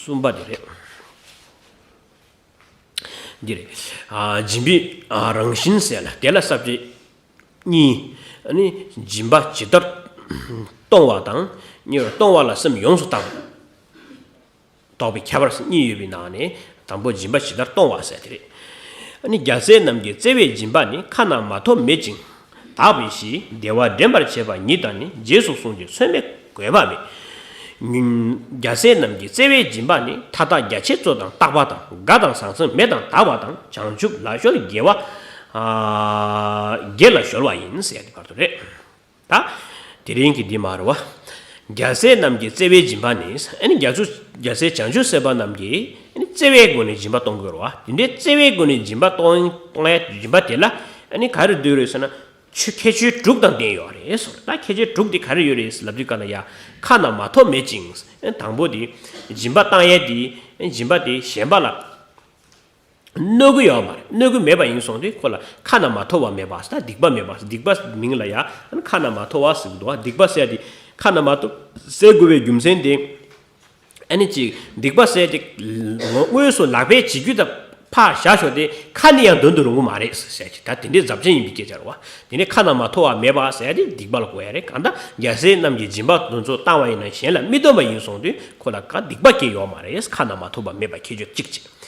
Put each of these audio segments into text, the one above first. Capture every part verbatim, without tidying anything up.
གསུམ་པ་དེ་རེད། འདི་རེད། ཨ། སྦྱིན་པའི་ཨ་རང་བཞིན་ཟེར་ལ་དེ་ལ་ས་བཅད་གཉིས། ཨ་ནི་སྦྱིན་པ་ཇི་ལྟར་གཏོང་བ་དང་། གཉིས་པ་གཏོང་བ་ལ་སེམས་ཡོངས་སུ་བཏང་། བདོག་པའི་ཁྱད་པར་གཉིས་ཡོད་པའི་ནང་ནས་དང་པོ་སྦྱིན་པ་ཇི་ལྟར་གཏོང་བ་ཟེར་དེ་རེད། ཨ་ནི་རྒྱལ་སྲས་རྣམས་ཀྱི་བརྩེ་བའི་སྦྱིན་པ་ནི། ཁ་ན་མ་ཐོ་མེད་ཅིང་དག་པའི་གཞི། བདེ་བ་འདྲེན་པར་བྱེད་པ་ཉིད་དང་ནི། རྗེས་སུ་བསྲུང་ཞིང་ཚོད་མེད་དགོས་པ་མེད། ཉིན། རྒྱལ་སྲས་རྣམས་ཀྱི་བརྩེ་བའི་སྦྱིན་པ་ནི། མཐའ་དག་རྒྱ་ཆེ་གཙོ་དང་རྟག་པ་དང་། དགའ་དང་ཟང་ཟིང་མེད་དང་དག་པ་དང་། བྱང་ཆུབ་ལ་གཞོལ་དགེ་བ། ཨ། དགེ་ལ་གཞོལ་བ་ཡིན་ཟེར་ཡ་དེ་བར་དུ་རེད། ད་དེ་རིང་གི་འདི་མ་རེད་བ། རྒྱལ་སྲས་རྣམས་ཀྱི་བརྩེ་བའི་སྦྱིན་པ་ནི། ཨ་ནི་རྒྱ་མཚོ་རྒྱལ་སྲས་བྱང་ཆུབ་སེམས་དཔའ་རྣམས་ཀྱིས་ཨ་ནི་བརྩེ་བའི་སྒོ་ནས་སྦྱིན་པ་གཏོང་དགོས་རེད་བ། དེ་འདྲའི་བརྩེ་བའི་སྒོ་ནས་སྦྱིན་པ་གཏོང་གཏོང་ཡ་སྦྱིན་པ་དེ་ལ་ཨ་ནི་ག་རེ་འདུས་རེད་ཟེར་ན། ཆོས་ཁྱད་ཆོས་དྲུག་དང་ལྡན་ཡོད་རེད་ཟེར། ད་ཁྱད་ཆོས་དྲུག་དེ་ག་རེ་ཡོད་རེད་ལབ་དུས་ག་ལ་ཡ། ཁ་ན་མ་ཐོ་མེད་ཅིང་། ཨ་ནི་དང་པོ་དེ་སྦྱིན་པ་བཏང་ཡས་དེ། ཨ་ནི་སྦྱིན་པ་དེ་གཞན་པ་ལ་གནོད་གི་ཡོད་མ་རེད། གནོད་གི་མེད་པ་ཡིན་སོང་དུས་ཁོ་ལ་ཁ་ན་མ་ཐོ་བ་མེད་པ་ཟེར། ད་སྡིག་པ་མེད་པ་ཟེར། སྡིག་པ་མིང་ལ་ཡ་ཁ་ན་མ་ཐོ་བ་ཟེར་གི་འདུག་བ། སྡིག་པ་ཟེར་དེ་ཁ་ན་མ་ཐོ་ཟེར་དགོས་པའི་རྒྱུ་མཚན་དེ། ཨ་ནི་ཅིག་སྡིག་པ་ཟེར་དེ་དངོས་སུ་ལག་པས་བྱེད་རྒྱུ་དང་ཕར་བཞག་ཞོག་དེ་ཁ་ནས་ཡང་འདོན་དུ་རུང་གི་མ་རེད་ཟེར་གྱི། ད་དེ་འདྲའི་ཟབ་ཅན་ཡིན་པའི་སྐད་ཆ་རེད་བ། དེ་ནས་ཁ་ན་མ་ཐོ་བ་མེད་པ་ཟེར་དེ་སྡིག་པ་ལ་གོ་ཡ་རེད། གང་ལྟར་རྒྱལ་སྲས་རྣམས་ཀྱིས་སྦྱིན་པ་དེ་ཚོ་བཏང་བ་ཡིན་ན་གཞན་ལ་མི་སྟོན་པ་ཡིན་སོང་དུས་ཁོ་ལ་ག་སྡིག་པ་སྐྱེ་ཡོད་མ་རེད། ཁ་ན་མ་ཐོ་བ་མེད་པ་ཁྱད་ཆོས་གཅིག་བྱས།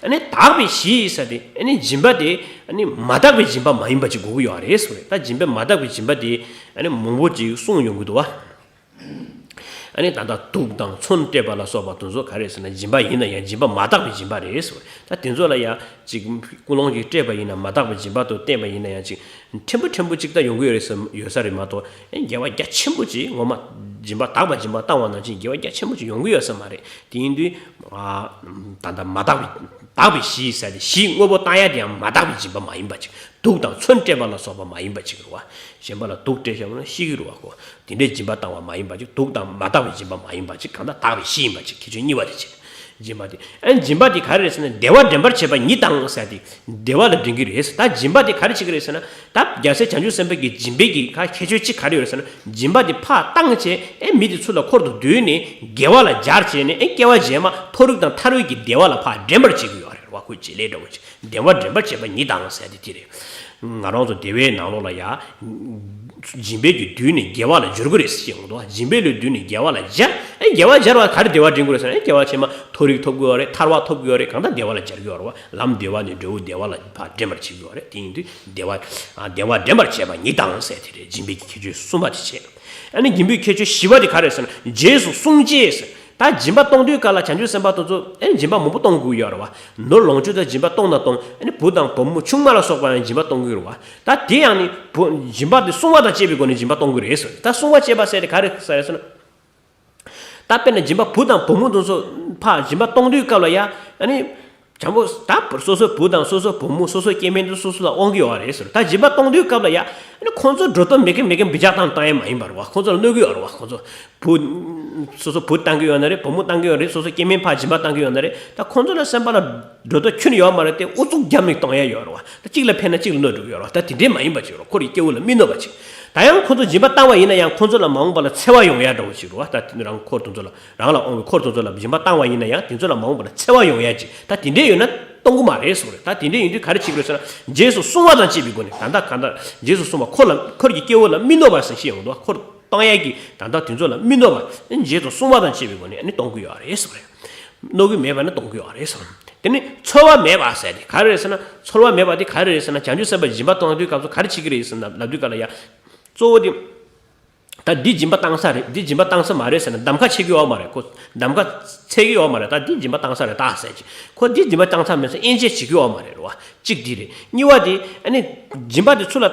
ཨ་ནི་དག་པའི་གཞི་ཟེར་དེ་ཨ་ནི་སྦྱིན་པ་དེ་ཨ་ནི་མ་དག་པའི་སྦྱིན་པ་མ་ཡིན་པ་ཅིག་དགོས་ཀྱི་ཡོད་རེད་ཟེར་རེད། ད་སྦྱིན་པ་མ་དག་པའི་སྦྱིན་པ་དེ་ཨ་ནི་མང་པོ་ཅིག་གསུངས་ཡོང་གི་འདུག་བ། ཨ་ནི་ད་ལྟ་དུག་དང་མཚོན་སྤྲད་པ་ལ་སོགས་པ་དེ་ཚོ་ག་རེ་ཟེར་ན་སྦྱིན་པ་ཡིན་ན་ཡང་སྦྱིན་པ་མ་དག་པའི་སྦྱིན་པ་རེད་ཟེར་བ། ད་དེ་ཚོ་ལ་ཡང་ཅིག་ཀུན་སློང་ཅིག་སྤྲད་པ་ཡིན་ན་མ་དག་པའི་སྦྱིན་པ་དུ་བསྟན་པ་ཡིན་ན་ཡང་ཅིག་ཕྲན་བུ་ཕྲན་བུ་ཅིག་ད་ཡོང་གི་ཡོད་རེད་ཟེར་ཡོད་ས་རེད་མ་གཏོགས། ཨ་ནི་དགེ་བ་རྒྱ་ཆེན་པོ་ཅིག་ངོ་མ་སྦྱིན་པ་དག་པ་སྦྱིན་པ་བཏང་བ་ནང་བཞིན་དགེ་བ་རྒྱ་ཆེན་པོ་ཅིག་ཡོང་གི་ཡོད་ས་མ་རེད། དེ་ཡིན་དུས་ད་ལྟ་མ་དག་པའི་དག་པའི་གཞི་ཟེར་ཏེ་གཞི་དངོས་པོ་བཏང་ཡ་དེ་ཡང་མ་དག་པའི་སྦྱིན་པ་མ་ཡིན་པ་ཅིག་དུག་དང་མཚོན་སྤྲད་པ་ལ་སོགས་པ་མ་ཡིན་པ་ཅིག་རེད་བ། གཞན་པ་ལ་དུག་སྤྲད་བཞག་ན་ཤི་གི་རེད་བ་ཁོ། དེ་འདྲའི་སྦྱིན་པ་བཏང་བ་མ་ཡིན་པ་ཅིག་དུག་དང་མ་དག་པའི་སྦྱིན་པ་མ་ཡིན་པ་ཅིག་གང་ལྟར་དག་པའི་གཞི་ཡིན་པ་ཅིག་ཁྱད་ཆོས་གཉིས་པ་དེ་བྱས། སྦྱིན་པ་དེ་ཨ་ནི་སྦྱིན་པ་དེ་ག་རེ་རེད་ཟེར་ན་བདེ་བ་འདྲེན་པར་བྱེད་པ་ཉིད་དང་ཟེར་ཏེ་བདེ་བ་ལ་འདྲེན་གི་རེད། ད་སྦྱིན་པ་དེ་ག་རེ་བྱེད་གི་རེད་ཟེར་ན། ད་རྒྱལ་སྲས་བྱང་ཆུབ་སེམས་དཔའ་གི་སྦྱིན་པའི་གི་ག་ཁྱད་ཆོས་གཅིག་ག་རེ་ཡོད་རེད་ཟེར་ན། སྦྱིན་པ་དེ་ཕར་བཏང་བྱས་ཨེ་མི་དེ་ཚུར་ལ་འཁོར་དུ་བསྡུས་ནས་དགེ་བ་ལ་སྦྱར་བྱས་ནས་ཨེ་སྐྱེ་བ་རྗེས་མ་མཐོ་རིས་དང་མཐའ་རིས་ཀྱི་བདེ་བ་ལ་ཕར་འདྲེན་པར་བྱེད་ཀྱི་ཡོད་རེད་བ། ཁོས་བྱེད་ལས་འདྲ་བོ་ཅིག་བདེ་བ་འདྲེན་པར་བྱེད་པ་ཉིད་དང་ཟེར་ཏེ་དེ་རེད། ང་རང་ཚོ་བདེ་བའི་ནང་ལོགས་ལ་ཡ། སྦྱིན་པའི་གི་བསྡུས་ནས་དགེ་བ་ལ་སྦྱོར་གི་རེད་ཟེར་གྱི་འདུག་སྦྱིན་པའི་ལུས་བསྡུས་ནས་དགེ་བ་ལ་སྦྱར། ཨེ་དགེ་བ་སྦྱར་བ་ག་རེ་བདེ་བ་འདྲེན་གྱི་རེད་ཟེར་ན། ཨེ་དགེ་བ་ཕྱི་མ་མཐོ་རིས་ཐོབ་ཀྱི་ཡོད་རེད། ཐར་པ་ཐོབ་ཀྱི་ཡོད་རེད། གང་ལྟར་བདེ་བ་ལ་སྦྱར་གྱི་ཡོད་རེད་བ། ལམ་བདེ་བ་ནས་འབྲས་བུ་བདེ་བ་ལ་ཕར་འདྲེན་པར་བྱེད་ཀྱི་ཡོད་རེད། དེ་ཡིན་དུས་བདེ་བ། ཨ་བདེ་བ་འདྲེན་པར་བྱེད་པ་ཉིད་དང་ཟེར་དེ་རེད། སྦྱིན་པའི་གི་ཁྱད་ཆོས་གསུམ་པ་དེ་བྱས། ཨ་ནི་སྦྱིན་པའི་ཁྱད་ཆོས་བཞི་པ་དེ་ག་རེ་ཟེར་ན། རྗེས་སུ་བསྲུང་བྱེད་ཟེར། ད་སྦྱིན་པ་གཏོང་དུས་སྐབས་ལ་བྱང་ཆུབ་སེམས་དཔའ་དེ་ཚོ་ཨ་ནི་སྦྱིན་པ་མང་པོ་གཏོང་དགོས་ཀྱི་ཡོད་རེད་བ། ནོར་ལོངས་སྤྱོད་དང་སྦྱིན་པ་གཏོང་ན་གཏོང་། ཨ་ནི་བུ་དང་བུ་མོ་ཆུང་མ་ལ་སོགས་པ་ཡང་སྦྱིན་པ་གཏོང་གི་ཡོད་རེད་བ། ད་དེ་ཡང་ནི་བུ་སྦྱིན་པ་དེ་བསྲུང་བ་དང་བཅས་པའི་སྒོ་ནས་སྦྱིན་པ་གཏོང་གི་རེད་ཟེར། ད་བསྲུང་བ་བཅས་པ་ཟེར་དེ་ག་རེ་ཟེར་རེད་ཟེར་ན། ད་དཔེར་ན་སྦྱིན་པ་བུ་དང་བུ་མོ་དེ་ཚོ་ཕར་སྦྱིན་པ་གཏོང་དུས་སྐབས་ལ་ཡ་ཨ་ནི། བྱང་པོ་ད་སོ་སོའི་བུ་དང་སོ་སོའི་བུ་མོ་སོ་སོའི་སྐྱེ་དམན་དེ་སོ་སོ་ལ་དབང་གི་ཡོད་རེད་ཟེར། ད་སྦྱིན་པ་གཏོང་དུས་སྐབས་ལ་ཡ་ཨ་ནི་ཁོང་ཚོ་འགྲོ་དོན་མེད་མཁན་མེད་མཁན་འབུད་རྒྱག་བཏང་བཏང་ཡ་མ་ཡིན་པ་རེད་བ། ཁོང་ཚོ་ལ་གནོད་གི་ཡོད་རེད་བ། ཁོང་ཚོ་བུ། སོ་སོ་བུ་བཏང་གི་ཡོད་ན་རེད། བུ་མོ་བཏང་གི་ཡོད་རེད། སོ་སོ་སྐྱེ་དམན་ཕར་སྦྱིན་པ་བཏང་གི་ཡོད་ན་རེད། ད་ཁོང་ཚོ་ལ་སེམས་པ་ལ་འགྲོ་དོན་ཁྱོན་ཡོད་མ་རེད་དེ། ཨུ་ཚུགས་རྒྱབ་ནས་གཏོང་ཡ་ཡོད་རེད་བ། ད་གཅིག་ལ་ཕན་ན་གཅིག་ལ་གནོད་འགྲོ་གི་ཡོད་རེད་བ། ད་དེ་འདྲས་མ་ཡིན་པ་ཅིག་རེད། ཁོ་རའི་སྐྱེ་བོ་ལ་མི་གནོད་པ་ཅིག་ད་ཡང་ཁོང་ཚོ་སྦྱིན་པ་བཏང་བ་ཡིན་ན་ཡང་ཁོང་ཚོ་ལ་མ་འོངས་པ་ལ་འཚེ་བ་ཡོང་ཡ་འདྲ་བོ་ཅིག་རེད་བ། ད་དེ་རང་འཁོར་དེ་ཚོ་ལ་རང་ལ་དབང་བའི་འཁོར་དེ་ཚོ་ལ་སྦྱིན་པ་བཏང་བ་ཡིན་ན་ཡང་དེ་ཚོ་ལ་མ་འོངས་པ་ལ་འཚེ་བ་ཡོང་ཡ་ཅིག་ད་དེ་འདྲས་ཡོད་ན་གཏོང་གི་མ་རེད་ཟེར་བ་རེད། ད་དེ་འདྲས་ཡིན་དུས་ག་རེ་བྱེད་ཀྱི་རེད་ཟེར་ན། རྗེས་སུ་བསྲུང་བ་དང་བཅས་པའི་སྒོ་ནས། ད་ལྟ་གང་ལྟར་རྗེས་སུ་བསྲུང་བ། ཁོ་ལ་ཁོ་རའི་སྐྱེ་བོ་ལ་མི་གནོད་པ་ཟེར་བཤད་ཡོང་འདུག་ཁོར་གཏོང་ཡ་གི་ད་ལྟ་དེ་ཚོ་ལ་མི་གནོད་པ། རྗེས་སུ་བསྲུང་བ་དང་བཅས་པའི་སྒོ་ནས་ཨ་ནི་གཏོང་གི་ཡོད་རེད་ཟེར་བ་རེད། གནོད་ཀྱི་མེད་པ་ན་གཏོང་གི་ཡོད་རེད་ཟེར། དེ་ནི་ཚོར་བ་མེད་པ་ཟེར་དེ་ག་རེ་རེད་ཟེར་ན། ཚོར་བ་མེད་པ་དེ་ག་རེ་རེད་ཟེར་ན། བྱང་ཆུབ་སེམས་དཔའ་སྦྱིན་པ་གཏོང་དུས་སྐབས་སུ་ག་རེ་བྱེད་ཀྱི་རེད་ཟེར་ན་ལབ་དུས་ག་ལ་ཡ། གཙོ་བོ་དེ། ད་འདི་སྦྱིན་པ་བཏང་ས་རེད། འདི་སྦྱིན་པ་བཏང་ས་མ་རེད་ཟེར་ན་གདམ་ཁ་བྱེད་ཀྱི་ཡོད་མ་རེད། ཁོ་གདམ་ཁ་འཚལ་གྱི་ཡོད་མ་རེད། ད་འདི་སྦྱིན་པ་བཏང་ས་རེད་ད་ཟེར་གྱི། ཁོ་འདི་སྦྱིན་པ་བཏང་ས་མེད་ས་དབྱེ་འབྱེད་བྱེད་ཀྱི་ཡོད་མ་རེད་རེད་བ། གཅིག་འདི་རེད། གཉིས་པ་དེ་ཨ་ནི་སྦྱིན་པ་དེ་ཚུར་ལ་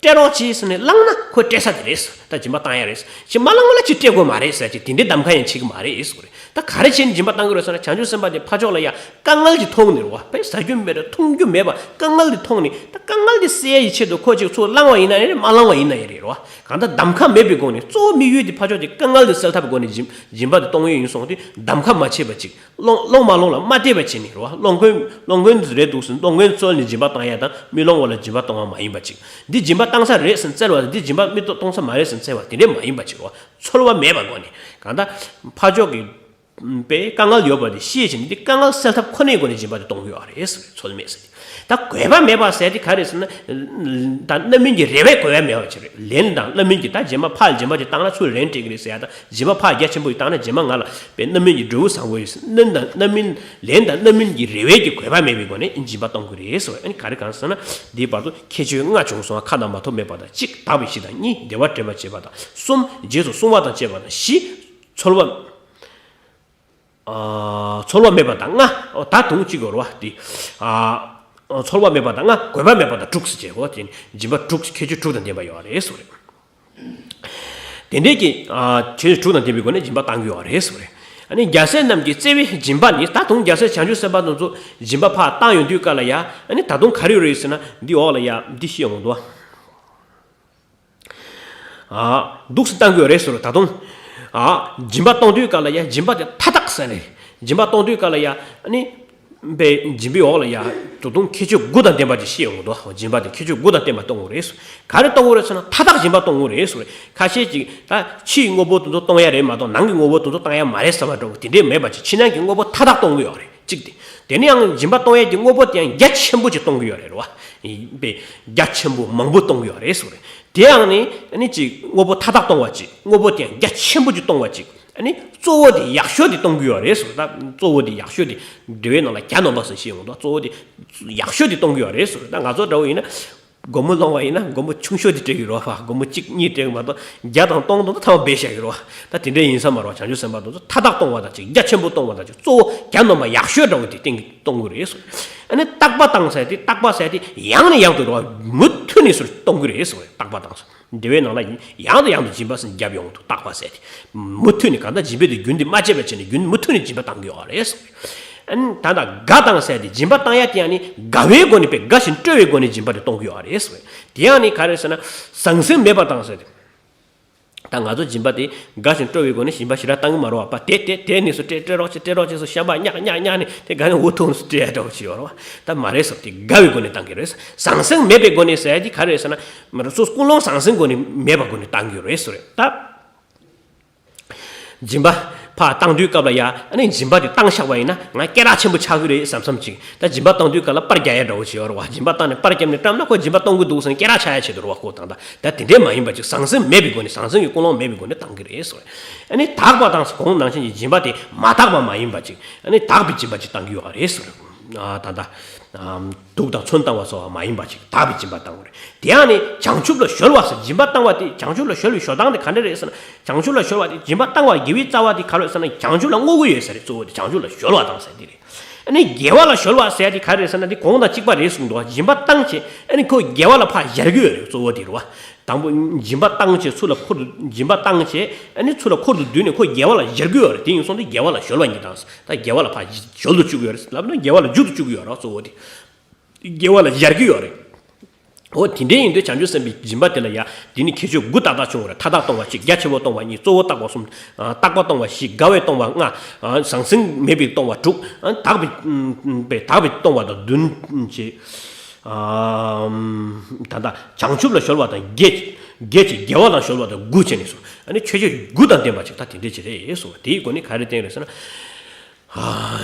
སྤྲད་རོགས་གྱིས་ཟེར་ནས་བླངས་ན་ཁོས་སྤྲད་ས་དེ་རེད། ད་སྦྱིན་པ་བཏང་ཡ་རེད། ཅིག་མ་བླངས་པ་ལ་ཅིག་སྤྲད་དགོས་མ་རེད་ཟེར་གྱི་དེ་འདྲའི་གདམ་ཁ་ཡང་བྱེད་ཀྱི་མ་རེད་ཟེར་གྱི་རེད། ད་ག་རེ་བྱས་ནས་སྦྱིན་པ་བཏང་གི་རེད་ཟེར་ན། བྱང་ཆུབ་སེམས་དཔའ་དེ་ཕར་ཕྱོགས་ལ་ཡ་དཀའ་ངལ་ཅིག་མཐོང་ནས་རེད་བ། དཔེ་ཟ་རྒྱུ་མེད་རེད། འཐུང་རྒྱུ་མེད་པ་དཀའ་ངལ་དེ་མཐོང་ནས། ད་དཀའ་ངལ་དེ་སེལ་ཡ་ཡི་ཆེད་དུ་ཁོ་ཅིག་ཚུར་བླངས་པ་ཡིན་ན་ཡང་རེད། མ་བླངས་པ་ཡིན་ན་ཡང་རེད་རེད་བ། གང་ལྟར་གདམ་ཁ་མེད་པའི་སྒོ་ནས། གཙོ་བོ་དམིགས་ཡུལ་དེ་ཕར་ཕྱོགས་དེ་དཀའ་ངལ་དེ་སེལ་ཐབས་ཀྱི་སྒོ་ནས་སྦྱིན་སྦྱིན་པ་དེ་གཏོང་ཡས་ཡིན་སོང་དུས་གདམ་ཁ་མ་བྱས་པ་ཅིག་སློང་སློང་མ་སློང་ལ་མ་བལྟས་པ་བྱས་ནས་རེད་བ། སློང་མཁན་སློང་མཁན་རེད་འདུག་ཟེར་སློང་མཁན་ཚོ་ནས་སྦྱིན་པ་བཏང་ཡ་དང་མི་སློང་བ་ལ་སྦྱིན་པ་གཏོང་བ་མ་ཡིན་པ་ཅིག་འདི་སྦྱིན་པ་བཏང་ས་རེད་ཟེར་བཙལ་བ་དང་། འདི་སྦྱིན་པ་མི་གཏོང་ས་མ་རེད་ཟེར་བཙལ་བ་དེ་འདྲས་མ་ཡིན་པ་ཅིག་རེད་བ། ཚོར་བ་མེད་པའི་སྒོ་ནས། གང་ལྟར་ཕར་ཕྱོགས་ཀྱི་ པའི་དཀའ་ངལ་ཡོད་པ་དེ་ཤེས་བྱས་ནས་དེ་དཀའ་ངལ་སེལ་ཐབས་ཁོ་ནའི་སྒོ་ནས་སྦྱིན་པ་དེ་གཏོང་གི་ཡོད་རེད་ཟེར། ཚོད་མེད་ཟེར། ད་དགོས་པ་མེད་པ་ཟེར་དེ་ག་རེ་ཟེར་ན། ད་རྣམ་སྨིན་གྱི་རེ་བས་དགོས་པ་མེད་པ་ཅིག་རེད། ལན་དང་རྣམ་སྨིན་གྱི་ད་སྦྱིན་པ་ཕར་སྦྱིན་པ་དེ་བཏང་ན་ཚུར་རན་སྤྲད་ཀྱི་རེད་ཟེར་ཡ་དང་། སྦྱིན་པ་ཕར་རྒྱ་ཆེན་པོ་ཞིག་བཏང་ན་རྗེས་མ་ང་ལ་པའི་རྣམ་སྨིན་གྱི་འབྲས་བུ་བཟང་པོ་ཡོད་ཟེར། ལན་དང་རྣམ་སྨིན་ལན་དང་རྣམ་སྨིན་གྱི་རེ་བས་ཀྱི་དགོས་པ་མེད་པའི་སྒོ་ནས་སྦྱིན་པ་གཏོང་གི་རེད་ཟེར་བ། ཨ་ནི་ག་རེ་གང་ཟེར་ན། འདིའི་བར་དུ་ཁྱད་ཆོས་ལྔ་བྱུང་སོང་། ཁ་དང་མ་ཐོབ་མེད་པ་དང་གཅིག་དག་པའི་གཞི་དང་། གཉིས་བདེ་བ་དྲན་པར་བྱེད་པ་དང་། གསུམ་རྗེས་སུ་བསྲུང་བ་དང་བཅས་པ་དང་། བཞི་ཚོལ་བ། ཚོལ་བ་མེད་པ་དང་ལྔ། ད་དུང་གཅིག་ཡོད་རེད་བ། དེ་ཚོལ་བ་མེད་པ་དང་ལྔ། དགོས་པ་མེད་པ་དང་དྲུག་ཟེར་བྱས་གོ། དེ་ནི་སྦྱིན་པ་དྲུག་ཁྱད་ཆོས་དྲུག་དང་ལྡན་པ་ཡོད་རེད་ཟེར་རེད། དེ་འདྲས་ཀྱི་ཁྱད་ཆོས་དྲུག་དང་ལྡན་པའི་སྒོ་ནས་སྦྱིན་པ་བཏང་གི་ཡོད་རེད་ཟེར་རེད། ཨ་ནི་རྒྱལ་སྲས་རྣམས་ཀྱི་བརྩེ་བའི་སྦྱིན་པ་ནི། ད་དུང་རྒྱལ་སྲས་བྱང་ཆུབ་སེམས་དཔའ་དེ་ཚོ་སྦྱིན་པ་ཕར་བཏང་ཡོང་དུས་སྐབས་ལ་ཡ། ཨ་ནི་ད་དུང་ག་རེ་ཡོད་རེད་ཟེར་ན། འདི་འོག་ལ་ཡ་འདི་བཤད་ཡོང་འདུག་འདུག་སེ་བཏང་གི་ཡོད་རེད་ཟེར། ད་དུང་སྦྱིན་པ་གཏོང་དུས་སྐབས་ལ་ཡ་སྦྱིན་པ་དེ་མཐའ་དག་ཟེར་ནས། སྦྱིན་པ་གཏོང་དུས་སྐབས་ལ་ཡ་ཨ་ནི་པའི་སྦྱིན་པའི་འོག་ལ་ཡ་ད་དུང་ཁྱད་ཆོས་དགུ་དང་ལྡན་པ་ཅིག་བཤད་ཡོང་གི་འདུག་སྦྱིན་པ་དེ་ཁྱད་ཆོས་དགུ་དང་ལྡན་པ་གཏོང་དགོས་རེད་ཟེར། ག་རེ་གཏོང་དགོས་རེད་ཟེར་ན། མཐའ་དག་སྦྱིན་པ་གཏོང་དགོས་རེད་ཟེར། ཁ་ཤས་ཅིག་ད་ཕྱིའི་དངོས་པོ་དེ་ཚོ་གཏོང་ཡ་རེད་མ་གཏོགས་ནང་གི་དངོས་པོ་དེ་ཚོ་གཏོང་ཡ་མ་རེད་ཟེར་བ་འདྲ་བོ་དེ་འདྲས་མེད་པ་ཅིག་ཕྱི་ནང་གི་དངོས་པོ་མཐའ་དག་གཏོང་གི་ཡོད་རེད། གཅིག་དེ། དེ་ནས་ཡང་སྦྱིན་པ་གཏོང་ཡས་ཀྱི་དངོས་པོ་དེ་ཡང་རྒྱ་ཆེན་པོ་ཅིག་གཏོང་གི་ཡོད་རེད་རོ། པའི་རྒྱ་ཆེན་པོ་མང་པོ་གཏོང་གི་ཡོད་རེད་ཟེར་རེད། དེ་ཡང་ནི་ཨ་ནི་ཅིག་དངོས་པོ་མཐའ་དག་གཏོང་བ་ཅིག་དངོས་པོ་དེ་ཡང་རྒྱ་ཆེན་པོ་ཅིག་གཏོང་བ་ཅིག་ཨ་ནི་གཙོ་བོ་དེ་ཡག་ཤོས་དེ་གཏོང་གི་ཡོད་རེད་ཟེར། ད་གཙོ་བོ་དེ་ཡག་ཤོས་དེ། འགྲེལ་བའི་ནང་ལ་གྱ་ནོམ་པ་ཟེར་བཤད་ཡོང་འདུག་གཙོ་བོ་དེ་ཡག་ཤོས་དེ་གཏོང་གི་ཡོད་རེད་ཟེར། ད་ང་ཚོ་འདྲ་བོ་ཡིན་ན། སྒོར་མོ་སློང་བ་ཡིན་ན་སྒོར་མོ་ཆུང་ཤོས་དེ་སྤྲད་ཀྱི་རོགས་པ། སྒོར་མོ་གཅིག་གཉིས་སྤྲད་ཀྱི་མ་གཏོགས་བརྒྱ་དང་སྟོང་དང་ཐམ་པ་སྦས་བཞག་གི་རོགས། ད་དེ་འདྲ་ཡིན་ས་མ་རོགས། བྱང་ཆུབ་སེམས་དཔའ་དེ་ཚོ་མཐའ་དག་གཏོང་བ་དང་གཅིག་རྒྱ་ཆེན་པོ་གཏོང་བ་དང་གཅིག་གཙོ་བོ་གྱ་ནོམ་པ་ཡག་ཤོས་འདྲ་བོ་དེ་སྟེང་གི་གཏོང་གི་རེད་ཟེར། ཨ་ནི་རྟག་པ་བཏང་ཟེར་དེ་རྟག་པ་ཟེར་དེ་ཡང་ནས་ཡང་དུ་རོགས་མུ་མཐུད་ནས་ཟེར་གཏོང་གི་རེད་ཟེར། རྟག་པ་བཏང་ཟེར། འགྲེལ་བའི་ནང་ལ་ཡང་དང་ཡང་དུ་སྦྱིན་པ་ཟེར་བརྒྱབ་ཡོང་དུས་རྟག་པ་ཟེར་དེ། མུ་མཐུད་ནས་གང་ལྟར་སྦྱིན་པའི་དེ་རྒྱུན་དེ་མ་བཅད་པ་བྱས་ནས་རྒྱུན་མུ་མཐུད་ནས་སྦྱིན་པ་བཏང་གི་ཡོད་རེད་ཟེར། ཨ་ནི་ད་ལྟ་དགའ་བཏང་ཟེར་དེ་སྦྱིན་པ་བཏང་ཡ་དེ་ཡང་ནི་དགའ་བའི་སྒོ་ནས་པའི་དགའ་ཞིང་སྤྲོ་བའི་སྒོ་ནས་སྦྱིན་པ་དེ་གཏོང་གི་ཡོད་རེད་ཟེར། དེ་ཡང་ནི་ག་རེ་ཟེར་ན། ཟང་ཟིང་མེད་པར་བཏང་ཟེར་དེ། ད་ང་ཚོ་སྦྱིན་པ་དེ་དགའ་ཞིང་སྤྲོ་བའི་སྒོ་ནས་སྦྱིན་པ་ཞེ་དྲག་བཏང་གི་མ་རེད་བ། པ་དེ་དེ་དེ་ནས་སུ་སྤྲད་སྤྲད་རོགས་བྱེད་སྤྲད་རོགས་བྱེད་སུ་ཤམ་པ་གཉག་གཉག་གཉག་ནས་དེ་ག་ནས་འུ་ཐུག་ནས་སུ་སྤྲད་ཡ་འདྲ་བོ་ཞིག་ཡོད་རེད་བ། ད་མ་རེད་ཟེར་དེ་དགའ་བའི་སྒོ་ནས་བཏང་གི་རེད། ཟང་ཟིང་མེད་པའི་སྒོ་ནས་ཟེར་ཡ་དེ་ག་རེ་ཟེར་ན། མ་རེད་སོ་ཀུན་སློང་ཟང་ཟིང་སྒོ་ནས་མེད་པའི་སྒོ་ནས་བཏང་གི་རེད་ཟེར་རེད་ད། སྦྱིན་པ་ཕར་བཏང་དུས་སྐབས་ལ་ཡ་ཨ་ནི་སྦྱིན་པ་དེ་བཏང་བཞག་པ་ཡིན་ན་ང་སྐད་གྲགས་ཆེན་པོ་ཆགས་ཀྱི་རེད་བསམ་བསམ་ཅིག་ད་སྦྱིན་པ་བཏང་དུས་སྐབས་ལ་པར་རྒྱག་ཡ་འདྲ་བོ་ཞིག་ཡོད་རེད་བ། སྦྱིན་པ་བཏང་ནས་པར་བརྒྱབ་ནས་བཀྲམ་ན་ཁོ་སྦྱིན་པ་གཏོང་གི་འདུག་ཟེར་ནས་སྐད་གྲགས་ཆགས་ཡ་ཆེད་དུ་རེད་བ། ཁོ་ད་ད་ད་དེ་འདྲས་མ་ཡིན་པ་ཅིག་ཟང་ཟིང་མེད་པའི་སྒོ་ནས་ཟང་ཟིང་གི་ཀུན་སློང་མེད་པའི་སྒོ་ནས་བཏང་གི་རེད་ཟེར། ཨ་ནི་དག་པ་དང་གོང་ནང་བཞིན་གྱི་སྦྱིན་པ་དེ་མ་དག་པ་མ་ཡིན་པ་ཅིག་ཨ་ནི་དག་པའི་སྦྱིན་པ་ཅིག་བཏང་གི་ཡོད་རེད་ཟེར། ཨ་ད་ད། དུག་དང་ཚོན་བཏང་བ་སོགས་པ་མ་ཡིན་པ་ཅིག་དག་པའི་སྦྱིན་པ་བཏང་བ་རེད། དེ་ཡང་ནི་བྱང་ཆུབ་ལ་གཞོལ་བ་ཟེར། སྦྱིན་པ་བཏང་བ་དེ་བྱང་ཆུབ་ལ་གཞོལ་བའི་གཞོལ་སྟངས་དེ་ག་འདྲ་རེད་ཟེར་ན། བྱང་ཆུབ་ལ་གཞོལ་བ་དེ་སྦྱིན་པ་བཏང་བ་དགེ་བའི་རྩ་བ་དེ་ག་རེ་ཟེར་ན། བྱང་ཆུབ་ལ་བསྔོ་གི་ཡོད་ཟེར་རེད། གཙོ་བོ་དེ་བྱང་ཆུབ་ལ་གཞོལ་བ་དང་ཟེར་དེ་རེད། ཨ་ནི་དགེ་བ་ལ་གཞོལ་བ་ཟེར་དེ་ག་རེ་ཟེར་ན། དེ་གོང་དང་གཅིག་པ་རེད་གསུངས་འདུག་སྦྱིན་པ་བཏང་བྱས་ཨ་ནི་ཁོ་དགེ་བ་ལ་ཕར་སྦྱར་གི་ཡོད་རེད། གཙོ་བོ་དེ་རེད་བ། དང་པོ་སྦྱིན་པ་བཏང་བྱས་ཚུར་ལ་འཁོར་དུ་སྦྱིན་པ་བཏང་བྱས་ཨ་ནི་ཚུར་ལ་འཁོར་དུ་བསྡུས་ནས་ཁོ་དགེ་བ་ལ་སྦྱར་གི་ཡོད་རེད། དེ་ཡིན་སོང་དུས་དགེ་བ་ལ་གཞོལ་བ་ཉིད་དང་ད་དགེ་བ་ལ་ཕར་གཞོལ་དུ་བཅུག་གི་ཡོད་རེད་ལབ་ན་དགེ་བ་ལ་འཇུག་ཏུ་བཅུག་གི་ཡོད་རེད། གཙོ་བོ་དེ། དགེ་བ་ལ་སྦྱར་གྱི་ཡོད་རེད། འོ་དེ་འདྲའི་ཡིན་དུས་བྱང་ཆུབ་སེམས་དཔའི་སྦྱིན་པ་དེ་ལ་ཡ་དེ་ནི་ཁྱད་ཆོས་དགུ་ཏག་ཏག་བྱུང་བ་རེད། མཐའ་དག་གཏོང་བ་གཅིག་རྒྱ་ཆེ་བོ་གཏོང་བ་གཉིས། གཙོ་བོ་བརྟག་པ་གསུམ། རྟག་པ་གཏོང་བ་བཞི། དགའ་བས་གཏོང་བ་ལྔ། ཟང་ཟིང་མེད་པའི་གཏོང་བ་དྲུག་དག་པའི་པའི་དག་པའི་གཏོང་བ་དང་བདུན་བྱས། ད་ལྟ་བྱང་ཆུབ་ལ་གཞོལ་བ་དང་བརྒྱད། བརྒྱད་བྱས། དགེ་བ་ལ་གཞོལ་བ་དང་དགུ་བྱས་ནས་སོ། ཨ་ནི་ཁྱད་ཆོས་དགུ་དང་ལྡན་པ་ཅིག་ད་དེ་འདྲས་ཅིག་རེད་གསུངས་པ། དེའི་སྒོ་ནས་ག་རེ་བསྟན་རེད་ཟེར་ན།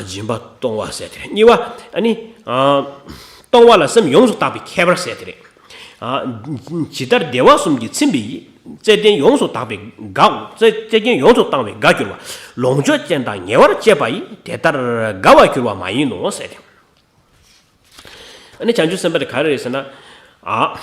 སྦྱིན་པ་གཏོང་བ་ཟེར་དེ་རེད། གཉིས་པ་ཨ་ནི། གཏོང་བ་ལ་སེམས་ཡོངས་སུ་དག་པའི་ཁྱད་པར་ཟེར་དེ་རེད། ཇི་ལྟར་བདེ་བ་གསུམ་གྱིས་ཚིམ་པའི་ཡིད། བརྩེ་ལྡན་ཡོངས་སུ་དག་པའི་དགའ། བརྩེ་བརྩེ་ལྡན་ཡོངས་སུ་དང་བའི་དགའ་གྱུར་པ། ལོངས་སྤྱོད་ཅན་དང་ཉེ་བར་སྤྱད་པ་ཡིས། དེ་ལྟར་དགའ་བར་གྱུར་པ་མ་ཡིན་ནོ་ཟེར་དེ། ཨ་ནི་བྱང་ཆུབ་སེམས་དཔའ་དེ་ག་རེ་རེད་ཟེར་ན། ཨ།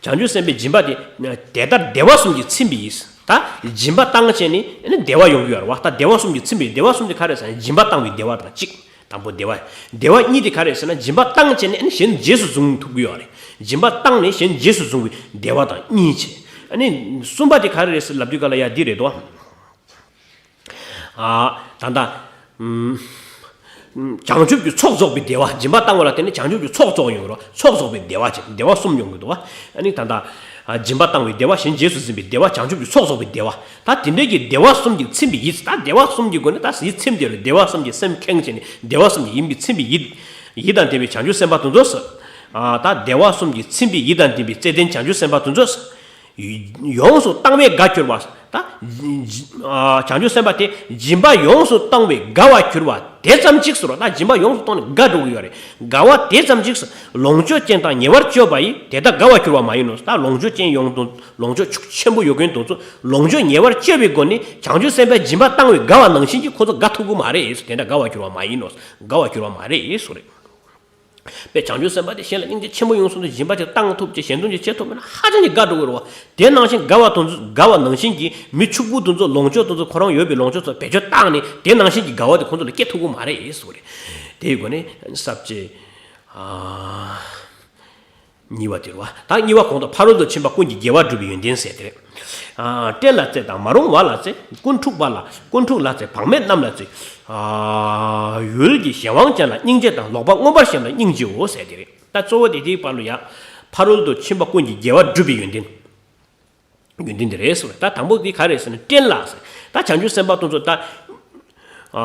བྱང་ཆུབ་སེམས་དཔའི་སྦྱིན་པ་དེ། དེ་ལྟར་བདེ་བ་གསུམ་གྱིས་ཚིམ་པའི་ཡིད། ད་སྦྱིན་པ་བཏང་བྱས་ནས་ཨ་ནི་བདེ་བ་ཡོང་གི་ཡོད་རེད་བ། ད་བདེ་བ་གསུམ་གྱིས་ཚིམ་པའི་བདེ་བ་གསུམ་དེ་ག་རེ་ཟེར་ན། སྦྱིན་པ་བཏང་བའི་བདེ་བ་དང་གཅིག་དང་པོ་བདེ་བ། བདེ་བ་གཉིས་དེ་ག་རེ་ཟེར་ན། སྦྱིན་པ་བཏང་བྱས་ནས་ཨ་ནི་གཞན་རྗེས་སུ་བཟུང་ཐུབ་ཀྱི་ཡོད་རེད། སྦྱིན་པ་བཏང་ནས་གཞན་རྗེས་སུ་བཟུང་བའི་བདེ་བ་དང་གཉིས་བྱས། ཨ་ནི་གསུམ་པ་དེ་ག་རེ་རེད་ཟེར་ལབ་དུས་ག་ལ་ཡ་འདི་རེད་དོ། ཨ། ད་ལྟ། ཨུམ། བྱང་ཆུབ་ཀྱི་ཚོགས་རྫོགས་པའི་བདེ་བ། སྦྱིན་པ་བཏང་བ་ལ་བརྟེན་ནས་བྱང་ཆུབ་ཀྱི་ཚོགས་རྫོགས་ཡོང་གི་རེད། ཚོགས་རྫོགས་པའི་བདེ་བ་བྱས། བདེ་བ་གསུམ་ཡོང་གི་འདུག་བ། ཨ་ནི་ད་ལྟ། ཨ། སྦྱིན་པ་བཏང་བའི་བདེ་བ། གཞན་རྗེས་སུ་འཛིན་པའི་བདེ་བ། བྱང་ཆུབ་ཀྱི་ཚོགས་རྫོགས་པའི་བདེ་བ། ད་དེ་འདྲའི་གི་བདེ་བ་གསུམ་གྱིས་ཚིམ་པའི་ཡིད། ད་བདེ་བ་གསུམ་གྱི་སྒོ་ནས་ད་ཡིད་ཚིམ་བསྡད་རེད། བདེ་བ་གསུམ་གྱིས་སེམས་ཁེངས་བྱས་ནས་བདེ་བ་གསུམ་གྱིས་ཡིད་ཚིམ་པའི་ཡིད། ཡིད་དང་ལྡན་པའི་བྱང་ཆུབ་སེམས་དཔའ་དེ་ཚོ་ཟེར། ཨ། ད་བདེ་བ་གསུམ་གྱིས་ཚིམ་པའི་ཡིད་དང་ལྡན་པའི་བརྩེ་ལྡན་བྱང་ཆུབ་སེམས་དཔའ་དེ་ཚོ་ཟེར། ཡོངས་སུ་བཏང་བས་དགའ་གྱུར་པ། ད་བྱང་ཆུབ་སེམས་དཔའ་དེ་སྦྱིན་པ་ཡོངས་སུ་བཏང་བས་དགའ་བར་གྱུར་པ་དེ་ཙམ་གཅིག་སོ། ད་སྦྱིན་པ་ཡོངས་སུ་བཏང་ནས་དགའ་འགྲོ་གི་ཡོད་རེད། དགའ་བ་དེ་ཙམ་གཅིག་སོ། ལོངས་སྤྱོད་ཅན་དང་ཉེ་བར་སྤྱོད་པ་ཡིས་དེ་དག་དགའ་བར་གྱུར་པ་མ་ཡིན་ནོ། ད་ལོངས་སྤྱོད་ཅན་ཡོང་དུ་ལོངས་སྤྱོད་ཆེན་པོ་ཡོད་མཁན་དེ་ཚོ་ལོངས་སྤྱོད་ཉེ་བར་སྤྱོད་པའི་སྒོ་ནས་བྱང་ཆུབ་སེམས་དཔའི་སྦྱིན་པ་བཏང་བས་དགའ་བ་ནང་བཞིན་གྱིས་ཁོ་ཚོ་དགའ་ཐུབ་ཀྱི་མ་རེད། དེ་འདྲ་དགའ་བར་གྱུར་པ་མ་ཡིན་ནོ། དགའ་བར་གྱུར་པ་མ་རེད་སོ་རེད། པས་བྱང་ཆུབ་སེམས་དཔའ་དེ་གཞན་ལ་སྙིང་རྗེ་ཆེན་པོ་ཡོང་གསུངས་ཏེ་སྦྱིན་པ་དེ་བཏང་ཐུབ་ཅེས་གཞན་དོན་ཅིག་བྱེད་ཐུབ་མེད་ན་ཧ་ཅང་གི་དགའ་འགྲོ་གི་རེད་བ། དེ་ནང་བཞིན་དགའ་བ་དེ་ཚོ་དགའ་བ་ནང་བཞིན་གྱི་མི་ཕྱུག་པོ་དེ་ཚོ་ལོངས་སྤྱོད་དེ་ཚོ་ཁོ་རང་ཡོད་པའི་ལོངས་སྤྱོད་ཚོ་བེད་སྤྱོད་བཏང་ནས་དེ་ནང་བཞིན་གྱི་དགའ་བ་དེ་ཁོང་ཚོ་ལ་སྐྱེ་ཐུབ་ཀྱི་མ་རེད་ཟེར་བ་རེད། དེའི་སྒོ་ནས་ས་བཅད་ཨ་གཉིས་པ་དེ་རེད་བ། ད་གཉིས་པ་གོང་དུ་ཕ་རོལ་ཏུ་ཕྱིན་པ་ཀུན་གྱི་དགེ་བ་བསྒྲུབ་པའི་ཡོན་ཏན་ཟེར་དེ་རེད། ཨ་བསྟན་ལ་བརྩེ་དང་མ་རུངས་པ་ལ་བརྩེ། ཀུན་འཁྲུགས་པ་ལ་ཀུན་འཁྲུགས་ལ་བརྩེ། བག་མེད་རྣམས་ལ་བརྩེ། ཨ་ཡུལ་གྱི་གཞན་དབང་ཅན་ལ་སྙིང་རྗེ་དང་། ལོག་པར་མངོན་པར་ཞེན་ལ་སྙིང་རྗེའོ་ཟེར་དེ་རེད། ད་གཙོ་བོ་དེ་དེའི་བར་ལ་ཡང་ཕ་རོལ་ཏུ་ཕྱིན་པ་ཀུན་གྱི་དགེ་བ་བསྒྲུབ་པའི་ཡོན་ཏན། ཡོན་ཏན་དེ་རེད་ཟེར་བ། ད་དང་པོ་དེ་ག་རེད་ཟེར་ན་བསྟན་ལ་ཟེར། ད་བྱང་ཆུབ་སེམས་དཔའ་དེ་ཚོ་ད་ཨ་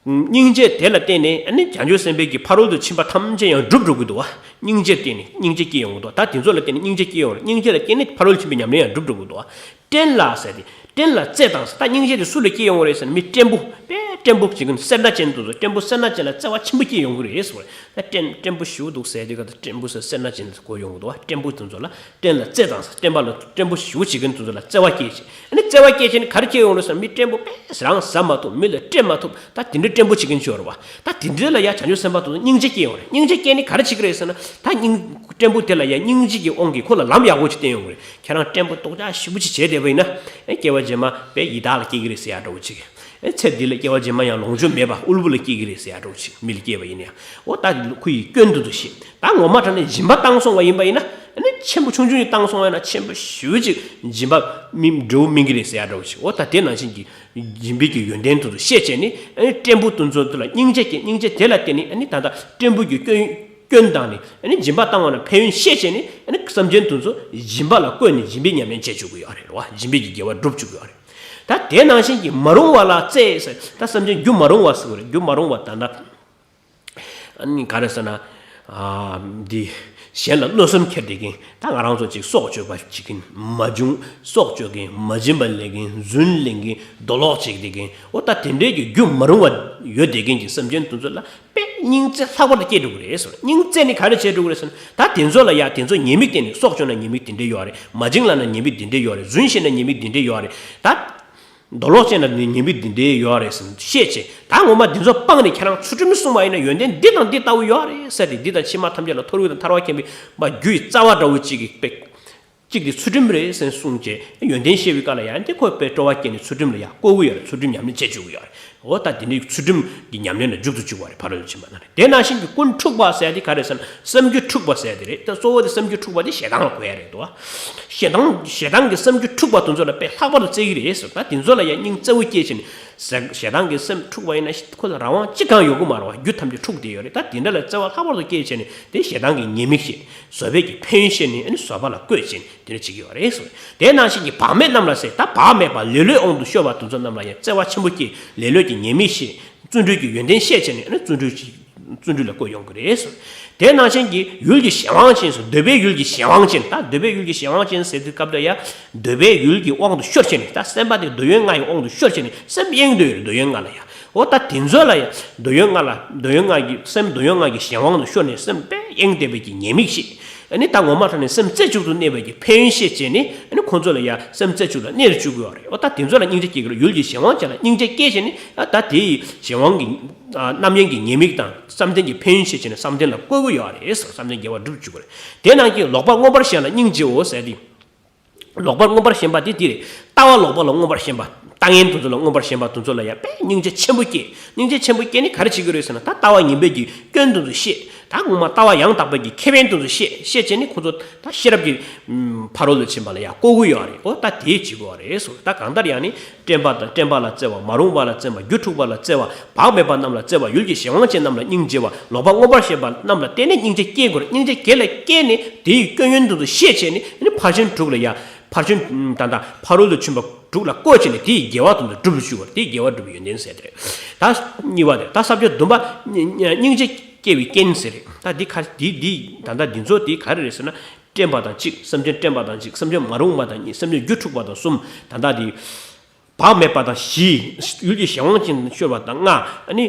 སྙིང་རྗེ་དེ་ལ་བརྟེན་ནས་ཨ་ནི་བྱང་ཆུབ་སེམས་དཔའི་གི་ཕ་རོལ་ཏུ་ཕྱིན་པ་ཐམས་ཅད་ཡང་འགྲུབ་འགྲོ་གི་འདུག་བ། སྙིང་རྗེ་བརྟེན་ནས་སྙིང་རྗེ་སྐྱེ་ཡོང་གི་འདུག་ད་དེ་ཚོ་ལ་བརྟེན་ནས་སྙིང་རྗེ་སྐྱེ་ཡོང་རེད། སྙིང་རྗེ་ལ་བརྟེན་ནས་ཕ་རོལ་ཕྱིན་པའི་ཉམས་ལེན་ཡང་འགྲུབ་འགྲོ་གི་འདུག་བ། བསྟན་ལ་ཟེར་ཏེ་བསྟན་ལ་བརྩེ་དང་ཟེར། ད་སྙིང་རྗེ་དེ་སུ་ལ་སྐྱེ་ཡོང་རེད་ཟེར་ན་མི་བྲན་པོ་དཔེ་བྲན་པོ་ཅིག་གིས་སེར་སྣ་ཅན་དེ་ཚོ་བྲན་པོ་སེར་སྣ་ཅན་ལ་བརྩེ་བ་ཆེན་པོ་སྐྱེ་ཡོང་གི་རེད་ཟེར་བ་རེད། ད་བྲན་བྲན་པོ་ཞེ་པོ་འདུག་ཟེར་དུས་ག་ད་བྲན་པོ་ཟེར་སེར་སྣ་ཅན་དེ་གོ་ཡོང་གི་འདུག་བ། བྲན་པོ་དེ་ཚོ་ལ་བསྟན་ལ་བརྩེ་དང་ཟེར། བསྟན་པ་ལ་བྲན་པོ་ཞེ་པོ་བྱེད་མཁན་དེ་ཚོ་ལ་བརྩེ་བ་སྐྱེས་བྱས། ཨ་ནི་བརྩེ་བ་སྐྱེས་བྱས་ནི་ག་རེ་སྐྱེ་ཡོང་རེད་ཟེར་ན་མི་བྲན་པོ་དཔེ་རང་ཟ་མ་ཐུབ། མི་ལ་སྤྲད་མ་ཐུབ། ད་དེ་འདྲའི་བྲན་པོ་བྱེད་མཁན་ཅིག་ཡོད་རེད་བ། ད་དེ་འདྲའི་ལ་ཡ་བྱང་ཆུབ་སེམས་དཔའ་དེ་ཚོ་སྙིང་རྗེ་སྐྱེ་ཡོང་རེད། སྙིང་རྗེ་སྐྱེས་ནི་ག་རེ་བྱེད་ཀྱི་རེད་ཟེར་ན་ད་སྙིང་བྲན་པོ་དེ་ལ་ཡ་སྙིང་རྗེ་གི་དབང་གིས་ཁོ་ལ་ལམ་ཡག་པོ་ཅིག་བསྟན་ཡོང་གི་རེད། ཁྱེད་རང་བྲན་པོ་རྡོག་རྩ་ཞེ་པོ་ཅིག་བྱས་བསྡད་པ་ཡིན་ན། ཨེ་སྐྱེ་བ་རྗེས་མ་དཔེ་ཡི་དྭགས་ལ་སྐྱེ་གི་རེད་ཟེར་ཡ་འདྲ་བོ་ཅིག་ཨེ་ཚེ་འདི་ལ་སྐྱེ་བ་རྗེས་མ་ཡང་ལོངས་སྤྱོད་མེད་པ་དབུལ་པོ་ལ་སྐྱེ་གི་རེད་ཟེར་ཡ་འདྲ་བོ་ཅིག་མི་ལ་སྐྱེས་པ་ཡིན་ན་ཡང་། འོ་ད་ཁོ་ཡི་སྐྱོན་དེ་ཚོ་ཤེས། ད་ངོ་མ་དྲང་ནས་སྦྱིན་པ་བཏང་སོང་བ་ཡིན་པ་ཡིན་ན། ཨ་ནི་ཆེན་པོ་ཆུང་ཆུང་ཞིག་བཏང་སོང་བ་ཡིན་ན་ཆེན་པོ་ཞེ་པོ་ཅིག་སྦྱིན་པ་སྨིན་འབྲས་བུ་སྨིན་གི་རེད་ཟེར་ཡ་འདྲ་བོ་ཅིག་འོ་ད་དེ་ནང་བཞིན་གྱི་སྦྱིན་པའི་གི་ཡོན་ཏན་དེ་ཚོ་ཤེས་བྱས་ནི། ཨ་ནི་བྲན་པོ་དེ་ཚོ་དེ་ལ་སྙིང་རྗེ་སྐྱེ། སྙིང་རྗེ་དེ་ལ་བརྟེན་ནི་ཨ་ནི་ད་ལྟ་བྲན་པོ་གི་སྐྱོན། སྐྱོན་དང་ནི་ཨ་ནི་སྦྱིན་པ་བཏང་བ་ན་ཕན་ཡོན་ཤེས་བྱས་ནི་ཨ་ནི་བསམ་གཏན་དེ་ཚོ་སྦྱིན་པ་ལ་བཀོད་ནས་སྦྱིན་པའི་ཉམས་ལེན་བྱེད་བཅུག་གི་ཡོད་རེད་བ། སྦྱིན་པའི་གི་དགེ་བ་སྒྲུབ་བཅུག་གི་ཡོད་རེད། ད་དེ་ནང་བཞིན་གྱི་མ་རུངས་པ་ལ་བརྩེ་ཟེར། ད་བསམ་གཏན་རྒྱུ་མ་རུངས་པ་ཟེར་བ་རེད། རྒྱུ་མ་རུངས་པ་ད་ལྟ་ཨ་ནི་ག་རེ་ཟེར་ན། ཨ་འདི་གཞན་ལ་གནོད་སེམས་འཁྱེར་བསྡད་མཁན། ད་ང་རང་ཚོ་ཅིག་སྲོག་གཅོད་པ་བྱེད་མཁན། མ་བྱུང་སྲོག་གཅོད་མཁན། མ་བྱིན་པ་ལེན་མཁན། རྫུན་ལེན་མཁན། རྡོ་ལོག་བྱེད་བསྡད་མཁན། འོ་ད་དེ་འདྲའི་གི་རྒྱུ་མ་རུངས་པ་ཡོད་བསྡད་མཁན་གྱི་སེམས་ཅན་དེ་ཚོ་ལ་དཔེ་སྙིང་བརྩེ་ལྷག་པར་དུ་སྐྱེ་འགྲོ་གི་རེད་ཟེར། སྙིང་བརྩེ་ནི་ག་རེ་བྱེད་འགྲོ་གི་རེད་ཟེར་ན། ད་དེ་ཚོ་ལ་ཡ་དེ་ཚོ་ཉེས་དམིགས་བསྟན་ནས། སྲོག་གཅོད་ན་ཉེས་དམིགས་དེ་འདྲ་ཡོད་རེད། མ་བྱིན་ལེན་ན་ཉེས་དམིགས་དེ་འདྲ་ཡོད་རེད། རྫུན་བཤད་ན་ཉེས་དམིགས་དེ་འདྲ་ཡོད་རེད། ད་རྡོ་ལོག་བྱས་ན་ནི་ཉེས་དམིགས་འདི་འདྲའི་ཡོད་རེད་ཟེར་ཤེས་བྱས། ད་ངོ་མ་འདི་ཚོ་སྤངས་ནས་ཁྱེད་རང་ཚུལ་ཁྲིམས་སྲུང་བ་ཡིན་ན་ཡོན་ཏན་འདི་དང་འདི་ལྟ་བུ་ཡོད་རེད་ཟེར་ཏེ། འདི་དང་ཕྱི་མ་ཐམས་ཅད་ལ་མཐོ་རིས་དང་ཐར་པ་མཁྱེན་པའི་མ་རྒྱུ་ཡི་རྩ་བ་འདྲ་བོ་གཅིག་གི་དཔེ། གཅིག་དེ་ཚུལ་ཁྲིམས་རེད་ཟེར་གསུངས་བྱས། ཡོན་ཏན་བཤད་པའི་སྐབས་ལ་ཡང་དེ་ཁོས་དཔེ་སྤྲོ་བ་སྐྱེས་ནས་ཚུལ་ཁྲིམས་ལ་ཡང་བཀོད་ཀྱི་ཡོད་རེད། ཚུལ་ཁྲིམས་ཉམས་ལེན་བྱེད་བཅུག་གི་ཡོད་རེད། འོ་ད་དེ་འདྲའི་ཚུལ་ཁྲིམས་ཀྱི་ཉམས་ལེན་ལ་འཇུག་ཏུ་བཅུག་པ་རེད། ཕ་རོལ་ཏུ་ཕྱིན་པ་དང་། དེ་ནང་བཞིན་གྱི་ཀུན་འཁྲུགས་པ་ཟེར་ཡ་དེ་ག་རེ་ཟེར་ན་བསམ་རྒྱུད་འཁྲུགས་པ་ཟེར་ཡ་དེ་རེད། ད་གཙོ་བོ་དེ་བསམ་རྒྱུད་འཁྲུགས་པ་དེ་ཞེ་སྡང་ལ་གོ་ཡ་རེད་དོ། ཞེ་སྡང་ཞེ་སྡང་གི་བསམ་རྒྱུད་འཁྲུགས་པ་དེ་ཚོ་ལ་དཔེ་ལྷག་པར་དུ་བརྩེ་གི་རེད་ཟེར། ད་དེ་ཚོ་ལ་ཡང་སྙིང་བརྩེ་བོ་སྐྱེས་བྱས་ནས། ཞེ་སྡང་གི་སེམས་འཁྲུགས་པ་ཡིན་ན་ཁོ་ལ་རང་དབང་ཅི་གང་ཡོད་གི་མ་རེད་བ། རྒྱུད་ཐམས་ཅད་འཁྲུགས་བསྡད་ཡོད་རེད། ད་དེ་འདྲ་ལ་བརྩེ་བ་ལྷག་པར་དུ་སྐྱེས་བྱས་ནས་དེ་ཞེ་སྡང་གི་ཉེས་དམིགས་ཤེས། བཟོད་པའི་གི་ཕན་ཡོན་ཤེས་ནས་ཨ་ནི་བཟོད་པ་ལ་བཀོད་བྱས་ནས་དེ་འདྲ་བྱེད་ཀྱི་ཡོད་རེད་ཟེར། དེ་ནང་བཞིན་གྱི་བག་མེད་རྣམས་ལ་ཟེར། ད་བག་མེད་པ་ལེ་ལོའི་དབང་དུ་ཤོར་བ་དེ་ཚོ་རྣམས་ལ་ཡང་བརྩེ་བ་ཆེན་པོ་སྐྱེས། ལེ་ལོ་གི་ཉེས་དམིགས་ཤེས། བརྩོན་འགྲུས་ཀྱི་ཡོན་ཏན་ཤེས་བྱས་ནས་ཨ་ནི་བརྩོན་འགྲུས་ཀྱི་བརྩོན་འགྲུས་ལ་བཀོད་ཡོང་གི་རེད་ཟེར། དེ་ནང་བཞིན་གྱི་ཡུལ་གྱི་གཞན་དབང་ཅན་ཟེར། འདོད་པའི་ཡུལ་གྱི་གཞན་དབང་ཅན། ད་འདོད་པའི་ཡུལ་གྱི་གཞན་དབང་ཅན་ཟེར་དུས་སྐབས་ལ་ཡང་འདོད་པའི་ཡུལ་གྱི་དབང་དུ་ཤོར་བྱས་ནས། ད་སེམས་པ་དེ་འདོད་ཡོན་ལྔ་ཡི་དབང་དུ་ཤོར་བྱས་ནས་སེམས་གཡེང་སྡོད་ཡོད་རེད། འདོད་ཡོན་ལྔ་ལ་ཡང་། འོ་ད་དེ་ཚོ་ལ་ཡང་འདོད་ཡོན་ལྔ་ལ། འདོད་ཡོན་ལྔ་གི་སེམས་འདོད་ཡོན་ལྔ་གི་གཞན་དབང་དུ་ཤོར་ནས་སེམས་དཔེ་གཡེང་བསྡད་པའི་གི་ཉེས་དམིགས་ཤེས། ཨ་ནི་ད་ངོ་མ་དྲང་ནས་སེམས་རྩེ་གཅིག་ཏུ་གནས་པའི་གི་ཕན་ཡོན་ཤེས་བྱས་ནས་ཨ་ནི་ཁོང་ཚོ་ལ་ཡང་སེམས་རྩེ་གཅིག་ལ་གནས་རུ་བཅུག་གི་ཡོད་རེད། འོ་ད་དེ་ཚོ་ལ་སྙིང་རྗེ་སྐྱེ་གི་རེད། ཡུལ་གྱི་གཞན་དབང་ཅན་ལ་སྙིང་རྗེ་སྐྱེས་བྱས་ནས། ཨ་ད་དེ་ཡི་གཞན་དབང་གི་ཨ་རྣམ་གཡེང་གི་ཉེས་དམིགས་དང་བསམ་གཏན་གྱི་ཕན་ཡོན་ཤེས་བྱས་ནས་བསམ་གཏན་ལ་བཀོད་ཀྱི་ཡོད་རེད་ཟེར། བསམ་གཏན་དགེ་བ་སྒྲུབ་བཅུག་གི་རེད། དེ་ནང་གི་ལོག་པར་མངོན་པར་ཞེན་ལ་སྙིང་རྗེའོ་ཟེར་ཏེ། ལོག་པར་མངོན་པར་ཞེན་པ་དེ་དེ་རེད། ལྟ་བ་ལོག་པ་ལ་མངོན་པར་ཞེན་པ། ལྟ་ངན་དེ་ཚོ་ལ་མངོན་པར་ཞེན་པ་དེ་ཚོ་ལ་ཡང་དཔེ་སྙིང་རྗེ་ཆེན་པོ་སྐྱེ། སྙིང་རྗེ་ཆེན་པོ་སྐྱེ་ནི་ག་རེ་བྱེད་ཀྱི་རེད་ཟེར་ན། ད་ལྟ་བ་ངན་པའི་གི་སྐྱོན་དེ་ཚོ་ཤེས། ད་ངོ་མ་ལྟ་བ་ཡང་དག་པའི་གི་ཁེ་ཕན་དེ་ཚོ་ཤེས། ཤེས་བྱས་ནི་ཁོ་ཚོ་ད་ཤེས་རབ་ཀྱི་ཕ་རོལ་ལ་ཕྱིན་པ་ལ་ཡང་བཀོད་ཀྱི་ཡོད་རེད། འོ་ད་དེ་བྱེད་དགོས་པ་རེད་ཟེར། ད་གང་ལྟར་ཡང་ནི་བསྟན་པ་དང་བསྟན་པ་ལ་བརྩེ་བ། མ་རུངས་པ་ལ་བརྩེ་བ། རྒྱུ་འཁྲུགས་པ་ལ་བརྩེ་བ། བག་མེད་པ་རྣམས་ལ་བརྩེ་བ། ཡུལ་གྱི་གཞན་དབང་ཅན་རྣམས་ལ་སྙིང་རྗེ་བ། ལོག་པར་མངོན་པར་ཞེན་པ་རྣམས་ལ་བརྟེན་ནས་སྙིང་རྗེ་སྐྱེ་དགོས་རེད། སྙིང་རྗེ་དགེ་ལ་སྐྱེས་ནས་དེའི་སྐྱོན་ཡོན་དེ་ཚོ་ཤེས་བྱས་ནས་ཨ་ནི་ཕར་ཕྱིན་དྲུག་ལ་ཡ། ཕར་ཕྱིན་ད་ལྟ་ཕ་རོལ་ཏུ་ཕྱིན་པ་དྲུག་ལ་བཀོད་བྱས་ནས་དེའི་དགེ་བ་དེ་ཚོ་སྒྲུབ་བཅུག་པ་རེད། དེའི་དགེ་བ་སྒྲུབ་པའི་ཡོན་ཏན་ཟེར་དེ་རེད། ད་གཉིས་པ་དེ། ད་ས་བཅད་བདུན་པ་སྙིང་རྗེ་སྐྱེ་བའི་རྐྱེན་ཟེར་རེད། ད་འདི་ག་འདི་འདི་ད་ལྟ་འདི་ཚོ་དེ་ག་རེ་རེད་ཟེར་ན། བསྐྲད་པ་དང་གཅིག་སེམས་ཅན་བསྐྲད་པ་དང་གཅིག་སེམས་ཅན་མ་རུངས་པ་དང་གཉིས། སེམས་ཅན་རྒྱུ་འཁྲུགས་པ་དང་གསུམ། ད་ལྟ་དེ། བག་མེད་པ་དང་བཞི། ཡུལ་གྱི་གཞན་དབང་ཅན་དུ་ཤོར་བ་དང་ལྔ། ཨ་ནི་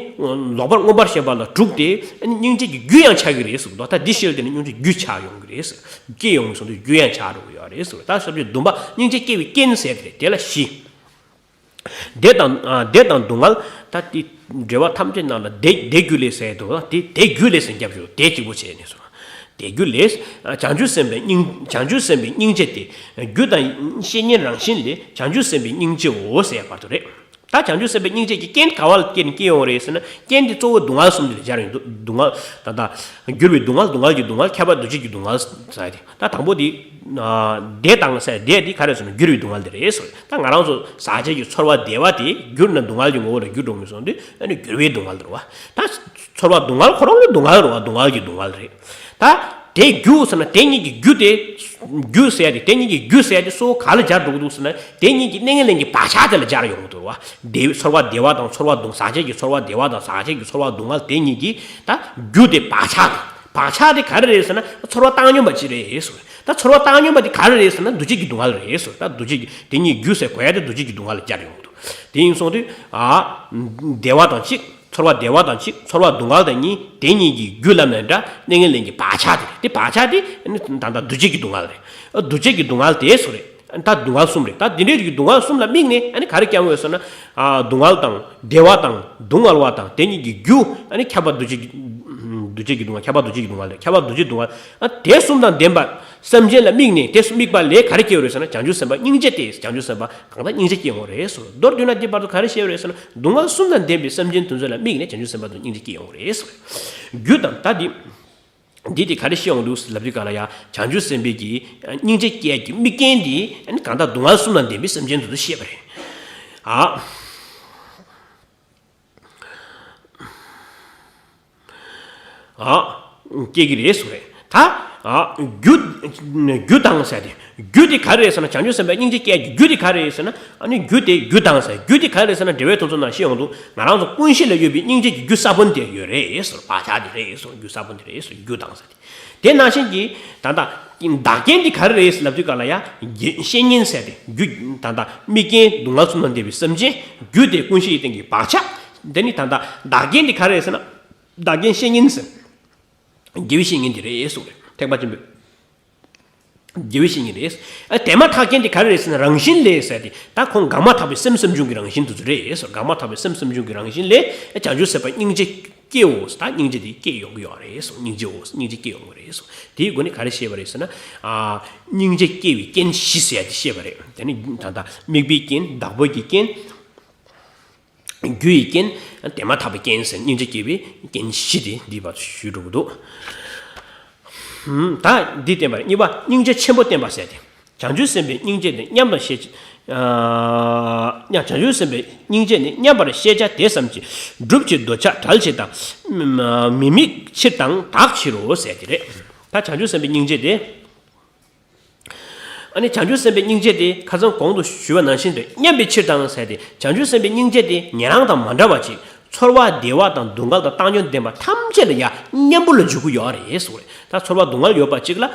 ལོག་པར་མངོན་པར་ཞེན་པ་ལ་དྲུག་སྟེ། ཨ་ནི་སྙིང་རྗེ་གི་རྒྱུ་ཡང་ཆགས་ཀྱི་རེད་ཟེར་གྱི་འདུག་ད་འདི་བཤད་དེ་ནི་སྙིང་རྗེ་རྒྱུ་ཆགས་ཡོང་གི་རེད་ཟེར། སྐྱེ་ཡོང་གི་སོང་དུས་རྒྱུ་ཡང་ཆགས་འགྲོ་གི་ཡོད་རེད་ཟེར། ད་ཞབས་ཀྱི་བདུན་པ་སྙིང་རྗེ་སྐྱེ་བའི་རྐྱེན་ཟེར་དེ་རེད། དེ་ལ་བཞི། དེ་དང་ཨ། དེ་དང་སྡུག་བསྔལ། ད་དེ་འགྲོ་བ་ཐམས་ཅད་རྣམས་ལ་དེ་དེ་རྒྱུ་ལས་ཟེར་དུས་དེ་དེ་རྒྱུ་ལས་ཟེར་རྒྱབ་ཞུ་དེ་གཅིག་པོ་བྱས་ནས་སོ། དེ་རྒྱུ་ལས། བྱང་ཆུབ་སེམས་དཔའི་སྙིང་བྱང་ཆུབ་སེམས་དཔའི་སྙིང་རྗེ་སྟེ། རྒྱུ་དང་བཤེས་གཉེན་རང་བཞིན་ལས། བྱང་ཆུབ་སེམས་དཔའི་སྙིང་རྗེའོ་ཟེར་བར་དུ་རེད། ད་བྱང་ཆུབ་སེམས་དཔའི་སྙིང་རྗེ་གི་རྐྱེན་ག་བ་ལ་སྐྱེ་ནས་སྐྱེ་ཡོང་རེད་ཟེར་ན། རྐྱེན་དེ་གཙོ་བོ་སྡུག་བསྔལ་གསུམ་དེ་ལ་སྦྱར་ཡོང་དུས་སྡུག་བསྔལ་ད་ལྟ་འགྱུར་བའི་སྡུག་བསྔལ་སྡུག་བསྔལ་གྱི་སྡུག་བསྔལ་ཁྱབ་པ་འདུ་བྱེད་ཀྱི་སྡུག་བསྔལ་ཟེར་ཏེ། ད་དང་པོ་དེ། ཨ། དེ་དང་ཟེར་དེ་དེ་ག་རེ་ཟེར་ན་འགྱུར་བའི་སྡུག་བསྔལ་དེ་རེད་ཟེར། ད་ང་རང་ཚོ་ཟག་བཅས་ཀྱི་ཚོར་བ་བདེ་བ་དེ་འགྱུར་ན་སྡུག་བསྔལ་གྱི་ངོ་བོ་ལ་འགྱུར་འགྲོ་གི་སོང་དུས་ཨ་ནི་འགྱུར་བའི་སྡུག་བསྔལ་དེ་རེད་བ། ད་ཚོར་བ་སྡུག་བསྔལ་ཁོ་རང་གི་སྡུག་བསྔལ་རེད་བ། སྡུག་བསྔལ་གྱི་སྡུག་བསྔལ་རེད། ད་དེ་རྒྱུ་ཟེར་ན་དེ་གཉིས་ཀྱི་རྒྱུ་དེ། རྒྱུ་ཟེར་ཡ་དེ་དེ་གཉིས་ཀྱི་རྒྱུ་ཟེར་ཡ་དེ་གཙོ་བོ་ག་ལ་སྦྱར་འགྲོ་གི་འདུག་ཟེར་ན། དེ་གཉིས་ཀྱི་གནས་ངན་ལེན་གྱི་བག་ཆགས་དེ་ལ་སྦྱར་ཡོང་གི་འདུག་བ། བདེ་བའི་ཚོར་བ་བདེ་བ་དང་ཚོར་བ་སྡུག་ཟག་བཅས་ཀྱི་ཚོར་བ་བདེ་བ་དང་ཟག་བཅས་ཀྱི་ཚོར་བ་སྡུག་བསྔལ་དེ་གཉིས་ཀྱི་ད་རྒྱུ་དེ་བག་ཆགས་དང་། བག་ཆགས་དེ་ག་རེ་རེད་ཟེར་ན་ཚོར་བ་བཏང་སྙོམས་པ་ཅིག་རེད་ཟེར། ད་ཚོར་བ་བཏང་སྙོམས་པ་དེ་ག་རེ་རེད་ཟེར་ན་འདུ་བྱེད་ཀྱི་སྡུག་བསྔལ་རེད་ཟེར། ད་འདུ་བྱེད་ཀྱི་དེ་གཉིས་རྒྱུ་ཟེར་གོ་ཡ་དེ་འདུ་བྱེད་ཀྱི་སྡུག་བསྔལ་ལ་སྦྱར་ཡོང་གི་འདུག་དེ་ཡིན་སོང་དུས་ཨ། བདེ་བ་དང་གཅིག་ཚོར་བ་བདེ་བ་དང་གཅིག་ཚོར་བ་སྡུག་བསྔལ་དང་གཉིས། དེ་གཉིས་ཀྱི་རྒྱུ་ལབ་ནས་འདྲ་གནས་ངན་ལེན་གྱི་བག་ཆགས་དེ་རེད། དེ་བག་ཆགས་དེ་ཨ་ནི་ད་ལྟ་འདུ་བྱེད་ཀྱི་སྡུག་བསྔལ་རེད། འདུ་བྱེད་ཀྱི་སྡུག་བསྔལ་དེ་སུ་རེད། ད་སྡུག་བསྔལ་གསུམ་རེད། ད་འདི་འདྲའི་རིགས་ཀྱི་སྡུག་བསྔལ་གསུམ་ལ་དམིགས་ནས་ཨ་ནི་ག་རེ་སྐྱེ་ཡོང་ཟེར་ན། ཨ། སྡུག་བསྔལ་དང་བདེ་བ་དང་སྡུག་བསྔལ་བ་དང་དེ་གཉིས་ཀྱི་རྒྱུ་ཨ་ནི་ཁྱབ་པ་འདུ་བྱེད་ཀྱི་འདུ་བྱེད་ཀྱི་སྡུག་བསྔལ། ཁྱབ་པ་འདུ་བྱེད་ཀྱི་སྡུག་བསྔལ་རེད། ཁྱབ་པ་འདུ་བྱེད་སྡུག་བསྔལ། ཨ། དེ་གསུམ་དང་ལྡན་པ་སེམས་ཅན་ལ་དམིགས་ནས་དེ་གསུམ་དམིགས་པ་ལས་ག་རེ་སྐྱེ་ཡོང་རེད་ཟེར་ན། བྱང་ཆུབ་སེམས་དཔའ་སྙིང་རྗེ་སྟེ། བྱང་ཆུབ་སེམས་དཔའ་གང་དག་སྙིང་རྗེ་སྐྱེ་ཡོང་རེད་ཟེར། མདོར་བསྡུས་ན་འདི་བར་དུ་ག་རེ་བཤད་ཡོད་རེད་ཟེར་ན། སྡུག་བསྔལ་གསུམ་དང་ལྡན་པའི་སེམས་ཅན་དེ་ཚོ་ལ་དམིགས་ནས་བྱང་ཆུབ་སེམས་དཔའ་དང་སྙིང་རྗེ་སྐྱེ་ཡོང་རེད་ཟེར། རྒྱུ་དང་ད་འདི། འདི་དེ་ག་རེ་བཤད་ཡོང་འདུག་ལབ་དུས་ག་ལ་ཡ། བྱང་ཆུབ་སེམས་དཔའི་གི་སྙིང་རྗེ་སྐྱེ་ཡ་གི་དམིགས་རྐྱེན་འདི་ཨ་ནི་གང་དག་སྡུག་བསྔལ་གསུམ་དང་ལྡན་པའི་སེམས་ཅན་དེ་ཚོ་བཤད་པ་རེད། ཨ། ཨ། སྐྱེ་གི་རེད་གསུངས་རེད། ད། ཨ། རྒྱུ། རྒྱུ་དང་ཟེར་ཏེ། རྒྱུ་དེ་ག་རེ་རེད་ཟེར་ན། བྱང་ཆུབ་སེམས་དཔའི་སྙིང་རྗེ་སྐྱེ་ཡ་གི་རྒྱུ་དེ་ག་རེ་རེད་ཟེར་ན། ཨ་ནི་རྒྱུ་དེ་རྒྱུ་དང་ཟེར། རྒྱུ་དེ་ག་རེ་རེད་ཟེར་ན། འགྲེལ་པའི་དོན་ཚོ་ནང་བཤད་ཡོང་འདུག་ང་རང་ཚོ་ཀུན་གཞི་ལ་ཡོད་པའི་སྙིང་རྗེ་གི་རྒྱུ་ས་བོན་དེ་ཡོད་རེད་ཟེར། བག་ཆགས་དེ་རེད་ཟེར། རྒྱུ་ས་བོན་དེ་རེད་ཟེར། རྒྱུ་དང་ཟེར་ཏེ། དེ་ནང་བཞིན་གྱི་ད་ལྟ་བདག་རྐྱེན་དེ་ག་རེ་རེད་ལབ་དུས་ག་ལ་ཡ། བཤེས་གཉེན་ཟེར་ཏེ། རྒྱུ་ད་ལྟ་དམིགས་རྐྱེན་སྡུག་བསྔལ་གསུམ་དང་ལྡན་པའི་སེམས་ཅན། རྒྱུ་དེ་ཀུན་གཞི་ཡི་སྟེང་གི་བག་ཆགས། དེ་ནི་ད་ལྟ་བདག་རྐྱེན་དེ་ག་རེ་རེད་ཟེར་ན། བདག་རྐྱེན་བཤེས་གཉེན་ཟེར། དགེ་བའི་བཤེས་གཉེན་དེ་རེད་གསུངས་རེད། ཐེག་པ་ཆེན་པོའི་དགེ་བའི་བཤེས་གཉེན་རེད། ཨ། དེ་མ་ཐག་རྐྱེན་དེ་ག་རེ་རེད་ཟེར་ན། རང་བཞིན་ལས་ཟེར་ཏེ། ད་ཁོང་འགག་མ་ཐག་པའི་སེམས་སེམས་བྱུང་གི་རང་བཞིན་དེ་ཚོ་རེད་གསུངས། འགག་མ་ཐག་པའི་སེམས་སེམས་བྱུང་གི་རང་བཞིན་ལས་བྱང་ཆུབ་སེམས་དཔའ་སྙིང་རྗེ་སྐྱེའོ་ཟེར། ད་སྙིང་རྗེ་དེ་སྐྱེ་ཡོང་གི་ཡོད་རེད་གསུངས། སྙིང་རྗེའོ། སྙིང་རྗེ་སྐྱེ་ཡོང་གི་རེད་གསུངས། དེའི་སྒོ་ནས་ག་རེ་བཤད་པ་རེད་ཟེར་ན། ཨ། སྙིང་རྗེ་སྐྱེ་བའི་རྐྱེན་བཞི་ཟེར་ཡ་དེ་བཤད་པ་རེད། དེ་ནི་ད་ལྟ་དམིགས་པའི་རྐྱེན། བདག་པོའི་གི་རྐྱེན། རྒྱུ་ཡི་རྐྱེན། དེ་མ་ཐག་པའི་རྐྱེན་ཟེར། སྙིང་རྗེ་སྐྱེ་བའི་རྐྱེན་བཞི་དེ་འདི་བར་དུ་ཞུས་འགྲོ་གི་འདུག་ཧུམ། ད་འདི་བསྟན་པ་རེད། གཉིས་པ་སྙིང་རྗེ་ཆེན་པོ་བསྟན་པ་ཟེར་ཏེ། བྱང་ཆུབ་སེམས་དཔའི་སྙིང་རྗེ་དེ་མཉམ་པར་ཤེས། ཨ། བྱང་ཆུབ་སེམས་དཔའི་སྙིང་རྗེ་ནི། མཉམ་པར་ཤེས་བྱ་དེ་ཙམ་གྱིས། སྒྲུབ་ཕྱིར་འདོད་ཆགས་བྲལ་ཕྱིར་དང་། མི་དམིགས་ཕྱིར་དང་དག་ཕྱིར་རོ་ཟེར་དེ་རེད། ད་བྱང་ཆུབ་སེམས་དཔའི་སྙིང་རྗེ་དེ། ཨ་ནི་བྱང་ཆུབ་སེམས་དཔའི་སྙིང་རྗེ་དེ་ཁ་སང་གོང་དུ་ཞུས་པ་ནང་བཞིན་དུ་མཉམ་པའི་ཕྱིར་དང་ཟེར་ཏེ། བྱང་ཆུབ་སེམས་དཔའི་སྙིང་རྗེ་དེ་ཉན་རང་དང་མ་འདྲ་བ་ཅིག་ཚོར་བ་བདེ་བ་དང་སྡུག་བསྔལ་དང་བཏང་སྙོམས་ལྡན་པ་ཐམས་ཅད་ལ་ཡང་མཉམ་པོ་ལ་འཇུག་གི་ཡོད་རེད་གསུངས་རེད། ད་ཚོར་བ་སྡུག་བསྔལ་ཡོད་པ་ཅིག་ལ་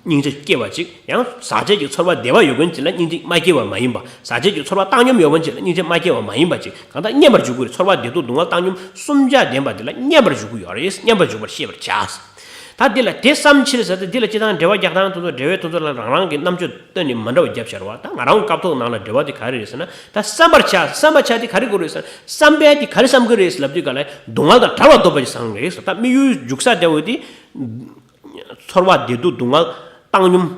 སྙིང་རྗེ་སྐྱེ་བ་ཅིག་ཡང་ཟག་བཅས་ཀྱི་ཚོར་བ་བདེ་བ་ཡོད་མཁན་ཅིག་ལ་སྙིང་རྗེ་མ་སྐྱེ་བ་མ་ཡིན་པ། ཟག་བཅས་ཀྱི་ཚོར་བ་བཏང་སྙོམས་ཡོད་མཁན་ཅིག་ལ་སྙིང་རྗེ་མ་སྐྱེ་བ་མ་ཡིན་པ་ཅིག་གང་ལྟར་མཉམ་པར་འཇུག་གི་རེད། ཚོར་བ་བདེ་སྡུག་སྡུག་བསྔལ་བཏང་སྙོམས་གསུམ་ཆ་ལྡན་པ་དེ་ལ་མཉམ་པར་འཇུག་གི་ཡོད་རེད། མཉམ་པར་འཇུག་པར་ཤེས་པར་བྱ། ད་འདི་ལ་དེ་བསམ་ཕྱིར་ཟེར་ཏེ། འདི་ལ་སྤྱིར་བཏང་འགྲེལ་པ་རྒྱག་སྟངས་དེ་ཚོ། འགྲེལ་པའི་དེ་ཚོ་ལ་རང་རང་གི་རྣམ་དཔྱོད་བཏོན་ནས་མ་འདྲ་བ་བརྒྱབ་བཞག་རེད་བ། ད་ང་རང་སྐབས་ཐོག་ནང་ལ་འགྲེལ་པ་དེ་ག་རེ་རེད་ཟེར་ན། ད་བསམ་པར་བྱ། བསམ་པར་བྱ་དེ་ག་རེ་དགོས་རེད་ཟེར་ན། བསམ་པས་དེ་ག་རེ་བསམ་གི་རེད་ལབ་དུས་ག་ལ་སྡུག་བསྔལ་དང་བྲལ་བ་འདོད་པ་ཞིག་བསམ་གི་རེད་ཟེར། ད་དམིགས་ཡུལ་འཇུག་ས་དེ་འོ་དེ། ཚོར་བ་བདེ་སྡུག་སྡུག་བསྔལ་བཏང་སྙོམས་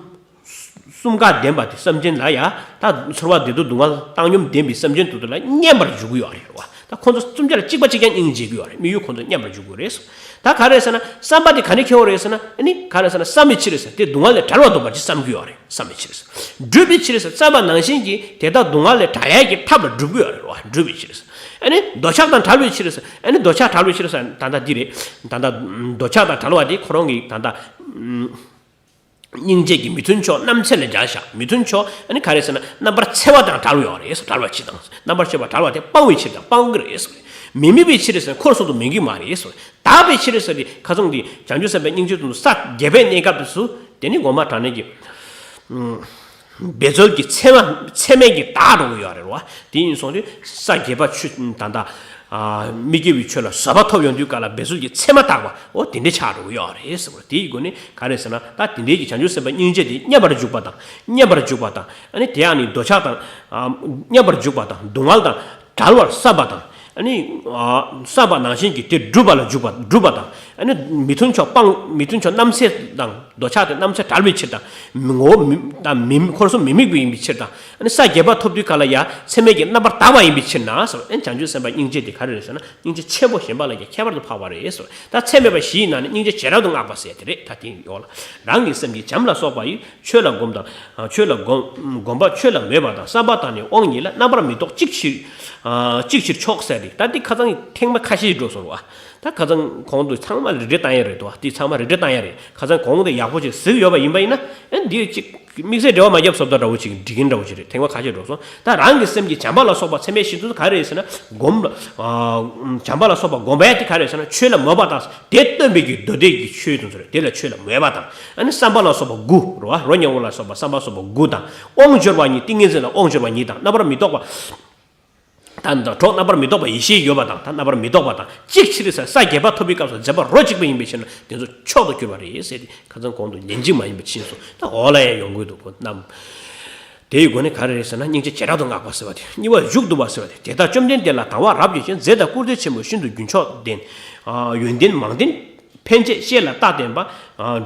གསུམ་ཀ་ལྡན་པ་དེ་སེམས་ཅན་ལ་ཡ། ད་ཚོར་བ་བདེ་སྡུག་སྡུག་བསྔལ་བཏང་སྙོམས་ལྡན་པའི་སེམས་ཅན་དེ་ཚོ་ལ་མཉམ་པར་འཇུག་གི་ཡོད་རེད་བ། ད་ཁོང་ཚོ་གསུམ་ཆ་ལ་གཅིག་པ་གཅིག་རྐྱང་སྙིང་རྗེ་གི་ཡོད་རེད། དམིགས་ཡུལ་ཁོང་ཚོ་མཉམ་པར་འཇུག་གི་རེད། ད་ག་རེ་ཟེར་ན། བསམ་པ་དེ་ག་ནས་ཁེལ་བ་རེད་ཟེར་ན། ཨ་ནི་ག་རེ་ཟེར་ན། བསམ་པའི་ཕྱིར་ཟེར་དེ་སྡུག་བསྔལ་ལས་བྲལ་བ་འདོད་པ་ཅིག་བསམ་གི་ཡོད་རེད། བསམ་པའི་ཕྱིར་ཟེར། སྒྲུབ་པའི་ཕྱིར་ཟེར། བསམ་པ་ནང་བཞིན་གྱིས་དེ་དག་སྡུག་བསྔལ་ལས་བྲལ་ཡས་ཀྱི་ཐབས་ལ་སྒྲུབ་གི་ཡོད་རེད་བ། སྒྲུབ་པའི་ཕྱིར་ཟེར། ཨ་ནི་འདོད་ཆགས་དང་བྲལ་བའི་ཕྱིར་ཟེར། ཨ་ནི་འདོད་ཆགས་བྲལ་བའི་ཕྱིར་ཟེར་ད་ལྟ་འདི་རེད། ད་ལྟ་འདོད་ཆགས་དང་བྲལ་བ་དེ་ཁོ་རང་གི་ད་ལྟ་སྙིང་རྗེ་གི་མི་མཐུན་ཕྱོགས་རྣམ་འཚེ་ལ་སྦྱར་བཞག་མི་མཐུན་ཕྱོགས་ཨ་ནི་ག་རེ་ཟེར་ན། རྣམ་པར་འཚེ་བ་དང་བྲལ་བ་ཡོད་རེད་ཟེར། བྲལ་བའི་ཕྱིར་དང་། རྣམ་པར་འཚེ་བ་བྲལ་བ་དེ་སྤང་བའི་ཕྱིར་དང་སྤང་གི་རེད་ཟེར། མི་དམིགས་པའི་ཕྱིར་ཟེར། འཁོར་གསུམ་དུ་དམིགས་ཀྱི་མ་རེད་ཟེར། དག་པའི་ཕྱིར་ཟེར་དེ་ཁ་སང་དེ་བྱང་ཆུབ་སེམས་དཔའི་སྙིང་རྗེ་དང་ས་བརྒྱད་པའི་གནས་སྐབས་སུ། དེ་ནི་དགོངས་པ་དྲང་གནས་ཀྱི་འབད་རྩོལ་གྱི་ཚད་མ་ཚད་མས་ཀྱི་དག་འགྲོ་གི་ཡོད་རེད་བ། དེ་ཡིན་སོང་དུས་ས་བརྒྱད་པ་ཆོས་ད་ལྟ་མི་དགེ་བའི་ཆོས་ལ་བཟོད་པ་ཐོབ་ཡོང་དུས་ག་ལ་འབད་རྩོལ་གྱི་ཚད་མ་དག་པ་འོ་དེ་འདྲའི་ཆགས་འགྲོ་གི་ཡོད་རེད་ཟེར་བ། དེའི་སྒོ་ནས་ག་རེ་ཟེར་ན་ད་དེ་འདྲའི་གི་བྱང་ཆུབ་སེམས་དཔའ་སྙིང་རྗེ་དེ་མཉམ་པར་འཇུག་པ་དང་མཉམ་པར་འཇུག་པ་དང་ཨ་ནི་དེ་ཡང་ནི་འདོད་ཆགས་དང་མཉམ་པར་འཇུག་པ་དང་སྡུག་བསྔལ་དང་བྲལ་བར་བསམ་པ་དང་ཨ་ནི་བསམ་པ་ནང་བཞིན་གྱི་དེ་སྒྲུབ་པ་ལ་འཇུག་པ་སྒྲུབ་པ་དང་ཨ་ནི་མི་མཐུན་ཕྱོགས་སྤང་མི་མཐུན་ཕྱོགས་རྣམ་སེལ་དང་། འདོད་ཆགས་དེ་རྣམ་སེལ་བྲལ་བའི་ཕྱིར་དང་། ངོ་བོ་མི་དང་མི་འཁོར་གསུམ་མི་དམིགས་པ་ཡིན་པའི་ཕྱིར་དང་། ཨ་ནི་ས་བརྒྱད་པ་ཐོབ་དུས་ག་ལ་ཡང་ཚད་མས་ཀྱི་རྣམ་པར་དག་པ་ཡིན་པའི་ཕྱིར་ན་ཟེར་བ། ཨ་ནི་བྱང་ཆུབ་སེམས་དཔའ་སྙིང་རྗེ་དེ་ག་རེ་རེད་ཟེར་ན་སྙིང་རྗེ་ཆེན་པོ་གཞན་པ་ལ་ཡང་ཁྱད་པར་དུ་འཕགས་པ་རེད་ཟེར་བ། ད་ཚད་མེད་པ་བཞི་ཡི་ནང་ནས་སྙིང་རྗེ་བྱེ་བྲག་ཏུ་བསྔགས་པ་ཟེར་དེ་རེད། ད་དེ་ཡོག་ལ་རང་གི་སེམས་ཀྱི་བྱམས་ལ་སོགས་པ་ཡིས་ཆོས་ལ་སྒོམ་དང་ཆོས་ལ་སྒོམ་སྒོམ་པ་ཆོས་ལ་མོས་པ་དང་བསམ་པ་དང་ནི་དབང་ཉིད་ལ་རྣམ་པར་མི་རྟོག་གཅིག་ཕྱིར་གཅིག་ཕྱིར་མཆོག་ཟེར་ཏེ་ད་འདི་ཁ་སང་ཐེངས་མ་ཁ་ཤས་འགྲོ་སོང་བ། ད་ཁ་སང་གོང་དུ་ཚང་མ་རེ་རེ་བཏང་ཡ་རེད་དོ། དེ་ཚང་མ་རེ་རེ་བཏང་ཡ་རེད། ཁ་སང་གོང་དེ་ཡག་པོ་ཅིག་གཟིགས་ཡོད་པ་ཡིན་པ་ཡིན་ན་ཨེ་འདི་ཅིག་དམིགས་བསལ་འབྲེལ་བ་མ་བརྒྱབ་སོབ་ད་འདྲ་བོ་ཅིག་འགྲིག་གིན་འདྲ་བོ་ཅིག་རེད། ཐེངས་མ་ཁ་ཤས་འགྲོ་སོང་། ད་རང་གི་སེམས་ཀྱི་བྱམས་པ་ལ་སོགས་པ་ཚད་མེད་བཞི་དུ་ག་རེ་ཟེར་ན་སྒོམ་ལ་བྱམས་པ་ལ་སོགས་པ་སྒོམ་པ་ཡ་དེ་ག་རེ་ཟེར་ན་ཆོས་ལ་མོས་པ་དང་དེ་སྟོན་པའི་གི་མདོ་སྡེ་གི་ཆོས་དུ་ཚོ་རེད། དེ་ལ་ཆོས་ལ་མོས་པ་དང་ཨ་ནི་བསམ་པ་ལ་སོགས་པ་དགུ་རེད་བ། རོ་མཉམ་པོ་ལ་སོགས་པ་བསམ་པ་སོགས་པ་དགུ་དང་དབང་འབྱོར་བ་གཉིས་ཏིང་ངེ་འཛིན་ལ་དབང་འབྱོར་བ་གཉིས་དང་རྣམ་པར་མི་རྟོག་པ། ད་ལྟ་གྲོགས་རྣམ་པར་མི་རྟོག་པ་ཡེ་ཤེས་ཡོད་པ་དང་ད་རྣམ་པར་མི་རྟོག་པ་དང་གཅིག་ཕྱིར་ས་ས་བརྒྱད་པ་ཐོབ་པའི་སྐབས་སུ་མཛད་པ་རོ་གཅིག་པ་ཡིན་པའི་ཕྱིར་ན་དེ་ཚོ་མཆོག་ཏུ་གྱུར་པ་རེད་ཟེར་ཏེ་ཁ་སང་གོང་དུ་ལན་གཅིག་མ་ཡིན་པ་ཕྱིན་སོང་། ད་འོག་ལ་ཡང་ཡོང་གི་འདུག་གོ་རྣམས། དེའི་སྒོ་ནས་ག་རེ་རེད་ཟེར་ན་སྙིང་རྗེ་བྱེ་བྲག་ཏུ་བསྔགས་པ་ཟེར་བ་དེ་གཉིས་པ་མཇུག་བསྡུ་བ་ཟེར་བ་དེ་དེ་ལྟར་བཅོམ་ལྡན་འདས་ལ་དང་བ་རབ་རྒྱས་ཤིང་མཛད་དང་བཀུར་སྟི་ཆེན་པོས་ཤིན་ཏུ་རྒྱུན་ཆོག་ལྡན། ཡོན་ཏན་མང་ལྡན་ཕན་བྱེད་བཤེས་ལ་རྟག་བརྟེན་པ།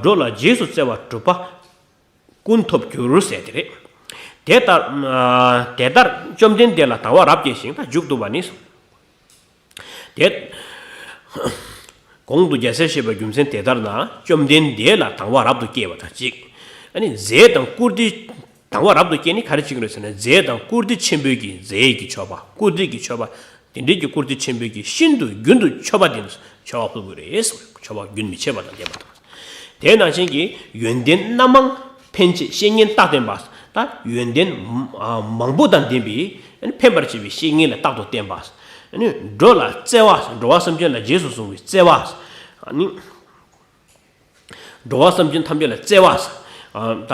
འགྲོ་ལ་རྗེས་སུ་བརྩེ་བ་གྲུབ་པ། ཀུན་ཐོབ་འགྱུར་ཟེར་དེ་རེད། དེ་ལྟར་དེ་ལྟར་བཅོམ་ལྡན་འདས་ལ་དང་བ་རབ་སྐྱེས་ཤིང་ད་མཇུག་བསྡུ་བ་ནི། དེ་གོང་དུ་རྒྱལ་སྲས་བཤད་པའི་རྒྱུ་མཚན་དེ་ལྟར་ན་བཅོམ་ལྡན་འདས་ལ་དང་བ་རབ་ཏུ་སྐྱེས་པ་དང་གཅིག་ཨ་ནི་མཛད་དང་བཀུར་སྟི་དང་བ་རབ་ཏུ་སྐྱེས་ནི་ག་རེ་བྱེད་ཀྱི་རེད་ཟེར་ན་མཛད་དང་བཀུར་སྟི་ཆེན་པོའི་གི་མཛད་ཀྱི་མཆོད་པ་བཀུར་སྟི་གི་མཆོད་པ། དེ་འདྲའི་གི་བཀུར་སྟི་ཆེན་པོའི་གི་ཤིན་ཏུ་རྒྱུན་དུ་མཆོད་པ་དེ་ནི་མཆོད་པ་ཕུལ་དགོས་རེད་ཟེར། མཆོད་པ་རྒྱུན་མི་འཆད་པ་དང་ལྡན་པ་དང་། དེ་ནང་བཞིན་གྱི་ཡོན་ཏན་རྣམ་མང་ཕན་བྱེད་བཤེས་གཉེན་རྟག་བརྟེན་པ། ད་ཡོན་ཏན་མང་པོ་དང་ལྡན་པའི་ཕན་པར་བྱེད་པའི་བཤེས་གཉེན་ལ་རྟག་ཏུ་བརྟེན་པ། འགྲོ་ལ་བརྩེ་བ་འགྲོ་བ་སེམས་ཅན་ལ་རྗེས་སུ་བཟུང་བའི་བརྩེ་བ། འགྲོ་བ་སེམས་ཅན་ཐམས་ཅད་ལ་བརྩེ་བ། ད་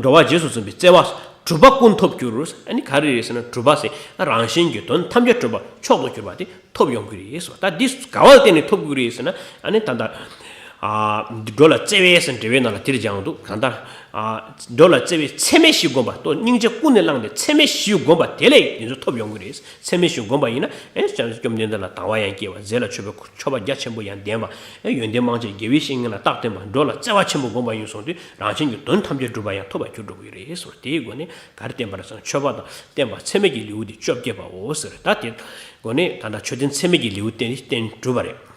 འགྲོ་བ་རྗེས་སུ་འཛིན་པའི་བརྩེ་བ། གྲུབ་པ་ཀུན་ཐོབ་འགྱུར། ཨ་ནི་ག་རེ་རེད་ཟེར་ན་གྲུབ་པ་ཟེར་རང་གཞན་གྱི་དོན་ཐམས་ཅད་གྲུབ་པ་མཆོག་ཏུ་གྱུར་པ་དེ་ཐོབ་ཡོང་གི་རེད་ཟེར་བ། ད་འདི་ག་བ་ལ་བརྟེན་ནས་ཐོབ་དགོས་རེད་ཟེར་ན་ཨ་ནི་ད་ལྟ་འགྲོ་ལ་བརྩེ་བས་ཟེར་འགྲེལ་བའི་ནང་ལ་དེར་སྦྱང་འདུག་གང་ལྟར་འགྲོ་ལ་བརྩེ་བས་ཚད་མེད་བཞི་བསྒོམ་པ་ལྟོ་སྙིང་རྗེ་ཀུན་ནས་བསླངས་ཏེ་ཚད་མེད་བཞི་བསྒོམ་པ་དེ་ལས་འདི་ཚོ་ཐོབ་ཡོང་གི་རེད། ཚད་མེད་བཞི་བསྒོམ་པ་ཡིན་ན་ཨེ་བྱམས་བཅོམ་ལྡན་འདས་ལ་དང་བ་ཡང་སྐྱེ་བ་རྫས་ལ་མཆོད་པའི་མཆོད་པ་རྒྱ་ཆེན་པོ་ཡང་ལྡན་པ། ཡོན་ཏན་མང་ཆེ་དགེ་བའི་བཤེས་གཉེན་ལ་རྟག་བརྟེན་པ། འགྲོ་ལ་བརྩེ་བ་ཆེན་པོ་བསྒོམ་པ་ཡིན་སོང་དུས་རང་གཞན་གྱི་དོན་ཐམས་ཅད་འགྲུབ་པ་ཡང་ཐོབ་པར་འགྱུར་འགྲོ་གི་རེད་ཟེར། དེའི་སྒོ་ནས་ག་རེ་བསྟན་པ་རེད་ཟེར་ན་མཆོད་པ་དང་བསྟན་པ་ཚད་མེད་ཀྱི་ལེའུ་སྟེ་བཅོ་བརྒྱད་པའོ་ཟེར། ད་དེ་སྒོ་ནས་ད་ལྟ་མཆོད་རྟེན་ཚད་མེད་ཀྱི་ལེའུ་བསྟན་བསྟན་གྲུབ་པ་རེད།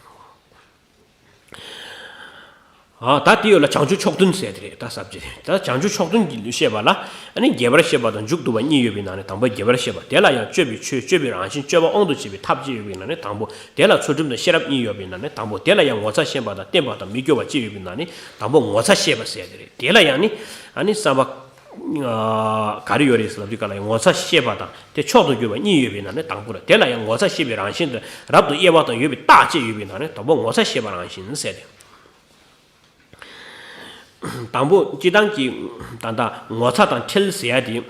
ཨ་ད་དེ་ཡོད་ལ་བྱང་ཆུབ་མཆོག་ཐུན་ཟེར་དེ་རེད། ད་ཟབ་ཅིག་རེད། ད་བྱང་ཆུབ་མཆོག་ཐུན་གྱི་བཤད་པ་ལ་ཨ་ནི་རྒྱས་པར་བཤད་པ་དང་མཇུག་བསྡུ་བ་གཉིས་ཡོད་པའི་ནང་ནས་དང་པོ་རྒྱས་པར་བཤད་པ་དེ་ལ་ཡང་སྤྱོད་པའི་ཆོས་སྤྱོད་པའི་རང་བཞིན་སྤྱོད་པ་དབང་དུ་བྱེད་པའི་ཐབས་བཅས་ཡོད་པའི་ནང་ནས་དང་པོ། དེ་ལ་ཚུལ་ཁྲིམས་དང་ཤེས་རབ་གཉིས་ཡོད་པའི་ནང་ནས་དང་པོ། དེ་ལ་ཡང་ངོ་ཚ་ཤེས་པ་དང་བསྟེན་པ་དང་མི་སྐྱོ་བ་བཅས་ཡོད་པའི་ནང་ནས་དང་པོ་ངོ་ཚ་ཤེས་པ་ཟེར་དེ་རེད། དེ་ལ་ཡང་ནི་ཨ་ནི་བསམ་པ་ག་རེ་ཡོད་རེད་ཟེར་ལབ་དུས་ག་ལ་ཡང་ངོ་ཚ་ཤེས་པ་དང་དེ་མཆོག་ཏུ་གྱུར་པ་གཉིས་ཡོད་པའི་ནང་ནས་དང་པོ་རེད། དེ་ལ་ཡང་ངོ་ཚ་ཤེས་པའི་རང་བཞིན་དང་རབ་ཏུ་དབྱེ་བ་དང་ཡོད་པའི་རྟགས་བཅས་ཡོད་པའི་ནང་ནས་དང་པོ་ངོ་ཚ་ཤེས་པ་རང་བཞིན་ཟེར་ཏེ། དང་པོ་སྤྱི་བཏང་གི་ད་ལྟ་ངོ་ཚ་དང་ཁྲེལ་ཟེར་ཡ་དེ།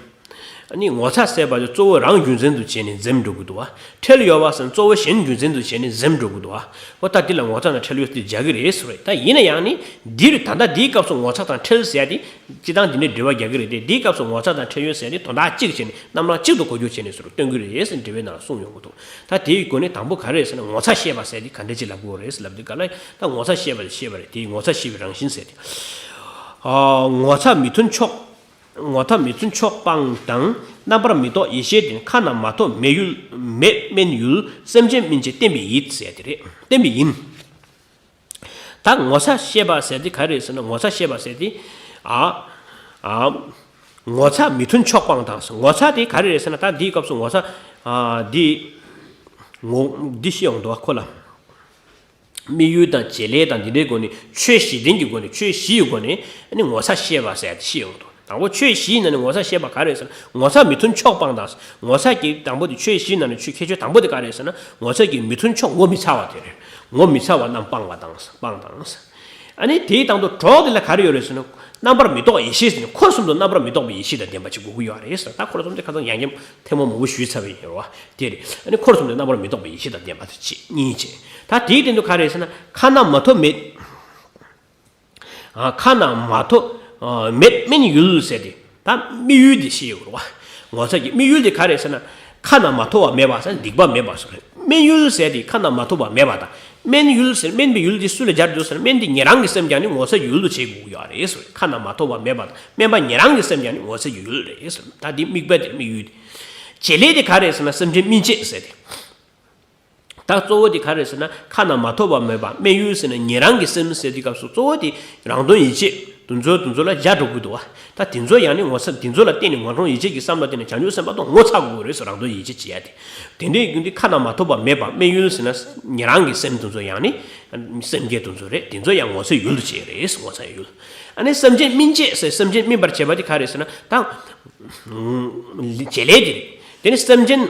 ཨ་ནི་ངོ་ཚ་ཟེར་བ་དེ་གཙོ་བོ་རང་རྒྱུ་མཚན་དུ་བྱས་ནས་འཛེམ་འགྲོ་གི་འདུག་བ། ཁྲེལ་ཡོད་བ་ཟེར་ན་གཙོ་བོ་གཞན་རྒྱུ་མཚན་དུ་བྱས་ནས་འཛེམ་འགྲོ་གི་འདུག་བ། ཨོ་ད་འདི་ལ་ངོ་ཚ་དང་ཁྲེལ་ཡོད་ཟེར་རྒྱག་གི་རེད་ཟེར་བས། ད་ཡིན་ན་ཡང་ནི་འདིར་ད་ལྟ་འདིའི་སྐབས་སུ་ངོ་ཚ་དང་ཁྲེལ་ཟེར་ཡ་དེ་སྤྱི་བཏང་འདི་ནས་འབྲེལ་བ་རྒྱག་གི་རེད་དེ། འདིའི་སྐབས་སུ་ངོ་ཚ་དང་ཁྲེལ་ཡོད་ཟེར་ཡ་དེ་དོན་དག་གཅིག་བྱས་ནས་རྣམ་གྲངས་གཅིག་ཏུ་གོ་རྒྱུ་བྱས་ནས་ཟེར་སྟོན་གི་རེད་ཟེར་འབྲེལ་བའི་ནང་ལ་གསུངས་ཡོང་གི་འདུག་ད་དེའི་སྒོ་ནས་དང་པོ་ག་རེ་རེད་ཟེར་ན་ངོ་ཚ་ཤེས་པ་ཟེར་དེ་ག་འདྲ་ཅིག་ལབ་དགོས་རེད་ཟེར་ལབ་དུས་ག་ལ་ད་ངོ་ཚ་ཤེས་པ་ཤེས་པ་རེད། དེའི་ངོ་ཚ་ཤེས་པའི་རང་བཞིན་ཟེར་དེ། ཨ་ངོ་ཚ་མི་མཐུན་ཕྱོགས། ངོ་ཚ་མི་མཐུན་ཕྱོགས་སྤངས་དང་རྣམ་པར་མི་རྟོག་ཡེ་ཤེས་ལྡན། ཁ་ན་མ་ཐོ་མེ་ཡུལ་མེ་དམན་ཡུལ་སེམས་ཅན་སྨིན་བྱེད་བསྟན་པའི་ཡིད་ཟེར་དེ་རེད། བསྟན་པའི་ཡིན། ད་ངོ་ཚ་ཤེས་པ་ཟེར་དེ་ག་རེ་རེད་ཟེར་ན་ངོ་ཚ་ཤེས་པ་ཟེར་དེ་ཨ་ཨ་ངོ་ཚ་མི་མཐུན་ཕྱོགས་སྤངས་དང་། ངོ་ཚ་དེ་ག་རེ་རེད་ཟེར་ན་ད་འདིའི་སྐབས་སུ་ངོ་ཚ་ཨ་འདི་ངོ་འདི་ཤེས་ཡོང་འདུག་ཁོ་ལ། དམིགས་ཡུལ་དང་བྱེད་ལས་དང་འདི་འདྲའི་སྒོ་ནས་ཆོས་བཞི་ལྡན་གྱི་སྒོ་ནས་ཆོས་བཞི་ཡི་སྒོ་ནས་ཨ་ནི་ངོ་ཚ་ཤེས་པ་ཟེར་ཡ་དེ་ཤེས་ཡོང་འདུག་དང་པོ་ཆོས་བཞིའི་ནང་ནས་ངོ་ཚ་ཤེས་པ་ག་རེ་ཟེར་ན་ངོ་ཚ་མི་མཐུན་ཕྱོགས་སྤངས་དང་། ངོ་ཚ་གི་དང་པོ་དེ་ཆོས་བཞིའི་ནང་ནས་ཆོས་ཁྱད་ཆོས་དང་པོ་དེ་ག་རེ་ཟེར་ན་ངོ་ཚ་གི་མི་མཐུན་ཕྱོགས་ངོ་མི་ཚ་བ་དེ་རེད། ངོ་མི་ཚ་བ་རྣམས་སྤངས་པ་དང་སྤངས་དང་། ཨ་ནི་དེའི་སྟེང་དུ་གྲོགས་དེ་ལ་ག་རེ་ཡོད་རེད་ཟེར་ན། རྣམ་པར་མི་རྟོག་ཡེ་ཤེས་ཟེར་ནས། འཁོར་གསུམ་དུ་རྣམ་པར་མི་རྟོག་པའི་ཡེ་ཤེས་དང་ལྡན་པ་ཅིག་དགོས་ཀྱི་ཡོད་རེད་ཟེར། ད་འཁོར་གསུམ་དེ་ཁ་སང་ཡང་ཉམས་ཐལ་མོ་མང་པོ་ཞུས་ཚར་བ་ཡིན་རེད་བ། དེ་རེད། ཨ་ནི་འཁོར་གསུམ་དུ་རྣམ་པར་མི་རྟོག་པའི་ཡེ་ཤེས་དང་ལྡན་པ་དེ་གཅིག་གཉིས་བྱས། ད་དེའི་སྟེང་དུ་ག་རེ་ཟེར་ན། ཁ་ན་མ་ཐོ་མེད། ཨ། ཁ་ན་མ་ཐོ་མེད་དམན་ཡུལ་ཟེར་ཏེ། ད་དམིགས་ཡུལ་དེ་ཤེས་དགོས་རེད་བ། ངོ་ཚ་གི་དམིགས་ཡུལ་དེ་ག་རེ་ཟེར་ན། ཁ་ན་མ་ཐོ་བ་མེད་པ་ཟེར་ན་སྡིག་པ་མེད་པ་ཟེར་རེད། དམན་ཡུལ་ཟེར་དེ་ཁ་ན་མ་ཐོ་བ་མེད་པ་དང་། དམན་ཡུལ་ཟེར། དམན་པའི་ཡུལ་དེ་སུ་ལ་སྦྱར་འདུག་ཟེར་ན། དམན་དེ་ཉན་རང་གི་སེམས་ཀྱང་ནི་ངོ་ཚ་གི་ཡུལ་དུ་བྱེད་དགོས་ཀྱི་ཡོད་རེད་ཟེར། ཁ་ན་མ་ཐོ་བ་མེད་པ་དང་། དམན་པ་ཉན་རང་གི་སེམས་ཀྱང་ནི་ངོ་ཚ་གི་ཡུལ་རེད་ཟེར། ད་དེ་དམིགས་པ་དེ་དམིགས་ཡུལ་དེ། བྱེད་ལས་དེ་ག་རེ་ཟེར་ན། སེམས་ཅན་སྨིན་བྱེད་ཟེར་ཏེ། ད་གཙོ་བོ་དེ་ག་རེ་ཟེར་ན། ཁ་ན་མ་ཐོ་བ་མེད་པ་དམན་ཡུལ་ཟེར་ན་ཉན་རང་གི་སེམས་ཟེར་དུས་སྐབས་སུ་གཙོ་བོ་དེ་རང་དོན་ཡིད་བྱེད་དེ་ཚོ་དེ་ཚོ་ལ་སྦྱར་འགྲོ་གི་འདུག་བ། ད་དེ་ཚོ་ཡང་ནི་ངོ་ཚ། དེ་ཚོ་ལ་བརྟེན་ནས་ངོ་རང་ཡིད་བྱེད་ཀྱི་བསམ་བློ་བརྟེན་ནས་བྱང་ཆུབ་སེམས་དཔའ་དང་ངོ་ཚ་དགོས་རེད་ཟེར། རང་དོན་ཡིད་བྱེད་བྱེད་ཡ་དེ། དེ་འདྲའི་རྒྱུ་འདི་ཁ་ན་མ་ཐོ་བ་མེད་པ་དམན་ཡུལ་ཟེར་ན་ཉན་རང་གི་སེམས་དེ་ཚོ་ཡང་ནི་སེམས་བསྐྱེད་དེ་ཚོ་རེད། དེ་ཚོ་ཡང་ངོ་ཚའི་ཡུལ་དུ་བྱེད་རེད། ངོ་ཚའི་ཡུལ། ཨ་ནི་སེམས་ཅན་སྨིན་བྱེད་ཟེར། སེམས་ཅན་སྨིན་པར་བྱེད་པ་དེ་ག་རེ་ཟེར་ན། ད་བྱེད་ལས་དེ་རེད། དེ་ནི་སེམས་ཅན།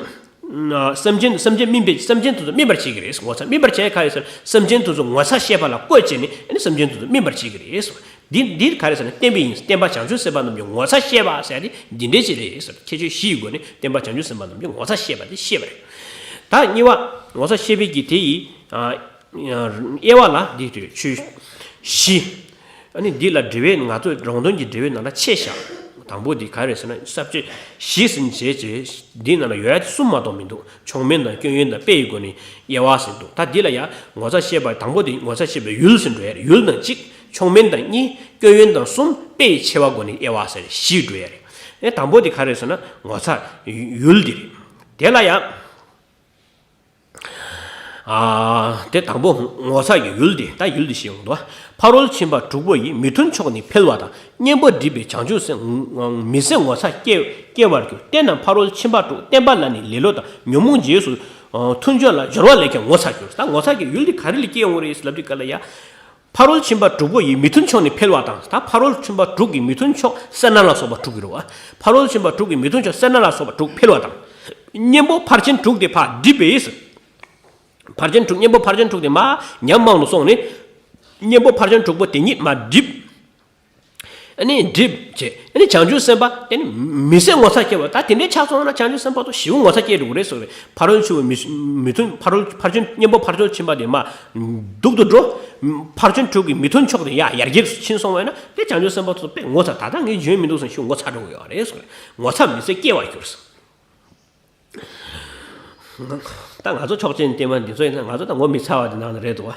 སེམས་ཅན། སེམས་ཅན་སྨིན་པའི། སེམས་ཅན་དེ་ཚོ་སྨིན་པར་བྱེད་ཀྱི་རེད། ངོ་ཚ། སྨིན་པར་བྱེད་ག་རེ་ཟེར། སེམས་ཅན་དེ་ཚོ་ངོ་ཚ་ཤེས་པ་ལ་བཀོད་བྱས་ནས་ཨ་ནི་སེམས་ཅན་དེ་ཚོ་སྨིན་པར་བྱེད་ཀྱི་རེད། འདི་འདི་ག་རེ་ཟེར་ན་བསྟན་པ་ཡིན། བསྟན་པ་བྱང་ཆུབ་སེམས་དཔའ་རྣམས་ཀྱི་ངོ་ཚ་ཤེས་པ་ཟེར་ཏེ་འདི་འདྲའི་ཅིག་རེད་ཟེར། ཁྱད་ཆོས་བཞི་ཡི་སྒོ་ནས་བསྟན་པ་བྱང་ཆུབ་སེམས་དཔའ་རྣམས་ཀྱི་ངོ་ཚ་ཤེས་པ་དེ་ཤེས་པ་རེད། ད་གཉིས་པ་ངོ་ཚ་ཤེས་པའི་གི་དེ་ཡི། ཨ། དབྱེ་བ་ལ་འདི་ཆོས་བཞི། ཨ་ནི་འདི་ལ་འགྲེལ་པའི། ང་ཚོས་རང་དོན་གྱི་འགྲེལ་པའི་ནང་ལ་ཕྱེ་བཞག་དང་པོ་འདི་ག་རེ་ཟེར་ན། ས་བཅད་བཞི་ཟིན་བྱས་བྱས་འདི་ནང་ལ་ཡོད་ཡ་དེ་གསུམ་མ་གཏོགས་མི་འདུག་མཆོག་དམན་དང་སྐྱོན་ཡོན་དང་དཔེ་ཡི་སྒོ་ནས་དབྱེ་བ་ཟིན་འདུག་ད་འདི་ལ་ཡང་ངོ་ཚ་ཤེས་པ་དང་པོ་དེ་ངོ་ཚ་ཤེས་པའི་ཡུལ་ཟིན་འགྲོ་ཡ་རེད། ཡུལ་དང་གཅིག་མཆོག་དམན་དང་གཉིས། སྐྱོན་ཡོན་དང་གསུམ། དཔེ་ཡི་ཕྱེ་བ་སྒོ་ནས་དབྱེ་བ་ཟེར་བཞི་འགྲོ་ཡ་རེད། ཨེ། དང་པོ་དེ་ག་རེ་ཟེར་ན་ངོ་ཚ་ཡུལ་འདི་རེད། དེ་ལ་ཡང་། ཨ། དེ་དང་པོ་ངོ་ཚ་གི་ཡུལ་དེ། ད་ཡུལ་དེ་ཤེས་ཡོང་དོ། ཕ་རོལ་ཕྱིན་པ་དྲུག་པོ་ཡི། མི་མཐུན་ཕྱོགས་ནི་འཕེལ་བ་དང་། གཉེན་པོ་སྒྲིབ་པའི་བྱང་ཆུབ་སེམས། མི་བཟད་ངོ་ཚ་སྐྱེ་སྐྱེ་བར་འགྱུར། དེ་རྣམས་ཕ་རོལ་ཕྱིན་པ་དྲུག་བསྟན་པ་ལ་ནི་ལེ་ལོ་དང་། ཉོན་མོངས་རྗེས་སུ་མཐུན་ཕྱོགས་ལ་སྦྱོར་བ་ལས་ཀྱང་ངོ་ཚ་འགྱུར། ད་ངོ་ཚ་གི་ཡུལ་དེ་ག་རེ་ལ་སྐྱེ་ཡོང་གི་རེད་ལབ་དུས་ག་ལ་ཡ། ཕ་རོལ་ཕྱིན་པ་དྲུག་པོ་ཡི། མི་མཐུན་ཕྱོགས་ནི་འཕེལ་བ་དང་། ད་ཕ་རོལ་ཕྱིན་པ་དྲུག་གི་མི་མཐུན་ཕྱོགས་སེར་སྣ་ལ་སོགས་པ་དྲུག་གི་རེད་བ། ཕ་རོལ་ཕྱིན་པ་དྲུག་གི་མི་མཐུན་ཕྱོགས་སེར་སྣ་ལ་སོགས་པ་དྲུག་འཕེལ་བ་དང་། གཉེན་པོ་ཕར་ཕྱིན་དྲུག་དེ་ཕར་སྒྲིབ་པས། ཕར་ཕྱིན་དྲུག་གཉེན་པོ་ཕར་ཕྱིན་དྲུག་དེ་མར་ཉམས་མང་དུ་སོང་ནས། གཉེན་པོ་ཕར་ཕྱིན་དྲུག་པོ་དེ་ཉིད་མར་སྒྲིབ། ཨ་ནི་སྒྲིབ་བྱེད། ཨ་ནི་བྱང་ཆུབ་སེམས་དཔའ་དེ་ནི་མི་བཟད་ངོ་ཚ་སྐྱེ་བ། ད་དེ་འདྲའི་ཆགས་སོང་ན་བྱང་ཆུབ་སེམས་དཔའ་དང་ཞེ་པོ་ངོ་ཚ་སྐྱེ་འགྲོ་གི་རེད་ཟེར་བས། ཕ་རོལ་ཕྱིན་པ་མི་མི་མཐུན། ཕ་རོལ་ཕར་ཕྱིན་གཉེན་པོ་ཕར་ཕྱིན་ཕྱིན་པ་དེ་མར་སྡུག་ཏུ་འགྲོ། ཕར་ཕྱིན་དྲུག་གི་མི་མཐུན་ཕྱོགས་དེ་ཡར་ཡར་རྒྱས་སུ་ཕྱིན་སོང་བས་ན་དེ་བྱང་ཆུབ་སེམས་དཔའ་ཚོ་དཔེ་ངོ་ཚ། ད་ལྟ་ངས་འཇོན་མི་འདུག་ཟེར་ཞེ་པོ་ངོ་ཚ་འགྲོ་གི་ཡོད་རེད་ཟེར་བས། ངོ་ཚ་མི་བཟད་སྐྱེ་བར་འགྱུར་ཟེར། ད་ང་ཚོ་ཕྱོགས་ཅན་བསྟན་པ་འདི་ཚོ་ཡིན་ན་ང་ཚོ་ད་ངོ་མི་ཚ་བ་དེ་ནང་ནས་རེད་འདུག་བ།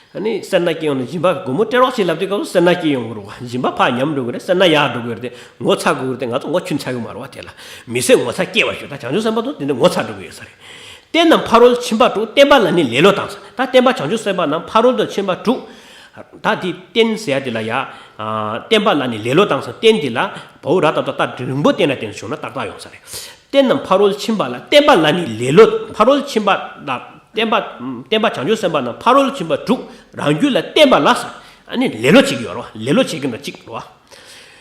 ཨ་ནི་སེར་སྣ་སྐྱེ་ཡོང་ནས་སྦྱིན་པ་སྒོར་མོ་སྤྲད་རོགས་བྱེད་ལབ་དུས་སྐབས་སུ་སེར་སྣ་སྐྱེ་ཡོང་གི་རེད་བ། སྦྱིན་པ་ཕར་ཉམས་འགྲོ་གི་རེད། སེར་སྣ་ཡར་འགྲོ་གི་རེད་དེ། ངོ་ཚ་དགོས་རེད་དེ། ང་ཚོ་ངོ་ཆུན་ཚ་གི་མ་རེད་བ། དེ་ལ་མི་བཟད་ངོ་ཚ་སྐྱེ་བར་འགྱུར། ད་བྱང་ཆུབ་སེམས་དཔའ་ཚོ་དེ་འདྲ་ངོ་ཚ་འགྲོ་གི་ཡོད་ས་རེད། དེ་རྣམས་ཕ་རོལ་ཕྱིན་པ་དྲུག་བསྟན་པ་ལ་ནི་ལེ་ལོ་དང་ཟེར། ད་བསྟན་པ་བྱང་ཆུབ་སེམས་དཔའ་རྣམས་ཕ་རོལ་ཏུ་ཕྱིན་པ་དྲུག་ད་དེ་བསྟན་ཟེར་ཡ་དེ་ལ་ཡ། ཨ། བསྟན་པ་ལ་ནི་ལེ་ལོ་དང་ཟེར། བསྟན་དེ་ལ་བའོ་ར་བཏགས་བཏགས་རྟ་རིང་པོ་བསྟན་ན་བསྟན་བྱུང་ན་ཏག་ཏག་ཡོང་ས་རེད། བསྟན་རྣམས་ཕ་རོལ་ཕྱིན་པ་ལ། བསྟན་པ་ལ་ནི་ལེ་ལོ། ཕ་རོལ་ཕྱིན་པ་ལ་བསྟན་པ། བསྟན་པ་བྱང་ཆུབ་སེམས་དཔའ་རྣམས་ཕ་རོལ་ཕྱིན་པ་དྲུག་རང་རྒྱུད་ལ་བསྟན་པ་ལ་ཟེར། ཨ་ནི་ལེ་ལོ་བྱེད་ཀྱི་ཡོད་རེད་བ། ལེ་ལོ་བྱེད་ཀྱི་འདྲ་གཅིག་རེད་བ།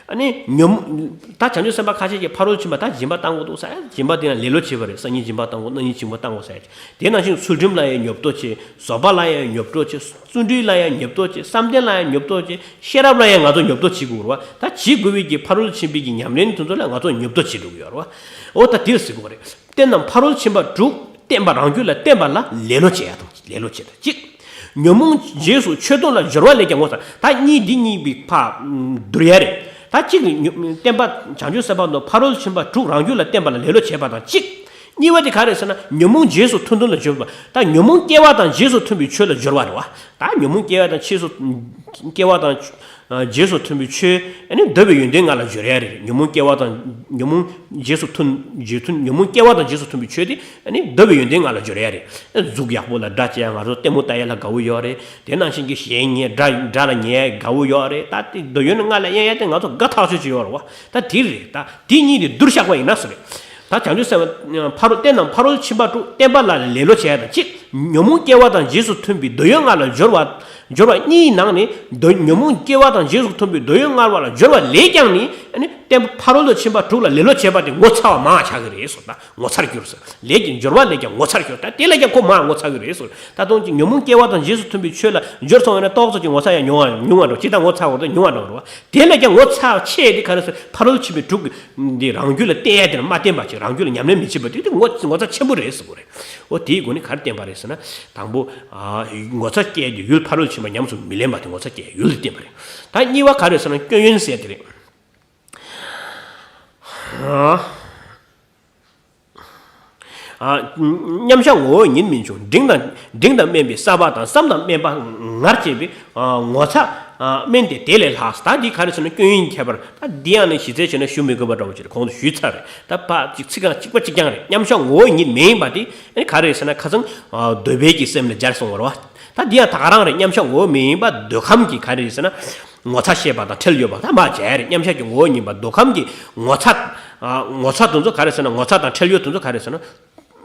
ཨ་ནི་ཉོན་མོངས། ད་བྱང་ཆུབ་སེམས་དཔའ་ཁ་ཤས་ཀྱིས་ཕ་རོལ་ཕྱིན་པ་ད་སྦྱིན་པ་བཏང་དགོས་འདུག་ཟེར། སྦྱིན་པ་དེ་ཡང་ལེ་ལོ་བྱེད་པ་རེད། སང་ཉིན་སྦྱིན་པ་བཏང་དགོས། གནངས་ཉིན་སྦྱིན་པ་བཏང་དགོས་ཟེར། དེ་ནང་བཞིན་ཚུལ་ཁྲིམས་ལ་ཡང་ཉོབ་ཏོ་བྱེད། བཟོད་པ་ལ་ཡང་ཉོབ་ཏོ་བྱེད། བརྩོན་འགྲུས་ལ་ཡང་ཉོབ་ཏོ་བྱེད། བསམ་གཏན་ལ་ཡང་ཉོབ་ཏོ་བྱེད། ཤེས་རབ་ལ་ཡང་ང་ཚོ་ཉོབ་ཏོ་བྱེད་དགོས་རེད་བ། ད་བྱེད་དགོས་པའི་གི་ཕ་རོལ་ཕྱིན་པའི་གི་ཉམས་ལེན་དེ་ཚོ་ལ་ང་ཚོ་ཉོབ་ཏོ་བྱེད་དགོས་ཀྱི་ཡོད་རེད་བ། འོ་ད་དེ་ཟེར་དགོས་རེད། བསྟན་རྣམས་ཕ་རོལ་ཕྱིན་པ་དྲུག་བསྟན་པ་རང་རྒྱུད་ལ་བསྟན་པ་ལ་ལེ་ལོ་བྱེད་ཡ་དང་། ལེ་ལོ་བྱེད་དང་གཅིག་ཉོན་མོངས་རྗེས་སུ་ཆོས་སྟོན་ལ་སྦྱོར་བ་ལས་ཀྱང་ངོ་ཚ། ད་གཉིས་འདི་གཉིས་པའི་ཕ་བསྡུར་ཡ་རེད། ད་གཅིག་ནི་ཉོ་བསྟན་པ་བྱང་ཆུབ་སེམས་དཔའ་རྣམས་ཕ་རོལ་ཕྱིན་པ་དྲུག་རང་རྒྱུད་ལ་བསྟན་པ་ལ་ལེ་ལོ་བྱེད་པ་དང་གཅིག་གཉིས་པ་དེ་ག་རེ་ཟེར་ན། ཉོན་མོངས་རྗེས་སུ་མཐུན་སྟོན་ལ་སྦྱོར་བ། ད་ཉོན་མོངས་སྐྱེ་བ་དང་རྗེས་སུ་མཐུན་པའི་ཆོས་ལ་སྦྱོར་བ་རེད་བ། ད་ཉོན་མོངས་སྐྱེ་བ་དང་རྗེས་སུ། སྐྱེ་བ་དང་། རྗེས་སུ་མཐུན་པའི་ཆོས། ཨ་ནི་འདོད་པའི་ཡོན་ཏན་ལྔ་ལ་སྦྱོར་ཡ་རེད། ཉོན་མོངས་སྐྱེ་བ་དང་། ཉོན་མོངས་རྗེས་སུ་མཐུན། རྗེས་མཐུན། ཉོན་མོངས་སྐྱེ་བ་དང་རྗེས་སུ་མཐུན་པའི་ཆོས་དེ་ཨ་ནི་འདོད་པའི་ཡོན་ཏན་ལྔ་ལ་སྦྱོར་ཡ་རེད། གཟུགས་ཡག་པོ་ལ་སྒྲ་བྱས་ཡ། ང་ཚོ་ལྟད་མོ་ལྟ་ཡ་ལ་དགའ་བོ་ཡོད་རེད། དེ་ནང་བཞིན་གྱི་གཞས་ཉན། སྒྲ་སྒྲ་ལ་ཉན་ཡ་དགའ་བོ་ཡོད་རེད། ད་དེ་འདོད་ཡོན་ལྔ་ལ་གཡེང་ཡ་དེ་ང་ཚོ་དགའ་ཐག་ཆོད་ཅིག་ཡོད་རེད་བ། ད་དེ་རེད། ད་དེ་གཉིས་དེ་བསྡུར་བཞག་པ་ཡིན་ན་ཟེར་རེད། ད་བྱང་ཆུབ་སེམས་དཔའ་ཕ་རོལ། བསྟན་རྣམས་ཕ་རོལ་ཕྱིན་པ་དྲུག་བསྟན་པ་ལ་ལེ་ལོ་བྱེད་ཡ་དང་གཅིག་ཉོན་མོངས་སྐྱེ་བ་དང་རྗེས་སུ་མཐུན་པའི་འདོད་ཡོན་ལྔ་ལ་སྦྱོར་བ། སྦྱོར་བ་གཉིས་ནང་ནས་འདོད་ཉོན་མོངས་སྐྱེ་བ་དང་རྗེས་སུ་མཐུན་པའི་འདོད་ཡོན་ལྔ་བ་ལ་སྦྱོར་བ་ལས་ཀྱང་ནི་ཨ་ནི་བསྟན་པ་ཕ་རོལ་ཏུ་ཕྱིན་པ་དྲུག་ལ་ལེ་ལོ་བྱེད་པ་དེ་ངོ་ཚ་བ་མང་ཆགས་ཀྱི་རེད་ཟེར། ད་ངོ་ཚར་གྱུར་ཟེར། ལས་ཀྱི་སྦྱོར་བ་ལས་ཀྱང་ངོ་ཚར་གྱུར། ད་དེ་ལས་ཀྱང་ཁོ་མང་ངོ་ཚ་གི་རེད་ཟེར། ད་དུང་ཅིག་ཉོན་མོངས་སྐྱེ་བ་དང་རྗེས་སུ་མཐུན་པའི་ཆོས་ལ་སྦྱོར་སོང་བས་ན་ཏོག་ཙམ་ཅིག་ངོ་ཚ་ཡང་ཉུང་བ་ཉུང་བ་འགྲོ། ཅི་ལྟར་ངོ་ཚ་བ་དང་ཉུང་བ་འགྲོ་རེད་བ། དེ་ལས་ཀྱང་ངོ་ཚ་བ་ཆེ་དེ་ག་རེ་ཟེར། ཕ་རོལ་ཕྱིན་པའི་དྲུག་འདི་རང་རྒྱུད་ལ་བརྟེན་ཡ་དེ་ལ་མ་བརྟེན་པ་ཅིག་རང་རྒྱུད་ལ་ཉམས་ལེན་མི་བྱེད་པ་དེ་དེ་ངོ་ངོ་ཚ་ཆེན་པོ་རེད་ཟེར་གོ་རེད། འོ་དེའི་སྒོ་ནས་ག་རེ་བསྟན་པ་རེད་ཟེར་ན། དང་པོ་ཨ་ངོ་ཚ་སྐྱེ་ཡུལ་ཕ་རོལ་ཕྱིན་པ་ཉམས་སུ་མི་ལེན་པ་དེ་ངོ་ཚ་སྐྱེ་ཡུལ་ལ་བསྟན་པ་རེད། ད་གཉིས་པ་ག་རེ་ཟེར་ན་སྐྱོན་ཡོན་ཟེར་དེ་རེད། ཨ། ཨ། མཉམ་གཞག་ངོ་བོ་ཉིད་མིན་འབྱུང་། འབྲིང་དང་འབྲིང་དང་དམན་པའི་ས་པ་དང་བསམ་དང་དམན་པ་ངར་བཅས་པའི་ཨ་ངོ་ཚ་ཨ་དམན་ཏེ་དེ་ལས་ལྷག་ད་འདི་ག་རེ་ཟེར་ན་སྐྱོན་ཡོན་ཁྱད་པར། ད་འདི་ཡང་ནི་གཞི་རྩའི་ཆ་ནས་ཞུ་མི་དགོས་པ་འདྲ་བོ་ཅིག་རེད། གོང་དུ་ཞུས་ཚར་རེད། ད་ཕ་ཅིག་ཚིག་རྐང་གཅིག་པ་གཅིག་རྐྱང་རེད། མཉམ་གཞག་ངོ་བོ་ཉིད་མིན་པ་དེ་ཨ་ནི་ག་རེ་ཟེར་ན་ཁ་སང་ཨ་འདོད་པའི་གི་སེམས་ལ་སྦྱར་སོང་བ་རེད་བ། ད་འདི་ཡང་ད་ག་རང་རེད། མཉམ་གཞག་ངོ་བོ་མིན་པ་འདོད་ཁམས་ཀྱི་ག་རེ་ཟེར་ན། ངོ་ཚ་ཤེས་པ་དང་ཁྲེལ་ཡོད་པ་དང་མ་བྱས་རེད། མཉམ་གཞག་གི་ངོ་བོ་ཉིད་པ་འདོད་ཁམས་ཀྱི་ངོ་ཚ། ཨ་ངོ་ཚ་དེ་ཚོ་ག་རེ་ཟེར་ན། ངོ་ཚ་དང་ཁྲེལ་ཡོད་དེ་ཚོ་ག་རེ་ཟེར་ན།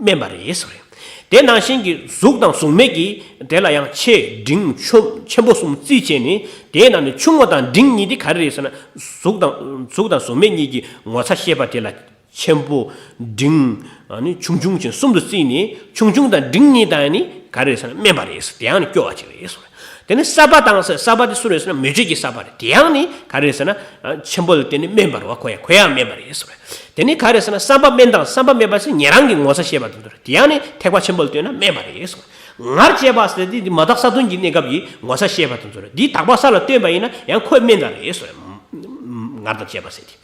དམན་པ་རེད་ཟེར་རེད། དེ་ནང་བཞིན་གྱི་གཟུགས་དང་གཟུགས་མེད་ཀྱི་དེ་ལ་ཡང་ཆེ་འབྲིང་ཆུང་ཆེན་པོ་གསུམ་རྩིས་བྱས་ནས་དེའི་ནང་ནས་ཆུང་བ་དང་འབྲིང་གཉིས་དེ་ག་རེ་རེད་ཟེར་ན། གཟུགས་དང་གཟུགས་དང་གཟུགས་མེད་གཉིས་ཀྱི་ངོ་ཚ་ཤེས་པ་དེ་ལ། ཆེན་པོ། འབྲིང་། ཨ་ནི་ཆུང་ཆུང་ཅན་གསུམ་དུ་བརྩིས་ནས་ཆུང་ཆུང་དང་འབྲིང་གཉིས་དང་ནི་ག་རེ་ཟེར་ན་དམན་པ་རེད་ཟེར། དེ་ཡང་ནི་སྐྱོ་བ་ཅིག་རེད་ཟེར། དེ་ནི་ས་པ་དང་ཟེར། ས་པ་དེ་སུ་རེད་ཟེར་ན་མོས་སྤྱོད་ཀྱི་ས་པ་རེད། དེ་ཡང་ནི་ག་རེ་ཟེར་ན་ཆེན་པོ་ལ་བརྟེན་ནས་དམན་པ་རེད་བ། ཁོ་ཡང་ཁོ་ཡང་དམན་པ་རེད་ཟེར། དེ་ནི་ག་རེ་ཟེར་ན་བསམ་པ་དམན་དང་བསམ་པ་དམན་པ་ཟེར་ཉན་རང་གི་ངོ་ཚ་ཤེས་པ་དེ་ཚོ་རེད། དེ་ཡང་ནི་ཐེག་པ་ཆེན་པོ་ལ་ལྟོས་ན་དམན་པ་རེད་ཟེར། ངར་བཅས་པ་ཟེར་དེ་མ་དག་ས་བདུན་གྱི་གནས་སྐབས་ཀྱི་ངོ་ཚ་ཤེས་པ་དེ་ཚོ་རེད། འདི་དག་པ་ས་ལ་ལྟོས་པ་ཡིན་ན་ཡང་ཁོ་དམན་པ་རེད་ཟེར། ངར་དང་བཅས་པ་ཟེར་དེ།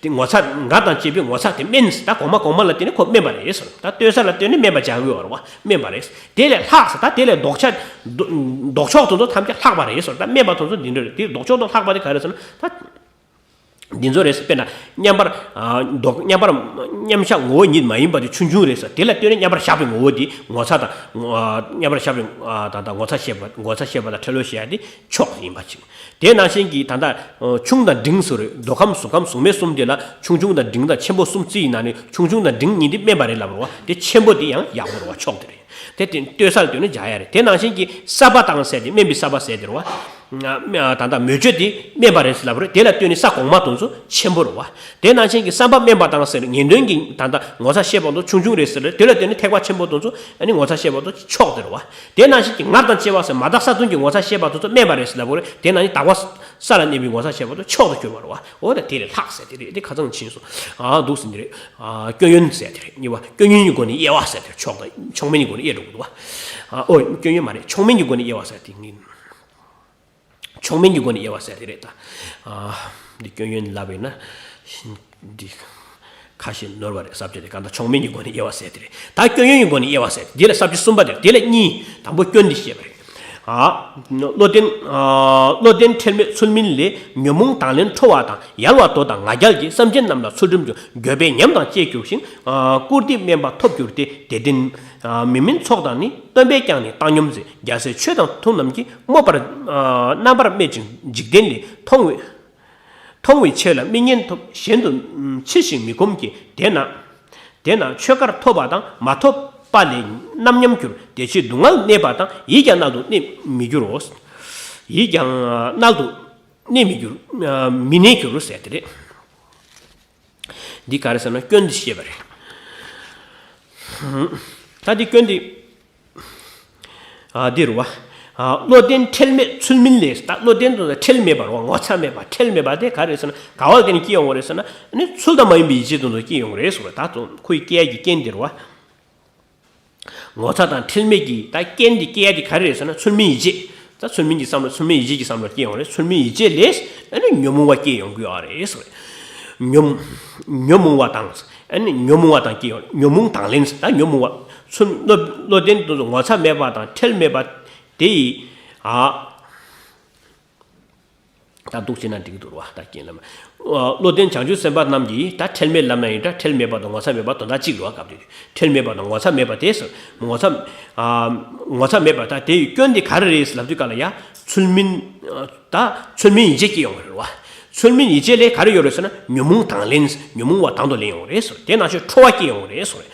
དེ་ངོ་ཚ་ངར་དང་བཅས་པའི་ངོ་ཚ་དེ་དམན། ད་གོང་མ་གོང་མ་ལ་བརྟེན་ནས་ཁོ་དམན་པ་རེད་ཟེར། ད་ལྟོས་ས་ལ་ལྟོས་ནས་དམན་པ་བྱ་དགོས་པ་རེད་བ། དམན་པ་རེད། དེ་ལས་ལྷག་ཟེར། ད་དེ་ལས་ལྡོག་ཆ་ལྡོག་ཕྱོགས་དེ་ཚོ་ཐམས་ཅད་ལྷག་པ་རེད་ཟེར། ད་དམན་པ་དེ་ཚོ་འདི་འདྲ་རེད། དེ་ལྡོག་ཕྱོགས་དེ་ལྷག་པ་དེ་ག་རེད་ཟེར་ན། ད་འདི་ཚོ་རེད་ཟེར། དཔེར་ན་མཉམ་པར་ལྡོག་མཉམ་པར་མཉམ་གཞག་ངོ་བོ་ཉིད་མ་ཡིན་པ་དེ་ཆུང་ཆུང་རེད་ཟེར། དེ་ལ་ལྟོས་ནས་མཉམ་པར་བཞག་པའི་ངོ་བོ་དེ་ངོ་ཚ་དང་། མཉམ་པར་བཞག་པའི་དང་དང་ངོ་ཚ་ཤེས་པ་ངོ་ཚ་ཤེས་པ་དང་ཁྲེལ་ལོ་ཤེས་ཡ་དེ་ཕྱོགས་ཡིན་པ་ཅིག་དེ་ནང་བཞིན་གྱི་ད་ལྟ་ཆུང་དང་འབྲིང་ཟེར་རེད། འདོད་ཁམས་གཟུགས་ཁམས་གཟུགས་མེད་གསུམ་དེ་ལ་ཆུང་ཆུང་དང་འབྲིང་དང་ཆེན་པོ་གསུམ་རྩིས་ཡིན་ན་ནི་ཆུང་ཆུང་དང་འབྲིང་གཉིས་དེ་དམན་པ་རེད་ལབ་རེད་བ། དེ་ཆེན་པོ་དེ་ཡང་ཡག་པོ་རེད་བ། ཕྱོགས་དེ་རེད། དེ་དེ་ལྟོས་ས་ལ་ལྟོས་ནས་སྦྱར་ཡ་རེད། དེ་ནང་བཞིན་གྱི་ས་པ་དང་ཟེར་དེ་དམན་པའི་ས་པ་ཟེར་དེ་རེད་བ། ད་ལྟ་མོས་སྤྱོད་དེ་དམན་པ་རེད་ལབ་རེད། དེ་ལ་ལྟོས་ནས་ས་གོང་མ་དེ་ཚོ་ཆེན་པོ་རེད་བ། དེ་ནང་བཞིན་གྱི་བསམ་པ་དམན་པ་དང་ཟེར་ངེས་དོན་གྱི་ད་ལྟ་ངོ་ཚ་ཤེས་པ་དེ་ཆུང་ཆུང་རེད་ཟེར་རེད། དེ་ལ་ལྟོས་ནས་ཐེག་པ་ཆེན་པོ་དེ་ཚོ་ཨ་ནི་ངོ་ཚ་ཤེས་པ་དེ་ཕྱོགས་དེ་རེད་བ། དེ་ནང་བཞིན་གྱི་ངར་དང་བཅས་པ་ཟེར་མ་དག་ས་བདུན་གྱི་ངོ་ཚ་ཤེས་པ་དེ་ཚོ་དམན་པ་རེད་ལབ་དགོས་རེད། དེ་ནང་བཞིན་དག་པ་ས་ལ་གནས་པའི་ངོ་ཚ་ཤེས་པ་དེ་ཕྱོགས་དུ་གྱུར་པ་རེད་བ། འོ་ད་དེ་ལས་ལྷག་ཟེར་དེ་རེད། དེ་ཁ་ཚང་ཕྱིན་སོང་། ཨ་འདུག་ཟེར་འདི་རེད། ཨ་སྐྱོན་ཡོན་ཟེར་དེ་རེད། གཉིས་པ་སྐྱོན་ཡོན་གྱི་སྒོ་ནས་དབྱེ་བ་ཟེར་དེ་རེད། ཕྱོགས་དང་ཕྱོགས་མིན་གྱི་སྒོ་ནས་དབྱེ་འགྲོ་གི་འདུག་བ། ཨ་ཨོ་སྐྱོན་ཡོན་མ་རེད། ཕྱོགས་མིན་གྱི་སྒོ་ནས་དབྱེ་བ་ཟེར་དེ་ངེས། ཕྱོགས་མིན་གྱི་སྒོ་ནས་དབྱེ་བ་ཟེར་དེ་རེད་ད། ཨ་འདི་སྐྱོན་ཡོན་ལབ་ཡིན་ན་འདི་ཁ་ཞེ་ནོར་བ་རེད། ས་བཅད་དེ་གང་ལྟར་ཕྱོགས་མིན་གྱི་སྒོ་ནས་དབྱེ་བ་ཟེར་དེ་རེད། ད་སྐྱོན་ཡོན་གྱི་སྒོ་ནས་དབྱེ་བ་ཟེར་དེ་ལ་ས་བཅད་གསུམ་པ་དེ་རེད། དེ་ལ་གཉིས། དང་པོ་སྐྱོན་འདི་བཤད་པ་རེད། ཨ་བློ་ལྡན་ཨ་བློ་ལྡན་ཁྲེལ་མེད་ཚུལ་མིན་ལས། ཉོན་མོངས་དང་ལེན་ཁྲོ་བ་དང་། ཡལ་བ་དོ་དང་ང་རྒྱལ་གྱིས། སེམས་ཅན་རྣམས་ལ་ཚུལ་ཁྲིམས་སྦྱོར། འགྱོད་པས་ཉམས་དང་བཅས་གྱུར་ཞིང་། ཨ་བཀུར་སྟི་དམན་པ་ཐོབ་གྱུར་ཏེ། དེ་འདྲའི་ཨ་མི་མིན་ཚོགས་དང་ནི། སྟོན་པས་ཀྱང་ནི་བཏང་སྙོམས་མཛད། རྒྱལ་སྲས་ཆོས་དང་མཐུན་རྣམས་ཀྱིས། སྨོད་པར་ཨ་རྣམ་པར་སྨད་ཅིང་འཇིག་རྟེན་ལས། མཐོང་བའི་མཐོང་བའི་ཆོས་ལ་མིག་ངན་ཐོབ། གཞན་དུ་ཕྱིར་ཞིག་མི་ཁོམ་གྱི། དེས་ན་དེས་ན་ཆོས་དཀར་ཐོབ་པ་དང་མ་ཐོབ་པ་ལས་རྣམ་ཉམས་གྱུར། དེ་ཕྱིར་སྡུག་བསྔལ་གནས་པ་དང་། ཡིད་ཀྱང་མནལ་དུ་གནས་མི་འགྱུར་རོ། ཡིད་ཀྱང་མནལ་དུ་གནས་མི་འགྱུར། མི་གནས་འགྱུར་ཟེར་དེ་རེད། འདི་ག་རེ་ཟེར་ན་སྐྱོན་འདི་བཤད་པ་རེད། ད་འདི་སྐྱོན་འདི། ཨ་འདི་རུ་བ། ཨ་བློ་ལྡན་ཁྲེལ་མེད་ཚུལ་མིན་ལས། ད་བློ་ལྡན་དུ་ཁྲེལ་མེད་པ་རུ་བ། ངོ་ཚ་མེད་པ། ཁྲེལ་མེད་པ་དེ་ག་རེ་ཟེར་ན་ག་བ་ལ་བརྟེན་ནས་སྐྱེ་ཡོང་བ་རེད་ཟེར་ན། ནི་ཚུལ་དང་མ་ཡིན་པའི་ཡིད་ཆེས་དུ་དུ་སྐྱེ་ཡོང་བ་རེད་ཟེར་བ། ད་དུང་ཁོའི་སྐྱེ་ཡ་གི་རྐྱེན་འདི་རུ་བ། ངོ་ཚ་དང་ཁྲེལ་མེད་ཀྱི་ད་རྐྱེན་འདི་སྐྱེ་ཡ་དེ་ག་རེ་རེད་ཟེར་ན་ཚུལ་མིན་ཡིད་ཆེས། ད་ཚུལ་མིན་གྱི་བསམ་བློ་ཚུལ་མིན་ཡིད་ཆེས་ཀྱི་བསམ་བློ་སྐྱེ་ཡོང་རེད། ཚུལ་མིན་ཡིད་ཆེས་ལས་ཨ་ནི་ཉོན་མོངས་པ་སྐྱེ་ཡོང་གི་ཡོད་རེད་ཟེར། ཉོན་ཉོན་མོངས་པ་དང་ཨ་ནི་ཉོན་མོངས་པ་དང་སྐྱེ་ཡོང་། ཉོན་མོངས་དང་ལེན་ཟེར། ད་ཉོན་མོངས་པ་ཚུལ་བློ་བློ་ལྡན་དུ་ངོ་ཚ་མེད་པ་དང་ཁྲེལ་མེད་པ་དེ་ཡིས་ཨ། ད་འདུག་བྱས་ན་འགྲིག་གི་འདུག་བ། ད་རྐྱེན་ལམ། བློ་ལྡན་བྱང་ཆུབ་སེམས་དཔའ་རྣམས་ཀྱིས་ད་ཁྲེལ་མེད་ལབ་ན་ཡིན་འདྲ། ཁྲེལ་མེད་པ་དང་ངོ་ཚ་མེད་པ་དོན་དག་གཅིག་རེད་བ། སྐབས་དེ་ཁྲེལ་མེད་པ་དང་ངོ་ཚ་མེད་པ་དེ་ཟེར། ངོ་ཚ་ཨ་ངོ་ཚ་མེད་པ་ད་དེ་ཡི་སྐྱོན་དེ་ག་རེ་རེད་ལབ་དུས་ག་ལ་ཡ་ཚུལ་མིན་ད་ཚུལ་མིན་ཡིད་ཆེས་སྐྱེ་ཡོང་གི་རེད་བ། ཚུལ་མིན་ཡིད་བྱེད་ལས་ག་རེ་ཡོད་རེད་ཟེར་ན། ཉོན་མོངས་དང་ལེན། ཉོན་མོངས་པ་དང་དུ་ལེན་ཡོང་རེད་ཟེར། དེ་ནང་བཞིན་ཁྲོ་བ་སྐྱེ་ཡོང་རེད་ཟེར།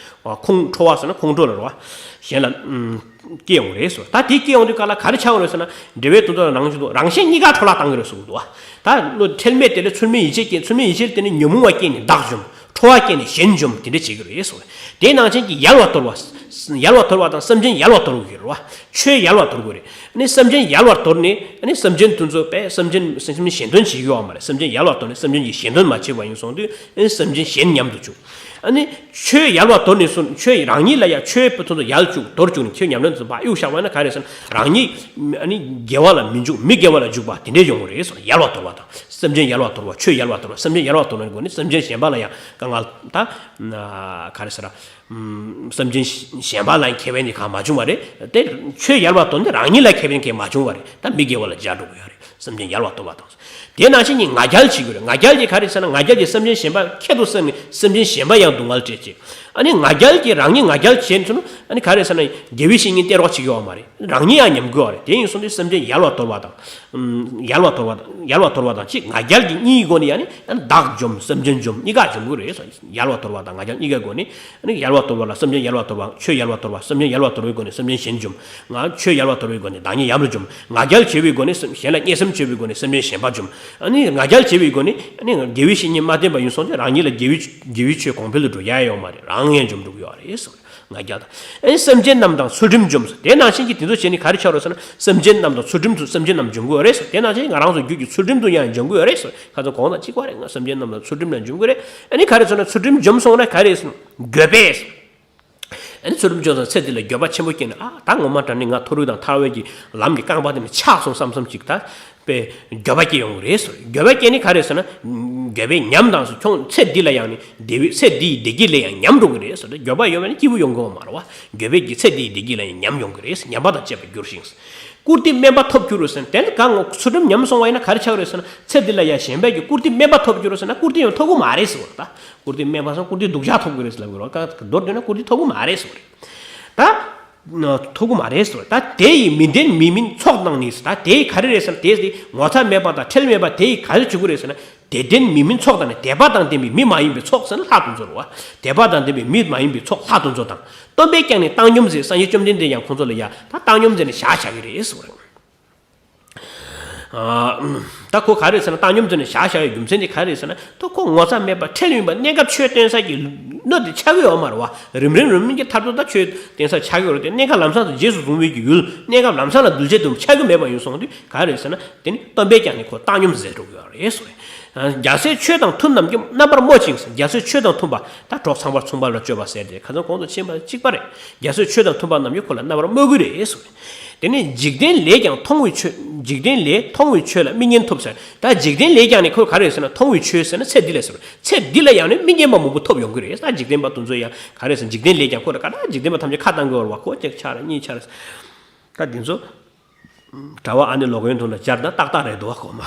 ཁོང་ཁྲོ་བ་ཟེར་ན་ཁོང་ཁྲོ་ལ་རེད་བ། གཞན་ལ་ཨུམ་སྐྱེ་ཡོང་རེད་ཟེར། ད་དེ་སྐྱེ་ཡོང་དུས་ག་ལ་ག་རེ་ཆགས་ཡོང་རེད་ཟེར་ན། འབྲེལ་བའི་དོན་དུ་རང་བཞིན་དུ་རང་གཞན་གཉིས་ཀ་འཕྲོ་བརླག་བཏང་གི་རེད་ཟེར་གི་འདུག་བ། ད་བློ་ཁྲེལ་མེད་དེ་ལས་ཚུལ་མིན་ཡིད་བྱེད་སྐྱེ། ཚུལ་མིན་ཡིད་བྱེད་དེ་ནི་ཉོན་མོངས་པ་སྐྱེས་ནས་བདག་འཇོམས། ཁྲོ་བ་སྐྱེས་ནས་གཞན་འཇོམས། དེ་འདྲ་བྱེད་ཀྱི་རེད་ཟེར། དེའི་ནང་བཞིན་གྱི་ཡལ་བར་དོར་བ། ཡལ་བར་དོར་བ་དང་སེམས་ཅན་ཡལ་བར་དོར་དགོས་ཀྱི་རེད་བ། ཆོས་ཡལ་བར་དོར་དགོས་རེད། ཨ་ནི་སེམས་ཅན་ཡལ་བར་དོར་ནས། ཨ་ནི་སེམས་ཅན་དེ་ཚོ་པས་སེམས་ཅན་སེམས་ཅན་གཞན་དོན་བྱེད་ཀྱི་ཡོད་མ་རེད། སེམས་ཅན་ཡལ་བར་དོར་ནས་སེམས་ཅན་གྱི་གཞན་དོན་མ་བྱས་པ་ཡིན་སོང་དུས། ཨ་ནི་སེམས་ཅན་གཞན་ཉམས་སུ་བཅུག་ཨ་ནི་ཆོས་ཡལ་བར་དོར་ནས་སོང་། ཆོས་རང་ཉིད་ལ་ཡང་ཆོས་པོ་དེ་ཚོ་ཡལ་བཅུག་དོར་བཅུག་ནས་ཆོས་ཉམས་ལེན་དུ་ཕར་གཡུག་བཞག་པ་ན་ག་རེ་ཟེར་ན། རང་ཉིད་ཨ་ནི་དགེ་བ་ལ་མི་འཇུག་མི་དགེ་བ་ལ་འཇུག་པ་དེ་འདྲས་ཡོང་གི་རེད་ཟེར། ཡལ་བར་དོར་བ་དང་། སེམས་ཅན་ཡལ་བར་དོར་བ། ཆོས་ཡལ་བར་དོར་བ། སེམས་ཅན་ཡལ་བར་དོར་བའི་སྒོ་ནས་སེམས་ཅན་གཞན་པ་ལ་ཡང་དཀའ་ངལ་ད་ག་རེ་ཟེར། སེམས་ཅན་གཞན་པ་ལ་ཡང་ཁེ་ཕན་དེ་གང་མ་བྱུང་བ་རེད། དེ་ཆོས་ཡལ་བར་དོར་ནས་རང་ཉིད་ལ་ཁེ་ཕན་གང་མ་བྱུང་བ་རེད། ད་མི་དགེ་བ་ལ་འཇུག་འགྲོ་གི་ཡོད་རེད། སེམས་ཅན་ཡལ་བར་དོར་བ་དང་། དེ་ནང་བཞིན་གྱི་ང་རྒྱལ་བྱེད་ཀྱི་རེད། ང་རྒྱལ་གྱིས་ག་རེ་ཟེར་ན། ང་རྒྱལ་གྱིས་སེམས་ཅན་གཞན་པ་ཁྱད་དུ་བསད་ནས་སེམས་ཅན་གཞན་པ་ཡང་སྡུག་བསྔལ་སྤྲད་བྱེད། ཨ་ནི་ང་རྒྱལ་གྱིས་རང་ཉིད་ང་རྒྱལ་བྱས་ནས་སོང་ན། ཨ་ནི་ག་རེ་ཟེར་ན། དགེ་བའི་བཤེས་གཉེན་སྟེར་རོགས་བྱེད་ཀྱི་ཡོད་མ་རེད། རང་ཉིད་ཡང་ཉམས་ཀྱི་ཡོད་རེད། དེ་ཡིན་སོང་དུས་སེམས་ཅན་ཡལ་བར་དོར་བ་དང་། ཡལ་བར་དོར་བ་དང་། ཡལ་བར་དོར་བ་དང་གཅིག་ང་རྒྱལ་གྱི་གཉིས་ཀྱི་སྒོ་ནས་ཡང་ནི་བདག་འཇོམས། སེམས་ཅན་འཇོམས། གཉིས་ཀ་འཇོམས་ཀྱི་རེད། ཡལ་བར་དོར་བ་དང་ང་རྒྱལ་གཉིས་ཀའི་སྒོ་ནས། ཨ་ནི་ཡལ་བར་དོར་བ་ལ་སེམས་ཅན་ཡལ་བར་དོར་བ། ཆོས་ཡལ་བར་དོར་བ། སེམས་ཅན་ཡལ་བར་དོར་བའི་སྒོ་ནས་སེམས་ཅན་གཞན་འཇོམས། ང་ཆོས་ཡལ་བར་དོར་བའི་སྒོ་ནས་བདག་ཉིད་ཡམས་ལ་འཇོམས། ང་རྒྱལ་བྱེད་པའི་སྒོ་ནས་སེམས་གཞན་ལ་གཉེན་སེམས་བྱེད་པའི་སྒོ་ནས་སེམས་ཅན་གཞན་པ་འཇོམས། ཨ་ནི་ང་རྒྱལ་བྱེད་པའི་སྒོ་ནས། ཨ་ནི་དགེ་བའི་བཤེས་གཉེན་མ་བསྟེན་པ་ཡིན་སོང་ཙང་རང་ཉིད་ལ་དགེ་བའི་དགེ་བའི་ཆོས་གོང་འཕེལ་དུ་འགྲོ་ཡ་ཡོད་མ་རེད། རང་ཡང་འཇོམས་འགྲོ་གི་ཡོད་རེད་ཟེར། ང་རྒྱལ་དང་། ཨ་ནི་སེམས་ཅན་རྣམས་དང་ཚུལ་ཁྲིམས་འཇོམས་ཟེར། དེ་ནང་བཞིན་གྱི་དེ་ཚོ་བྱས་ནས་ག་རེ་ཆགས་རེད་ཟེར་ན། སེམས་ཅན་རྣམས་དང་ཚུལ་ཁྲིམས་སུ་སེམས་ཅན་རྣམས་འཇོམས་དགོས་རེད་ཟེར། དེ་ནང་བཞིན་ང་རང་ཚོ་རྒྱུད་ཀྱི་ཚུལ་ཁྲིམས་དུ་ཡང་འཇོམས་དགོས་རེད་ཟེར། ཁ་སང་གོང་དང་གཅིག་པ་རེད། ང་སེམས་ཅན་རྣམས་དང་ཚུལ་ཁྲིམས་ལ་འཇོམས་དགོས་རེད། ཨ་ནི་ག་རེ་ཟེར་ན། ཚུལ་ཁྲིམས་འཇོམས་སོང་ན་ག་རེ་ཟེར་ན། འགྱོད་པས། ཨ་ནི་ཚུལ་ཁྲིམས་འཇོམས་སོང་ཚེ་འདི་ལ་འགྱོད་པ་ཆེན་པོ་སྐྱེས་ནས། ཨ་ད་ངོ་མ་དྲང་ནི་ང་མཐོ་རིས་དང་ཐར་བའི་གི་ལམ་གྱི་རྐང་པ་དེ་ནི་ཆག་སོང་བསམ་བསམ་ཅིག་ད་པའི་འགྱོད་པ་སྐྱེ་ཡོང་གི་རེད་ཟེར། འགྱོད་པ་སྐྱེས་ནི་ག་རེ་ཟེར་ན། འགྱོད་པས་ཉམས་དང་ཟེར། ཁྱོད་ཚེ་འདི་ལ་ཡང་ནི་བདེ་བའི་ཚེ་འདིའི་བདེ་སྐྱིད་ལ་ཡང་ཉམས་འགྲོ་གི་རེད་ཟེར། འགྱོད་པ་ཡོད་པ་ནི་སྐྱིད་པོ་ཡོང་གི་ཡོད་མ་རེད་བ། འགྱོད་པས་ཀྱི་ཚེ་འདིའི་བདེ་སྐྱིད་ལ་ཡང་ཉམས་ཡོང་གི་རེད། ཉམས་པ་དང་བཅས་པར་འགྱུར་ཞིང་། བཀུར་སྟི་དམན་པ་ཐོབ་འགྱུར་རོ་ཟེར་ན། དེ་ནི་གང་ངོ་ཚུལ་ཁྲིམས་ཉམས་སོང་བ་ཡིན་ན་ག་རེ་ཆགས་རེད་ཟེར་ན། ཚེ་འདི་ལ་ཡང་གཞན་པས་ཀྱི་བཀུར་སྟི་དམན་པ་ཐོབ་འགྱུར་རོ་ཟེར་ན། བཀུར་སྟི་ཡང་ཐོབ་གི་མ་རེད་ཟེར་བ་ད། བཀུར་སྟི་དམན་པ་སོང་བཀུར་སྟི་སྡུག་ཅག་ཐོབ་གི་རེད་ཟེར་ལབ་གི་རེད་བ། མདོར་བསྡུས་ན་བཀུར་སྟི་ཐོབ་གི་མ་རེད་ཟེར་བ་རེད། ད་ཐོབ་གི་མ་རེད་ཟེར་བ་ད། དེ་ཡི་མི་ལྡན་མི་མིན་ཚོགས་དང་ནི་ཟེར། ད་དེ་ཡི་ག་རེ་རེད་ཟེར་ན། དེ་ཡི་ངོ་ཚ་མེད་པ་དང་ཁྲེལ་མེད་པ་དེ་ཡི་ག་རེ་བྱེད་དགོས་རེད་ཟེར་ན། དད་ལྡན་མི་མིན་ཚོགས་དང་ནི། དད་པ་དང་ལྡན་པའི་མི་མ་ཡིན་པའི་ཚོགས་ཟེར་ན་ལྷ་དེ་ཚོ་རེད་བ། དད་པ་དང་ལྡན་པའི་མི་མ་ཡིན་པའི་ཚོགས་ལྷ་དེ་ཚོ་དང་། སྟོན་པས་ཀྱང་ནི་བཏང་སྙོམས་མཛད། སངས་རྒྱས་བཅོམ་ལྡན་འདས་ཀྱང་ཁོང་ཚོ་ལ་ཡ་ད་བཏང་སྙོམས་མཛད་ནས་བཞག་བཞག་གི་རེད་ཟེར་བ་རེད། ཨ་ད་ཁོ་ག་རེ་ཟེར་ན། བཏང་སྙོམས་མཛད་ནས་བཞག་བཞག་ཡའི་རྒྱུ་མཚན་དེ་ག་རེ་ཟེར་ན། ད་ཁོ་ངོ་ཚ་མེད་པ་ཁྲེལ་ཡོད་པ། གནས་སྐབས་ཆོས་སྟོན་ས་ཀྱི་སྣོད་དེ་ཆགས་ཀྱི་ཡོད་མ་རེད་བ། རིམ་རིམ་རིམ་རིམ་གྱི་མཐར་ཐུག་ད་ཆོས་སྟོན་ས་ཆགས་ཀྱི་ཡོད་རེད་དེ། གནས་སྐབས་ལམ་སང་དུ་རྗེས་སུ་བཟུང་བའི་གི་ཡུལ། གནས་སྐབས་ལམ་སང་ལ་གདུལ་བྱ་དུ་ཆགས་ཀྱི་མེད་པ་ཡིན་སོང་དུས་ག་རེ་ཟེར་ན། དེ་ནི་སྟོན་པས་ཀྱང་ནི་ཁོ་བཏང་སྙོམས་མཛད་འགྲོ་གི་ཡོད་རེད་ཟེར། རྒྱལ་སྲས་ཆོས་དང་མཐུན་རྣམས་ཀྱིས་རྣམ་པར་སྨོད་ཅིང་ཟེར། རྒྱལ་སྲས་ཆོས་དང་མཐུན་པ་ད་གྲོགས་ཚངས་པར་མཚུངས་པ་ལ་སྤྱོད་པ་ཟེར་ཏེ་ཁ་སང་གོང་དུ་ཕྱིན་པ་གཅིག་པ་རེད། རྒྱལ་སྲས་ཆོས་དང་མཐུན་པ་རྣམས་ཀྱིས་ཁོ་ལ་རྣམ་པར་སྨོད་ཀྱི་རེད་ཟེར། དེ་ནས་འཇིག་རྟེན་ལས་ཀྱང་མཐོང་བའི་ཆོས། འཇིག་རྟེན་ལས་མཐོང་བའི་ཆོས་ལ་མིག་ངན་ཐོབ་ཟེར། ད་འཇིག་རྟེན་ལས་ཀྱང་ནི་ཁོ་ག་རེ་ཟེར་ན། མཐོང་བའི་ཆོས་ཟེར་ན་ཚེ་འདི་ལ་ཟེར། ཚེ་འདི་ལ་ཡང་ནི་མིག་ངན་པ་མང་པོ་ཐོབ་ཡོང་གི་རེད། ད་འཇིག་རྟེན་པ་དེ་ཚོ་ཡང་ག་རེ་ཟེར། འཇིག་རྟེན་ལས་ཀྱང་ཁོ་ལ་ག་ད་འཇིག་རྟེན་པ་ཐམས་ཅད་ཁ་བཏང་གི་ཡོད་རེད་བ། ཁོ་གཅིག་ཆགས་རེད། གཉིས་ཆགས་རེད། ད་དེ་ཚོ་གྲྭ་པ་ཨ་ནེ་ལོ་གོན་དུ་ལ་སྦྱར་ན་ཏག་ཏག་རེད་འདུག་བ། གོ་མ་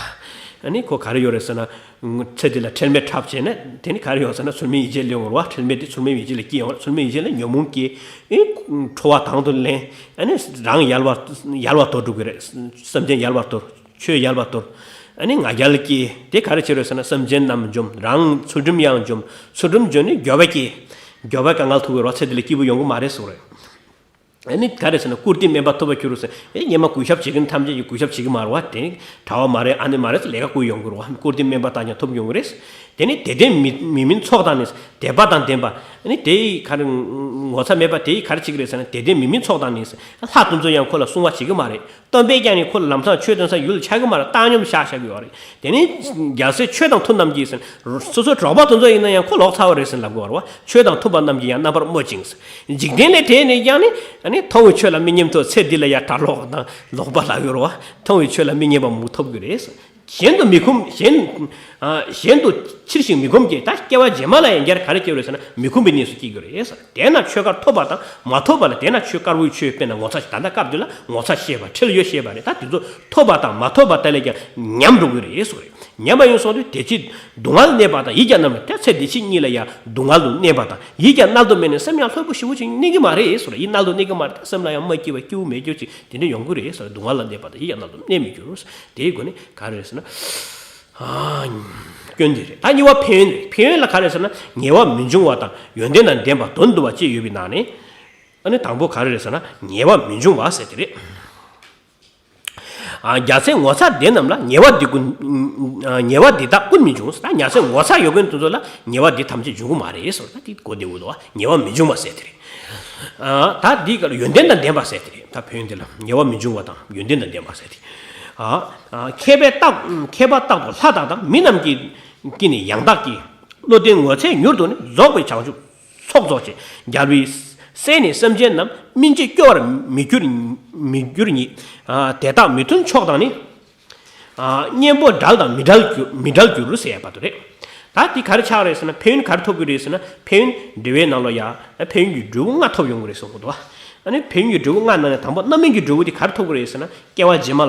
ཨ་ནི་ཁོ་ག་རེ་ཡོད་རེད་ཟེར་ན། ཚེ་འདི་ལ་ཁྲེལ་མེད་འཁྲབ་བྱས་ན་དེ་ནི་ག་རེ་ཡོང་ཟེར་ན། ཚུལ་མིན་ཡིད་བྱེད་ལ་ཡོང་བ། ཁྲེལ་མེད་དེ་ཚུལ་མིན་ཡིད་བྱེད་ལ་སྐྱེ་ཡོང་བ། ཚུལ་མིན་ཡིད་བྱེད་ལ་ཉོན་མོངས་སྐྱེ། ཨེ་ཁྲོ་བ་དང་དུ་ལེན། ཨ་ནི་རང་ཡལ་བ་ཡལ་བ་དོར་འགྲོ་གི་རེད། སེམས་ཅན་ཡལ་བ་དོར། ཆོས་ཡལ་བ་དོར། ཨ་ནི་ང་རྒྱལ་སྐྱེ། དེ་ག་རེ་བྱེད་རེད་ཟེར་ན། སེམས་ཅན་རྣམས་འཇོམས། རང་ཚུལ་ཁྲིམས་ཡང་འཇོམས། ཚུལ་ཁྲིམས་འཇོམས་ནས་འགྱོད་པ་སྐྱེ། འགྱོད་པ་དཀའ་ངལ་ཐུག་གི་རེད་བ། ཚེ་འདི་ལ་སྐྱིད་པོ་ཡོང་གི་མ་རེད་ཟེར་བ་རེད། ཨ་ནི་ག་རེ་ཟེར་ན། བཀུར་སྟི་དམན་པ་ཐོབ་པར་འགྱུར་ཟེར། ཨེ་སྔོན་མ་གུས་ཞབས་བྱེད་མཁན་ཐམས་ཅད་ཀྱིས་གུས་ཞབས་བྱེད་ཀྱི་མ་རེད་བ། དེ་གྲྭ་པ་མ་རེད། ཨ་ནེ་མ་རེད་ཟེར་ལས་ཀ་བསྐུར་ཡོང་གི་རེད་བ། བཀུར་སྟི་དམན་པ་དག་ཀྱང་ཐོབ་ཡོང་གི་རེད། དེ་ནི་དད་ལྡན་མི་མི་མིན་ཚོགས་དང་ནི། དད་པ་དང་ལྡན་པ། ཨ་ནི་དེ་ཡི་ག་རེ་ངོ་ཚ་མེད་པ་དེ་ཡིས་ག་རེ་བྱེད་ཀྱི་རེད་ཟེར་ན། དད་ལྡན་མི་མིན་ཚོགས་དང་ནི། ལྷ་དེ་ཚོ་ཡང་ཁོ་ལ་བསྲུང་བ་བྱེད་ཀྱི་མ་རེད། སྟོན་པས་ཀྱང་ནི་ཁོ་ལ་ལམ་སང་ཆོས་སྟོན་ས་ཡུལ་ཆགས་ཀྱི་མ་རེད། བཏང་སྙོམས་བཞག་བཞག་གི་ཡོད་རེད། དེ་ནི་རྒྱལ་སྲས་ཆོས་དང་མཐུན་རྣམས་ཀྱིས་ཟེར། སོ་སོའི་གྲོགས་པོ་དེ་ཚོ་ཡིན་ན་ཡང་ཁོ་ལོག་ཚར་བ་རེད་ཟེར་ལབ་དགོས་རེད་བ། ཆོས་དང་མཐུན་པ་རྣམས་ཀྱིས་ཡང་རྣམ་པར་སྨོད་ཅིང་ཟེར། འཇིག་རྟེན་ལས་བྲལ་ནས་ཀྱང་ནི། ཨ་ནི་མཐོང་བའི་ཆོས་ལ་མིག་ངན་ཐོབ། ཚེ་འདི་ལ་ཡང་གྲྭ་ལོག་དང་ལོག་པ་ལབ་ཡོད་རེད་བ། མཐོང་བའི་ཆོས་ལ་མིག་ངན་པ་མང་པོ་ཐོབ་ཀྱི་རེད་ཟེར། གཞན་དུ་མི་ཁོམ། གཞན་ཨ་གཞན་དུ་ཕྱིར་ཞིག་མི་ཁོམ་སྐྱེ། ད་སྐྱེ་བ་རྗེས་མ་ལ་ཡང་བསྐྱར་ག་རེ་སྐྱེ་རེད་ཟེར་ན། མི་ཁོམ་པའི་གནས་སུ་སྐྱེ་གི་རེད་ཟེར། དེས་ན་ཆོས་དཀར་ཐོབ་པ་དང་མ་ཐོབ་པ་ལ། དེས་ན་ཆོས་དཀར་པོའི་ཆོས་དཔེར་ན་ངོ་ཚ། ད་ལྟ་སྐབས་འདི་ལ་ངོ་ཚ་ཤེས་པ། ཁྲེལ་ཡོད་ཤེས་པ་རེད། ད་དེ་ཚོ་ཐོབ་པ་དང་མ་ཐོབ་པ་དེ་ལས་ཀྱང་ཉམས་འགྲོ་གི་རེད་ཟེར་བ་རེད། ཉམས་པ་ཡིན་སོང་དུས་དེ་ཕྱིར་སྡུག་བསྔལ་གནས་པ་དང་། ཡིད་ཀྱང་མནར་མེད། ད་ཚེ་འདི་ཕྱི་གཉིས་ལ་ཡང་སྡུག་བསྔལ་དུ་གནས་པ་དང་། ཡིད་ཀྱང་མནལ་དུ་མེད་ནས་སེམས་ཡང་ལྷོད་པོ་ཞེ་པོ་ཅིག་གནས་ཀྱི་མ་རེད་ཟེར་བ་རེད། ཡིད་མནལ་དུ་གནས་ཀྱི་མ་རེད། ད་སེམས་ལ་ཡང་མ་སྐྱིད་པ་སྐྱིད་པོ་མེད་རྒྱུ་ཅིག་དེ་འདྲ་ཡོང་གི་རེད་ཟེར་བ་རེད། སྡུག་བསྔལ་ལ་གནས་པ་དང་ཡིད་ཀྱང་མནལ་དུ་གནས་མི་འགྱུར། དེའི་སྒོ་ནས་ག་རེ་རེད་ཟེར་ན། ཨ། སྐྱོན་དེ་རེད། ད་གཉིས་པ་ཕན་ཡོན་རེད། ཕན་ཡོན་ལ་ག་རེ་ཟེར་ན། ཉེས་པ་མི་འབྱུང་བ་དང་ཡོན་ཏན་དང་ལྡན་པ་དོན་བསྡུ་བ་བཅས་ཡོད་པའི་ནང་ནས། ཨ་ནི་དང་པོ་ག་རེ་རེད་ཟེར་ན། ཉེས་པ་མི་འབྱུང་བ་ཟེར་དེ་རེད། ཨ། རྒྱལ་སྲས་ངོ་ཚ་དེ་རྣམས་ལ་ཉེས་པ་འདི་ཀུན། ཉེས་པ་འདི་དག་ཀུན་མི་འབྱུང་། ད་རྒྱལ་སྲས་ངོ་ཚ་ཡོད་མཁན་དེ་ཚོ་ལ་ཉེས་པ་འདི་ཐམས་ཅད་འབྱུང་གི་མ་རེད་ཟེར། ད་དེ་གོ་བདེ་བོ་འདུག་ཉེས་པ་མི་འབྱུང་བ་ཟེར་དེ་རེད། ཨ། ད་འདི་ག་ལ་ཡོན་ཏན་དང་ལྡན་པ་ཟེར་དེ་རེད། ད་ཕན་ཡོན་དེ་ལ་ཉེས་པ་མི་འབྱུང་བ་དང་ཡོན་ཏན་དང་ལྡན་པ་ཟེར་དེ། ཨ། མཁས་པས་རྟག་མཁས་པ་རྟག་ཏུ་ལྷ་དག་དང་མི་རྣམས་ཀྱི་ཀྱིས་ནི་ཡང་དག་གི། བློ་ལྡན་ངོ་ཚས་མྱུར་དུ་ནི་རྫོགས་པའི་བྱང་ཆུབ། ཚོགས་རྫོགས་བྱེད། རྒྱལ་པོའི་སྲས་ནི་སེམས་ཅན་རྣམས། སྨིན་བྱེད་སྐྱོ་བར་མི་འགྱུར། མི་འགྱུར་ཉིད། དེ་དག་མི་མཐུན་ཕྱོགས་དང་ནི། གཉེན་པོ་བྲལ་དང་མི་བྲལ་འགྱུར། མི་བྲལ་འགྱུར་ཟེར་ཡ་བར་དུ་རེད། ད་འདི་ག་རེ་ཆགས་རེད་ཟེར་ན། ཕན་ཡོན་ག་རེ་ཐོབ་ཀྱི་རེད་ཟེར་ན། ཕན་ཡོན་འབྲེལ་བའི་ནང་ལོགས་ཡ། ཕན་ཡོན་གྱི་འབྲས་བུ་ལྔ་ཐོབ་ཡོང་གི་རེད་གསུངས་གོ་འདུག་ཨ་ནི་ཕན་ཡོན་གྱི་འབྲས་བུ་ལྔ་ནང་ནས་དང་པོ་རྣམ་སྨིན་གྱི་འབྲས་བུ་དེ་ག་རེ་ཐོབ་ཀྱི་རེད་ཟེར་ན། སྐྱེ་བ་རྗེས་མ་ལ།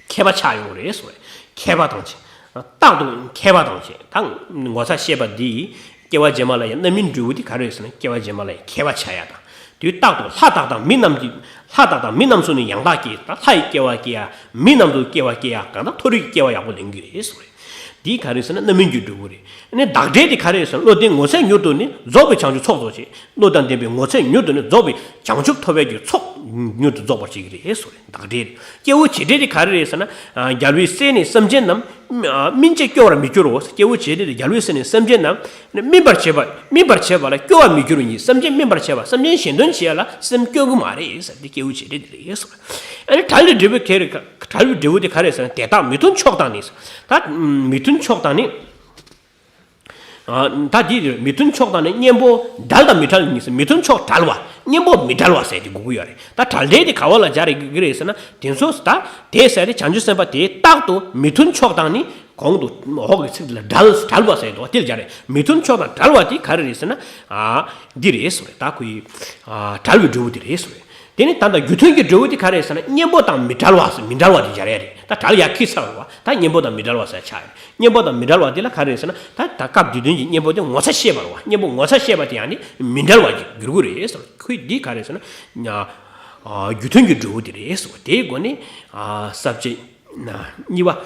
མཁས་པ་ཆགས་ཡོང་གི་རེད་ཟེར་བས། མཁས་པ་དང་བཅས། རྟག་ཏུ་མཁས་པ་དང་བཅས། ད་ངོ་ཚ་ཤེས་པ་འདི་ཡིས་སྐྱེ་བ་རྗེས་མ་ལ་ཡང་རྣམ་སྨིན་འབྲས་བུ་འདི་ག་རེ་ཡོད་ཟེར་ན། སྐྱེ་བ་རྗེས་མ་ལ་ཡང་མཁས་པ་ཆགས་ཡ་དང་། དུས་རྟག་ཏུ་ལྷ་དག་དང་མི་རྣམས་ཀྱི། ལྷ་དག་དང་མི་རྣམས་སུ་ནི་ཡང་དག་སྐྱེ། ད་ལྷ་ཡི་སྐྱེ་བ་སྐྱེ་ཡ། མི་རྣམས་སུ་སྐྱེ་བ་སྐྱེ་ཡ། གང་ལྟར་མཐོ་རིས་ཀྱི་སྐྱེ་བ་ཡག་པོ་ལེན་གྱི་རེད་ཟེར་བས། འདི་ག་རེ་ཟེར་ན་རྣམ་སྨིན་གྱི་འབྲས་བུ་རེད། ཨ་ནི་བདག་འབྲས་དེ་ག་རེ་ཟེར་ན། བློ་ལྡན་ངོ་ཚས་མྱུར་དུ་ནི་རྫོགས་པའི་བྱང་ཆུབ་ཚོགས་རྫོགས་བྱེད། བློ་དང་ལྡན་པའི་ངོ་ཚས་མྱུར་དུ་ནི་རྫོགས་པའི་བྱང་ཆུབ་ཐོབ་པའི་གི་ཚོགས་མྱུར་དུ་རྫོགས་པར་བྱེད་ཀྱི་རེད་ཟེར་བས། བདག་འབྲས་རེད། སྐྱེས་བུ་བྱེད་འབྲས་དེ་ག་རེ་རེད་ཟེར་ན། རྒྱལ་པོའི་སྲས་ནི་སེམས་ཅན་རྣམས། སྨིན་བྱེད་སྐྱོ་བར་མི་འགྱུར་རོ། སྐྱེས་བུ་བྱེད་འབྲས་དེ་རྒྱལ་པོའི་སྲས་ནི་སེམས་ཅན་རྣམས། སྨིན་པར་བྱེད་པ། སྨིན་པར་བྱེད་པ་ལ་སྐྱོ་བར་མི་འགྱུར་བ་ཉིད། སེམས་ཅན་སྨིན་པར་བྱེད་པ། སེམས་ཅན་གཞན་དོན་བྱེད་ཡ་ལ་སེམས་སྐྱོ་གི་མ་རེད་ཟེར། དེ་སྐྱེས་བུ་བྱེད་འབྲས་དེ་རེད་ཟེར། ཨ་ནི་བྲལ་བའི་འབྲས་བུ་དེ་རེད། བྲལ་བའི་འབྲས་བུ་དེ་ག་རེ་ཟེར་ན། དེ་དག་མི་མཐུན་ཕྱོགས་དང་ནི། ད་མི་མཐུན་ཕྱོགས་དང་ནི། ད་འདི་མི་མཐུན་ཕྱོགས་དང་ནི་གཉེན་པོ་བྲལ་དང་མི་བྲལ་གཉིས་སུ། མི་མཐུན་ཕྱོགས་བྲལ་བ། གཉེན་པོ་མི་བྲལ་བ་ཟེར་དེ་དགོས་ཀྱི་ཡོད་རེད། ད་བྲལ་འབྲས་དེ་ག་བ་ལ་སྦྱར་དགོས་ཀྱི་རེད་ཟེར་ན། དེ་ཚོ་ད་དེ་ཟེར་དེ་བྱང་ཆུབ་སེམས་དཔའ་དེ་རྟག་ཏུ་མི་མཐུན་ཕྱོགས་དང་ནི། གོང་དུ་འོག་གི་ཚིག་དེ་ལ་བྲལ། བྲལ་བ་ཟེར་དོ་དེ་ལ་སྦྱར་རེད། མི་མཐུན་ཕྱོགས་དང་བྲལ་བ་དེ་ག་རེ་རེད་ཟེར་ན། འདི་རེད་ཟེར་བས། ད་ཁོ་ཡི་བྲལ་བའི་འབྲས་བུ་དེ་རེད་ཟེར་བས། དེ་ནི་ད་ལྟ་རྒྱུ་མཐུན་གྱི་འབྲས་བུ་དེ་ག་རེ་རེད་ཟེར་ན། གཉེན་པོ་དང་མི་བྲལ་བ་ཟེར། མི་བྲལ་བ་དེ་སྦྱར་ཡ་རེད། ད་བྲལ་ཡ་ཁེལ་ཚར་བ། ད་གཉེན་པོ་དང་མི་བྲལ་བ་ཟེར་ཆགས་ཡོད། གཉེན་པོ་དང་མི་བྲལ་བ་དེ་ལ་ག་རེ་ཟེར་ན། ད་ད་སྐབས་དེ་དོན་གྱི་གཉེན་པོ་དེ་ངོ་ཚ་ཤེས་པ་རེད་བ། གཉེན་པོ་ངོ་ཚ་ཤེས་པ་དེ་ཡང་ནི་མི་བྲལ་བ་ཞིག་འགྱུར་གྱི་རེད་ཟེར། ཁོས་འདི་ག་རེ་ཟེར་ན། རྒྱུ་མཐུན་གྱི་འབྲས་བུ་དེ་རེད་ཟེར། དེའི་སྒོ་ནས་ས་བཅད་གཉིས་པ།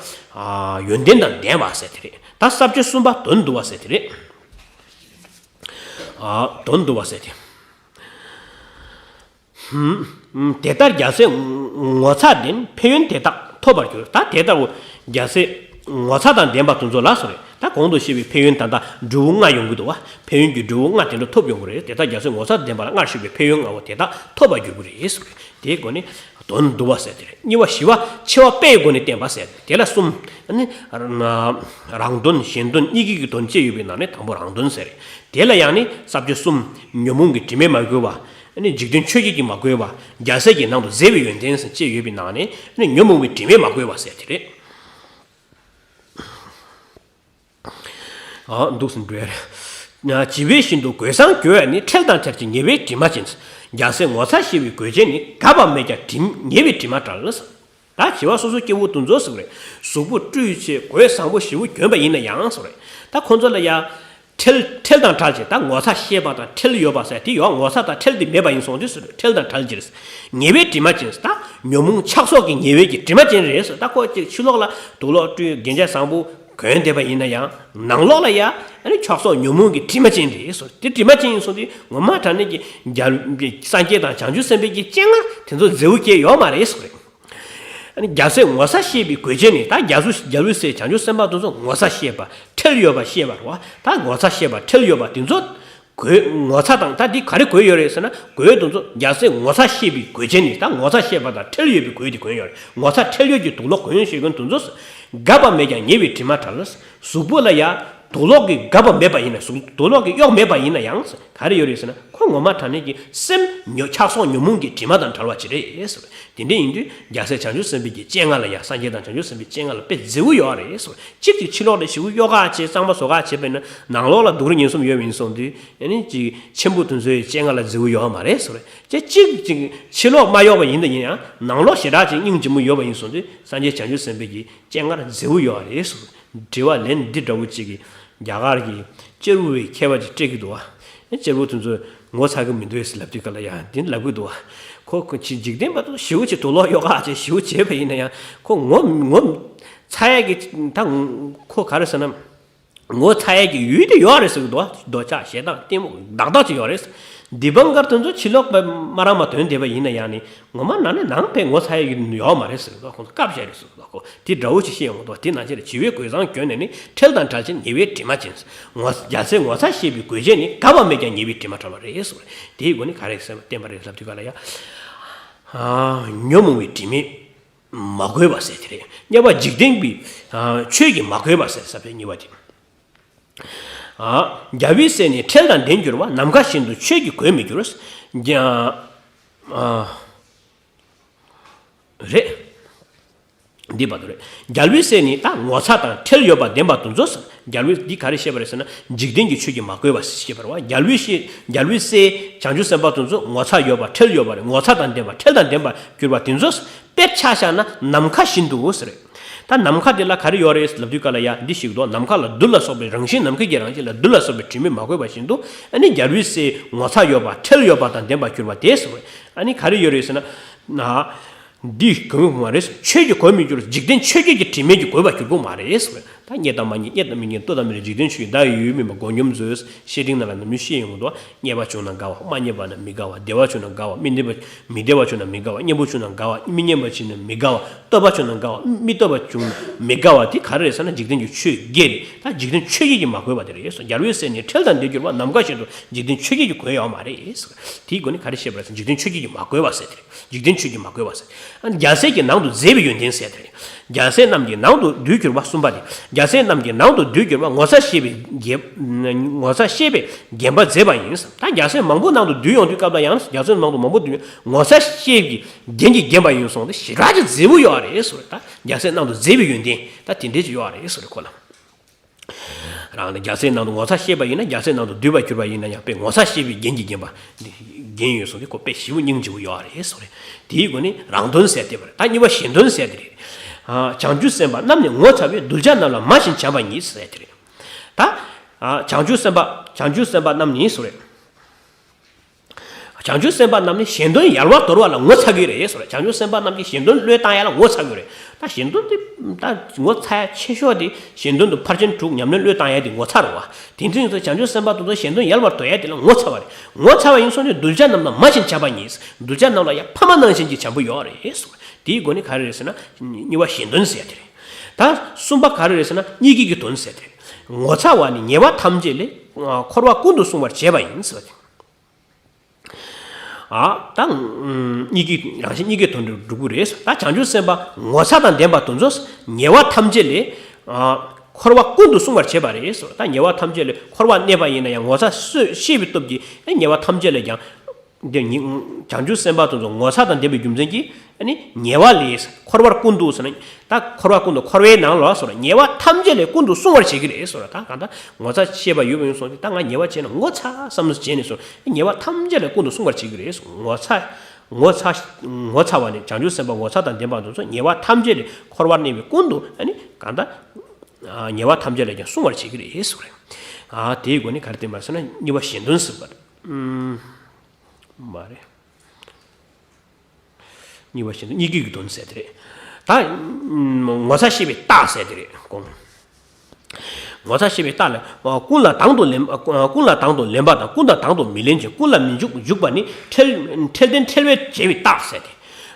ཡོན་ཏན་དང་ལྡན་པ་ཟེར་དེ་རེད། ད་ས་བཅད་གསུམ་པ་དོན་བསྡུ་བ་ཟེར་དེ་རེད། དོན་བསྡུ་བ་ཟེར་དེ། དེ་ལྟར་རྒྱལ་སྲས་ངོ་ཚ་ལྡན། ཕན་ཡོན་དེ་དག་ཐོབ་པར་འགྱུར། ད་དེ་ལྟ་བུ་རྒྱལ་སྲས་ངོ་ཚ་དང་ལྡན་པ་དེ་ཚོ་ལ་ཟེར་རེད། ད་གོང་དུ་བཤད་པའི་ཕན་ཡོན་ད་ལྟ་འབྲས་བུ་ལྔ་ཡོང་གི་འདུག་བ། ཕན་ཡོན་གྱི་འབྲས་བུ་ལྔ་དེ་འདྲ་ཐོབ་ཡོང་གི་རེད། དེ་ལྟར་རྒྱལ་སྲས་ངོ་ཚ་ལྡན་པ་ལ་སྔར་ཞུས་པའི་ཕན་ཡོན་ལྔ་པོ་དེ་དག་ཐོབ་པར་འགྱུར་གྱི་རེད་ཟེར། དེའི་སྒོ་ནས་དོན་བསྡུ་བ་ཟེར་དེ་རེད། གཉིས་པ་ཞི་བ་འཆི་བ་དཔེའི་སྒོ་ནས་བསྟན་པ་ཟེར་དེ་ལ་གསུམ། ཨ་ནི་རང་དོན་གཞན་དོན་གཉིས་ཀའི་གི་དོན་བཅས་ཡོད་པའི་ནང་ནས་དང་པོ་རང་དོན་ཟེར་རེད། དེ་ལ་ཡང་ནི་ས་བཅད་གསུམ། ཉོན་མོངས་ཀྱི་དྲི་མས་མ་གོས་པ། ཨ་ནི་འཇིག་རྟེན་ཆོས་བརྒྱད་ཀྱིས་མ་གོས་པ། རྒྱལ་སྲས་ཀྱི་ནང་དུ་མཛེས་པའི་ཡོན་ཏན་ཟེར་བཅས་ཡོད་པའི་ནང་ནས་ཨ་ནི་ཉོན་མོངས་པའི་དྲི་མས་མ་གོས་པ་ཟེར་དེ་རེད། འདུག་སེ་འགྲོ་ཡ་རེད། བྱིས་པའི་ཞིང་དུ་གོས་བཟང་གྱོན་ནས། ཁྲེལ་དང་ཁྲེལ་གྱི་ཉེས་པའི་དྲི་མ་ཅན། རྒྱལ་སྲས་ངོ་ཚ་ཤེས་པའི་གོས་ཅན་ནི། འགག་པ་མེད་ཀྱང་དྲི་ཉེས་པའི་དྲི་མ་བྲལ། ད་བྱིས་པ་སོ་སོ་སྐྱེ་བོ་དེ་ཚོ་ཟེར་བ་རེད། གཟུགས་པོ་བཀྲུས་བྱས་གོས་བཟང་པོ་ཞེ་པོ་གྱོན་པ་ཡིན་ན་ཡང་ཟེར་བ་རེད། ད་ཁོ་ཚོ་ལ་ཡ། ཁྲེལ་ཁྲེལ་དང་བྲལ་ཅིང་ད་ངོ་ཚ་ཤེས་པ་དང་ཁྲེལ་ཡོད་པ་ཟེར་དེ་ཡོད། ངོ་ཚ་དང་ཁྲེལ་དེ་མེད་པ་ཡིན་སོང་དུས་སུ་ཁྲེལ་དང་བྲལ་ཅིང་ཉེས་པའི་དྲི་མ་ཅན། ད་ཉོན་མོངས་ཆགས་སོགས་ཀྱི་ཉེས་པའི་གི་དྲི་མ་ཅན་རེད་ཟེར། ད་ཁོ་ཅིག་ཕྱི་ལོགས་ལ་དུག་ལོག་བཀྲུས་རྒྱན་ཆ་བཟང་པོ་གོན་བསྡད་པ་ཡིན་ན་ཡང་ནང་ལོགས་ལ་ཡ་ཨ་ནི་ཆགས་སོགས་ཉོན་མོངས་ཀྱི་དྲི་མ་ཅན་རེད་ཟེར། དེ་དྲི་མ་ཅན་ཡིན་སོང་དུས་ངོ་མ་དྲང་གནས་ཀྱི་རྒྱལ་སངས་རྒྱས་དང་བྱང་ཆུབ་སེམས་དཔའི་གི་སྤྱན་སྔར་དེ་ཚོ་མཛེས་པོ་སྐྱེས་ཡོད་མ་རེད་ཟེར་བ་རེད། ཨ་ནི་རྒྱལ་སྲས་ངོ་ཚ་ཤེས་པའི་གོས་ཅན་ནི། ད་རྒྱལ་སྲས་རྒྱལ་པོའི་སྲས་བྱང་ཆུབ་སེམས་དཔའ་དེ་ཚོ་ངོ་ཚ་ཤེས་པ་ཁྲེལ་ཡོད་པ་ཤེས་པ་རེད་བ། ད་ངོ་ཚ་ཤེས་པ་ཁྲེལ་ཡོད་པ་དེ་ཚོ་གོས་ངོ་ཚ་དང་ད་འདི་ག་རེ་གོས་ཡོད་རེད་ཟེར་ན། གོས་དེ་ཚོ་རྒྱལ་སྲས་ངོ་ཚ་ཤེས་པའི་གོས་ཅན་ནི། ད་ངོ་ཚ་ཤེས་པ་དང་ཁྲེལ་ཡོད་པའི་གོས་དེ་གོན་ཡོད་རེད། ངོ་ཚ་ཁྲེལ་ཡོད་ཀྱི་དུག་ལོག་གོན་ཤེས་མཁན་དེ་ཚོ་འགག་པ་མེད་ཀྱང་ཉེས་པའི་དྲི་མ་བྲལ། གཟུགས་པོ་ལ་ཡ་དུག་ལོག་གིས་འགག་པ་མེད་པ་ཡིན་ན། གཟུགས་དུག་ལོག་གིས་གཡོགས་མེད་པ་ཡིན་ན་ཡང་ག་རེ་ཡོད་རེད་ཟེར་ན། ཁོ་ངོ་མ་དྲང་གནས་ཀྱི་སེམས་ཉོ་ཆགས་སོགས་ཉོན་མོངས་ཀྱི་དྲི་མ་དང་བྲལ་བ་ཅིག་རེད་ཟེར། དེ་འདྲ་ཡིན་དུས་རྒྱལ་སྲས་བྱང་ཆུབ་སེམས་དཔའི་གི་སྤྱན་སྔར་ལ་ཡ། སངས་རྒྱས་དང་བྱང་ཆུབ་སེམས་དཔའི་སྤྱན་སྔར་ལ་དཔེ་མཛེས་པོ་ཡོད་རེད་ཟེར། གཅིག་གིས་ཕྱི་ལོགས་ལ་ཞེ་པོ་གཡོག་ཁ་བྱས་གཙང་མ་བཟོ་ཁ་བྱས་པས་ན་ནང་ལོགས་ལ་སྡུག་རུས་ངན་གསུམ་ཡོད་པ་ཡིན་སོང་དུས་ཨ་ནི་ཅིག་ཆེན་པོ་དེ་ཚོའི་སྤྱན་སྔར་ལ་མཛེས་པོ་ཡོད་མ་རེད་ཟེར། ཅེས་གཅིག་ཅིག་ཕྱི་ལོགས་མ་གཡོགས་པ་ཡིན་ད་ཡིན་ཡང་ནང་ལོགས་ཞེ་དྲག་ཅིག་སྙིང་རྗེ་མོ་ཡོད་པ་ཡིན་སོང་དུས་སངས་རྒྱས་བྱང་ཆུབ་སེམས་དཔའི་གི་སྤྱན་སྔར་མཛེས་པོ་ཡོད་རེད་ཟེར། དྲི་བ་ལན་འདི་འདྲ་བོ་ཅིག་གིས་རྒྱ་གར་གྱི་གཅེར་བུ་བའི་མཁས་པ་ཅིག་སྤྲད་ཀྱི་འདུག་བ། གཅེར་བུ་དེ་ཚོས་ངོ་ཚ་གི་མི་འདུག་ཟེར་ལབ་དུས་ག་ལ་ཡ་འདི་ལབ་ཀྱི་འདུག་བ། ཁོ་ཁོ་ཅི་འཇིག་རྟེན་པ་དང་ཞེ་པོ་ཅིག་དུག་ལོག་གཡོག་ཁ་བྱས་ཞེ་པོ་བྱས་པ་ཡིན་ན་ཡང་ཁོ་ངོ་ངོ་ ཚ་ཡས་ཀྱི་ད་ཁོ་ག་རེ་ཟེར་ན། ངོ་ཚ་ཡས་ཀྱི་ཡུལ་དེ་ཡོད་རེད་ཟེར་གི་འདུག་འདོད་ཆགས་ཞེ་སྡང་གཏི་མུག་བདག་བདག་ཅིག་ཡོད་རེད། དེ་བ་འགར་དེ་ཚོ་ཕྱི་ལོགས་པ་སྨ་ར་མ་དོན་བསྡད་པ་ཡིན་ན་ཡང་ནི་ངོ་མ་ནང་ནས་ནང་པའི་ངོ་ཚ་ཡས་ཡུལ་ཡོད་མ་རེད་ཟེར་གི་འདུག་ཁོང་ཚོ་སྐབས་བཤད་རེད་ཟེར་གི་འདུག་ཁོ་དེ་འདྲ་བོ་ཞིག་བཤད་ཡོང་གི་འདུག་དེ་ནང་བཞིན་རེད། བྱི་བའི་གོས་བཟང་གྱོན་ནས་ནི་ཁྲེལ་དང་བྲལ་ཕྱིར་ཉེ་བའི་དྲི་མ་འབྱིན། ངོ་རྒྱལ་སྲས་ངོ་ཚ་ཤེས་པའི་གོས་ཆེན་ནི་ག་བ་སྨྲས་ཀྱང་ཉེ་བའི་དྲི་མ་བྲལ་བ་རེད་ཟེར་བ་རེད། དེའི་སྒོ་ནས་ག་རེ་ཟེར་བ་བསྟན་པ་རེད་ལབ་དུས་ག་ལ་ཡ། ཉོན་མོངས་པའི་དྲི་མས་མ་གོས་པ་ཟེར་དེ་རེད། དམྱལ་བ་འཇིག་རྟེན་པའི་ཆོས་ཀྱིས་མ་གོས་པ་ཟེར་ས་པའི་གཉིས་པ་དེ། རྒྱལ་བའི་སྲས་ནི་ཁྲེལ་དང་ལྡན་གྱུར་པ། ནམ་མཁའ་བཞིན་དུ་ཆོས་ཀྱིས་གོས་མི་འགྱུར། རྒྱ་རེད། འདི་བར་དུ་རེད། རྒྱལ་བའི་སྲས་ནི་ད་ངོ་ཚ་དང་ཁྲེལ་ཡོད་པ་ལྡན་པ་དེ་ཚོ། རྒྱལ་བའི་འདི་ག་རེ་བཤད་པ་རེད་ཟེར་ན། འཇིག་རྟེན་གྱི་ཆོས་ཀྱིས་མ་གོས་པ་ཞེས་པར་བ། རྒྱལ་བའི་སྲས་རྒྱལ་བའི་སྲས་བྱང་ཆུབ་སེམས་དཔའ་དེ་ཚོ་ངོ་ཚ་ཡོད་པ་ཁྲེལ་ཡོད་པ་རེད། ངོ་ཚ་དང་ལྡན་པ་ཁྲེལ་དང་ལྡན་པར་གྱུར་པ་དེ་ཚོ། དཔེར་ཆ་བཞག་ན་ནམ་མཁའ་བཞིན་དུ་ཟེར། ད་ནམ་མཁའ་དེ་ལ་ག་རེ་ཡོད་རེད་ལབ་དུས་ག་ལ་ཡ་འདི་ཞིག་འདུག་ནམ་མཁའ་ལ་རྡུལ་ལ་སོགས་པའི་རང་བཞིན་ནམ་མཁའི་རང་བཞིན་ལ་རྡུལ་ལ་སོགས་པའི་དྲི་མས་མ་གོས་པ་བཞིན་དུ། ཨ་ནི་རྒྱལ་བའི་སྲས་ངོ་ཚ་ཡོད་པ་ཁྲེལ་ཡོད་པ་དང་ལྡན་པར་གྱུར་པ་དེ་ཟེར། ཨ་ནི་ག་རེ་ཡོད་རེད་ཟེར་ན། ན། འདི་གོས་མ་རེད། ཆོས་ཀྱིས་གོས་མི་འགྱུར། འཇིག་རྟེན་ཆོས་བརྒྱད་ཀྱི་དྲི་མས་ཀྱིས་གོས་པར་གྱུར་གྱི་མ་རེད་ཟེར། ད་རྙེད་དང་མ་རྙེད། རྙེད་དང་མི་རྙེད། ལྟོས་དང་མི་ལྟོས། འཇིག་རྟེན་ཆོས་ཀྱི་བདག་ཡོད་མིན་པ་མགོ་སྙོམས་མཛོད། བཤེས་སྤྲིང་ནང་ལ་ནམ་རྒྱུན་བཤད་ཡོང་གི་འདུག་རྙེད་པ་བྱུང་ན་དགའ་བ། མ་རྙེད་པ་ན་མི་དགའ་བ། བདེ་བ་བྱུང་ན་དགའ་བ། མི་བདེ་བ་མི་བདེ་བ་བྱུང་ན་མི་དགའ་བ། གཉེན་པོ་བྱུང་ན་དགའ་བ། མི་གཉེན་པ་བྱུང་ན་མི་དགའ་བ། བསྟོད་པ་བྱུང་ན་དགའ་བ། མི་བསྟོད་པ་བྱུང་ན་མི་དགའ་བ་དེ་ག་རེ་རེད་ཟེར་ན། འཇིག་རྟེན་གྱི་ཆོས་བརྒྱད་རེད། ད་འཇིག་རྟེན་ཆོས་བརྒྱད་ཀྱིས་མ་གོས་པ་དེ་རེད་ཟེར། རྒྱལ་བའི་སྲས་ནི་ཁྲེལ་དང་ལྡན་གྱུར་པ། ནམ་མཁའ་བཞིན་དུ་འཇིག་རྟེན་ཆོས་བརྒྱད་ཀྱིས་གོས་ཡོད་མ་རེད་ཟེར། དེའི་སྒོ་ནས་ག་རེ་བཤད་པ་རེད་ཟེར། འཇིག་རྟེན་ཆོས་བརྒྱད་ཀྱིས་མ་གོས་པ་ཟེར་དེ་རེད། འཇིག་རྟེན་ཆོས་ཀྱིས་མ་གོས་པ་ཟེར། ཨ་ནི་རྒྱལ་སྲས་ཀྱི་ནང་དུ་མཛེས་པའི་ཡོན་ཏན་ཟེར་དེ་རེད། རྒྱལ་སྲས་རྣམས་ཀྱི་ནང་དུ་འདུས་གྱུར་པ་གསུམ་པ་དེ། རྒྱལ་སྲས་རྣམས་ཀྱི་ནང་དུ་འདུས་གྱུར་པ་ངོ་ཚ་ཤེས་པའི་རྒྱན། ངོ་ཚ་ཤེས་པའི་རྒྱན་པ་མཛེས་པ་ཡིན། ད་རྒྱལ་སྲས་མང་པོ་ནང་དུ་འདུས་ཡོང་དུས་སྐབས་ལ་ཡང་རྒྱལ་སྲས་མང་དུ་མང་པོ་འདུས་ངོ་ཚ་ཤེས་པའི་རྒྱན་གྱིས་བརྒྱན་པ་ཡིན་སོང་སྟེ་ཞེ་དྲག་ཅིག་མཛེས་པོ་ཡོད་རེད་ཟེར། ད་རྒྱལ་སྲས་རྣམས་དུ་མཛེས་པའི་ཡོན་ཏན་ད་དེ་འདྲས་ཅིག་ཡོད་རེད་ཟེར་ཁོ་ལ། རང་ནི་རྒྱལ་སྲས་ནང་དུ་ངོ་ཚ་ཤེས་པ་ཡིན་ན། རྒྱལ་སྲས་ནང་དུ་འདུས་པར་གྱུར་པ་ཡིན་ན་ཡང་དཔེ་ངོ་ཚ་ཤེས་པའི་རྒྱན་གྱིས་བརྒྱན་པ། རྒྱན་ཡོད་སོང་སྟེ་ཁོ་དཔེ་ཞེ་པོ་སྙིང་རྗེ་པོ་ཡོད་རེད་ཟེར་རེད། དེའི་སྒོ་ནས་རང་དོན་ཟེར་དེ་བར། ད་གཉིས་པ་གཞན་དོན་ཟེར་དེ་རེད། བྱང་ཆུབ་སེམས་དཔའ་རྣམས་ནི་ངོ་ཚ་བས། གདུལ་བྱ་རྣམས་ལ་མ་བྱིན་བྱམས་པ་ཉིད་ཟེར་དེ་རེད། ད་བྱང་ཆུབ་སེམས་དཔའ་བྱང་ཆུབ་སེམས་དཔའ་རྣམས་ནི་ཟེར་རེད། བྱང་ཆུབ་སེམས་དཔའ་རྣམས་ནི་གཞན་དོན་ཡལ་བར་དོར་བ་ལ་ངོ་ཚ་གི་རེད་ཟེར། བྱང་ཆུབ་སེམས་དཔའ་རྣམས་ཀྱིས་གཞན་དོན་བློས་བཏང་ཡ་ལ་ངོ་ཚ་གི་རེད། ད་གཞན་དོན་དེ་ད་ངོ་ཚ་ཡ་ཆེ་ཤོས་དེ་གཞན་དོན་དུ་ཕར་ཕྱིན་དྲུག་ཉམས་ལེན་བློས་བཏང་ཡ་དེ་ངོ་ཚ་རེད་བ། དེ་འདྲ་ཡིན་ཙང་བྱང་ཆུབ་སེམས་དཔའ་དེ་ཚོ་གཞན་དོན་ཡལ་བར་དོར་ཡ་དེ་ལ་ངོ་ཚ་བ་རེད། ངོ་ཚ་བ་ཡིན་སོང་ནས་གདུལ་བྱ་རྣམས་ལ་མ་བྱིན་བྱམས་པ་ཉིད། གདུལ་བྱ་རྣམས་ལ་ཡང་ཕ་མ་ནང་བཞིན་གྱི་བྱམས་པོ་ཡོད་རེད་ཟེར། དེའི་སྒོ་ནས་ག་རེ་རེད་ཟེར་ན། གཉིས་པ་གཞན་དོན་ཟེར་ཡ་དེ་རེད། ད་གསུམ་པ་ག་རེ་རེད་ཟེར་ན། གཉིས་ཀྱི་གི་དོན་ཟེར་ཡ་དེ་རེད། ངོ་ཚ་བ་ནི་ཉེ་བ་ཐམས་ཅད་ལས། འཁོར་བ་ཀུན་ཏུ་སྲུང་བར་བྱེད་པ་ཡིན་ཟེར་བ་དེ། ཨ། ད་གཉིས་ཀྱི་རང་བཞིན་གཉིས་ཀའི་དོན་དུ་འགྲུབ་ཀྱི་རེད། ད་བྱང་ཆུབ་སེམས་དཔའ་ངོ་ཚ་དང་ལྡན་པ་དེ་ཚོ་ཉེ་བ་ཐམས་ཅད་ལས། ཨ། འཁོར་བ་ཀུན་ཏུ་སྲུང་བར་བྱེད་པ་རེད་ཟེར། ད་ཉེ་བ་ཐམས་ཅད་ལས་འཁོར་བར་གནས་པ་ཡིན་ན་ཡང་ངོ་ཚ་ཤེས་པའི་སྟོབས་ཀྱིས་ཉེ་བ་ཐམས་ཅད་ལས་ཀྱང་། འདི་ཉིད་བྱང་ཆུབ་སེམས་དཔའ་དེ་ཚོ་ངོ་ཚ་དང་ལྡན་པའི་རྒྱུ་མཚན་གྱིས་ཨ་ནི་ཉེ་བ་ལས་འཁོར་བར་ཀུན་ཏུ་ཟེར་ན། ད་འཁོར་བ་ཀུན་ཏུ་འཁོར་བའི་ནང་ལ་ཟེར་ཉེ་བ་ཐམས་ཅད་ལས་ཀུན་ཏུ་སྲུང་བར་བྱེད་ཀྱི་རེད་ཟེར། ད་གང་ལྟར་ངོ་ཚ་ཤེས་པ་ཡོད་པ་ཡིན་སོང་སྟེ་ད་ང་ཉེ་བ་བྱས་ན་ངོ་ཚ་བསམ་བློ་བྱས་ནས་ཟེར་ཉེ་བ་ཐམས་ཅད་ལས་ཀུན་ཏུ་སྲུང་བར་བྱེད་ཀྱི་རེད་ཟེར། ངོ་ཚ་ངོ་ཚ་ངོ་ཚ་བ་ནི་བྱང་ཆུབ་སེམས་དཔའ་ངོ་ཚ་དང་ལྡན་པ་དེ་ཚོ་ཉེ་བ་ཐམས་ཅད་ལས་འཁོར་བར་གནས་པའི་ཀུན་ཏུ་ཨ་ནི་གང་ལྟར་ཉེ་བ་ཐམས་ཅད་ལས་ཀྱང་སྲུང་བར་བྱེད་ཀྱི་རེད་ཟེར། ཨ། དེའི་སྒོ་ནས་ག་རེ་བསྟན་པ་ཟེར་ན། གཉིས་པ་གཞན་དོན་ཟེར་བ་རེད། མ་རེད། གཉིས་པ་བཞིན་དུ་གཉིས་ཀྱི་གི་དོན་ཟེར་དེ་རེད། ད་ངོ་ཚ་ཤེས་པའི་རྟགས་ཟེར་དེ་རེད་དགོངས། ངོ་ཚ་ཤེས་པའི་རྟགས་ལ་ཀུན་ལ་དང་དུ་ལེན། ཀུན་ལ་དང་དུ་ལེན་པ་དང་ཀུན་དང་དང་དུ་མི་ལེན་ཅིང་ཀུན་ལ་མི་འཇུག་འཇུག་པ་ནི་ཁྲེལ་ཁྲེལ་ལྡན་ཁྲེལ་བས་བྱས་པའི་རྟགས་ཟེར་ཏེ།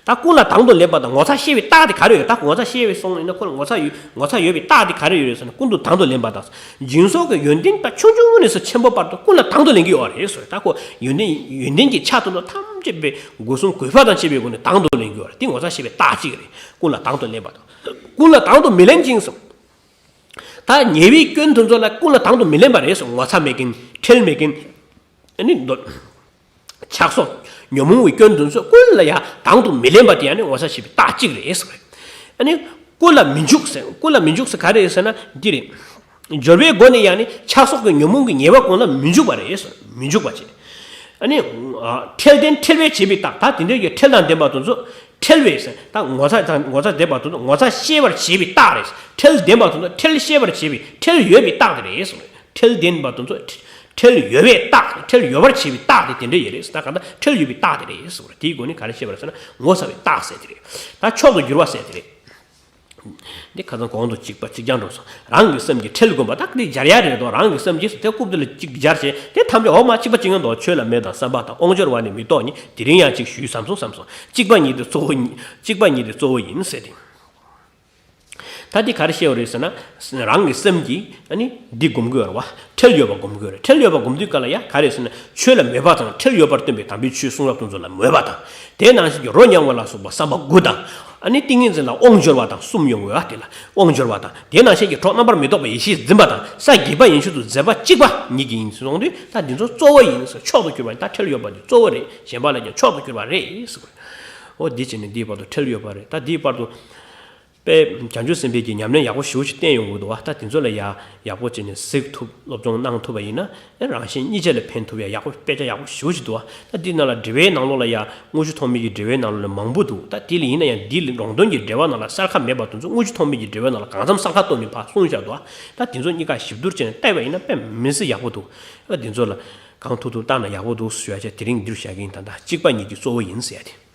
ད་ཀུན་ལ་དང་དུ་ལེན་པ་དང་ངོ་ཚ་ཤེས་པའི་རྟགས་དེ་ག་རེ་ཡོད། ད་ངོ་ཚ་ཤེས་པའི་སོང་ཡིན་ན་ཁོ་ལ་ངོ་ཚ་ཡོད། ངོ་ཚ་ཡོད་པའི་རྟགས་དེ་ག་རེ་ཡོད་རེད་ཟེར་ན། ཀུན་ཏུ་དང་དུ་ལེན་པ་དང་། སྦྱིན་སོགས་ཀྱི་ཡོན་ཏན་དང་ཆུང་ཆུང་ནས་སུ་ཆེན་པོ་བར་དུ་ཀུན་ལ་དང་དུ་ལེན་གྱི་ཡོད་རེད་ཟེར། ད་ཁོ་ཡོན་ཏན་ཡོན་ཏན་གྱི་ཆ་དེ་ཚོ་ཐམས་ཅད་པའི་སྒོ་གསུམ་གོ་འཕང་དང་བཅས་པའི་སྒོ་ནས་དང་དུ་ལེན་གྱི་ཡོད་རེད། དེ་ངོ་ཚ་ཤེས་པའི་རྟགས་གཅིག་རེད། ཀུན་ལ་དང་དུ་ལེན་པ་དང་། ཀུན་ལ་དང་དུ་མི་ལེན་ཅིང་སོ། ད་ཉེ་བའི་སྐྱོན་དེ་ཚོ་ལ་ཀུན་ལ་དང་དུ་མི་ལེན་པ་རེད་སོ། ངོ་ཚ་མེད་མཁན་ཁྲེལ་མེད་མཁན། ཨ་ནི་འདོད། ཆགས་སོགས་ཉོན་མོངས་ཀྱི་སྐྱོན་དེ་ཚོ་ཀུན་ལ་ཡང་དང་དུ་མི་ལེན་པ་དེ་ཡང་ནི་ངོ་ཚ་ཤེས་པའི་རྟགས་གཅིག་རེད་ཟེར། ཨ་ནི་ཀུན་ལ་མི་འཇུག་ཟེར། ཀུན་ལ་མི་འཇུག་ཟེར་ག་རེ་རེད་ཟེར་ན་འདི་རེད། སྦྱོར་བའི་སྒོ་ནས་ཡང་ནི་ཆགས་སོགས་ཀྱི་ཉོན་མོངས་ཀྱི་ཉེས་པ་ཀུན་ལ་མི་འཇུག་པ་རེད་ཟེར། མི་འཇུག་པ་བྱེད། ཨ་ནི་ཁྲེལ་ལྡན་ཁྲེལ་བས་བྱས་པའི་རྟགས། ད་དེ་འདྲའི་གི་ཁྲེལ་དང་ལྡན་པ་དེ་ཚོ་ཁྲེལ་བས་ཟེར། ད་ངོ་ཚ་དང་ངོ་ཚ་ལྡན་པ་དེ་ཚོ་ངོ་ཚ་ཤེས་པར་བྱེད་པའི་རྟགས་རེད། ཁྲེལ་ལྡན་པ་དེ་ཚོ་ཁྲེལ་ཤེས་པར་བྱེད་པའི་ཁྲེལ་ཡོད་པའི་རྟགས་དེ་རེད་ཟེར། ཁྲེལ་ལྡན་པ་དེ་ཚོ་ཁྲེལ་ཡོད་པའི་རྟགས། ཁྲེལ་ཡོད་པར་བྱེད་པའི་རྟགས་དེ་དེ་འདྲ་ཡོད་རེད། ད་གང་ལྟར་ཁྲེལ་ཡོད་པའི་རྟགས་དེ་རེད་ཟེར་བ་རེད། དེའི་སྒོ་ནས་ག་རེ་བཤད་པ་རེད་ཟེར་ན། ངོ་ཚ་བའི་རྟགས་ཟེར་དེ་རེད། ད་མཆོག་ཏུ་གྱུར་པ་ཟེར་དེ་རེད། འདི་ཁ་སང་གོང་དུ་གཅིག་པ་གཅིག་རྐྱང་འགྲོ་སོང་། རང་གི་སེམས་ཀྱིས་ཁྲེལ་དགོས་པ་དག་འདི་སྦྱར་ཡ་རེད་དོ། རང་གི་སེམས་ཀྱིས་དེ་རྐུབ་དེ་ལ་གཅིག་སྦྱར་བྱས་དེ་ཐམས་ཅད་འོ་མ་གཅིག་པ་གཅིག་རྐྱང་དོ། ཆོས་ལ་མེད་དང་བསམ་པ་དང་དབང་འབྱོར་བ་ནི་མི་རྟོགས་ཉིད་དེ་རིང་ཡང་གཅིག་ཞུས་བསམ་སོང་བསམ་སོང་། གཅིག་པ་ཉིད་དེ་གཙོ་བོ་ཉིད་གཅིག་པ་ཉིད་དེ་གཙོ་བོ་ཡིན་ཟེར་ཏེ། ད་འདི་ག་རེ་བཤད་པ་རེད་ཟེར་ན། རང་གི་སེམས་ཀྱིས་ཨ་ནི་འདི་སྒོམ་དགོས་རེད་བ། ཁྲེལ་ཡོད་པ་སྒོམ་དགོས་རེད། ཁྲེལ་ཡོད་པ་སྒོམ་དུས་ག་ལ་ཡ་ག་རེ་ཟེར་ན། ཆོས་ལ་མོས་པ་དང་ཁྲེལ་ཡོད་པར་སྟོན་པའི་དམ་པའི་ཆོས་གསུང་རབ་དེ་ཚོ་ལ་མོས་པ་དང་། དེ་ནང་བཞིན་གྱི་རོ་མྱང་བ་ལ་སོགས་པ་བསམ་པ་དགུ་དང་། ཨ་ནི་ཏིང་ངེ་འཛིན་ལ་དབང་འབྱོར་བ་དང་གསུམ་ཡོང་དགོས་ཡ། དེ་ལ་དབང་འབྱོར་བ་དང་། དེ་ནང་བཞིན་གྱི་གྲོགས་རྣམ་པར་མི་རྟོག་པ་ཡེ་ཤེས་འཛིན་པ་དང་ས་བརྒྱད་པ་ཡན་ཆད་དུ་འཛིན་པ་གཅིག་པ་ཉིད་ཀྱིས་ཡིན་གསུངས་དུས་ད་འདི་ཚོ་གཙོ་བོ་ཡིན་ཟེར། མཆོག་ཏུ་གྱུར་པ་ཡིན། ད་ཁྲེལ་ཡོད་པ་འདི་གཙོ་བོ་རེད། གཞན་པ་ལ་ཀྱང་མཆོག་ཏུ་གྱུར་པ་རེད་ཟེར། འོ་འདི་བྱས་ནས་འདིའི་བར་དུ་ཁྲེལ་ཡོད་པ་རེད། ད་འདིའི་བར་དུ། དཔེ་བྱང་ཆུབ་སེམས་དཔའི་གི་ཉམས་ལེན་ཡག་པོ་ཞེ་པོ་ཅིག་བསྟན་ཡོང་གི་འདུག་བ། ད་དེ་ཚོ་ལ་ཡ་ཡག་པོ་བྱས་ནས་གཟིགས་ཐུབ། སློབ་སྦྱོང་གནང་ཐུབ་པ་ཡིན་ན་ཨེ་རང་གཞན་གཉིས་ཆ་ལ་ཕན་ཐོགས་ཡ་ཡག་པོ་དཔེ་ཆ་ཡག་པོ་ཞེ་པོ་ཅིག་འདུག་བ། ད་འདི་ནང་ལ་འགྲེལ་པའི་ནང་ལོགས་ལ་ཡ་དངོས་གཞི་ཐོགས་མེད་ཀྱི་འགྲེལ་པའི་ནང་ལོགས་ལ་མང་པོ་འདུག། ད་དེ་ལ་ཡིན་ན་ཡང་འདི་ལ་རོང་སྟོན་གྱི་འགྲེལ་པ་ནང་ལ་གསལ་ཁ་མེད་པ་དེ་ཚོ་དངོས་གཞི་ཐོགས་མེད་ཀྱི་འགྲེལ་པའི་ནང་ལ་གང་འཚམ་གསལ་ཁ་བཏོན་ནས་ཕར་གསུངས་བཞག་འདུག་བ། ད་དེ་ཚོ་གཉིས་ཀ་ཞིབ་བསྡུར་བྱས་ནས་བལྟས་པ་ཡིན་ན་དཔེ་མི་སྲིད་ཡག་པོ་འདུག། ད་དེ་ཚོ་ལ་གང་ཐུབ་ཐུབ་བལྟས་ན་ཡག་པོ་འདུག་ཞུ་ཡ་བྱས། དེ་རིང་འདིར་བཞག་གི་ཡིན། ད་ད་གཅིག་པ་ཉིད་ཀྱི་གཙོ་བོ་ཡིན་ཟེར་ཡ་དེ།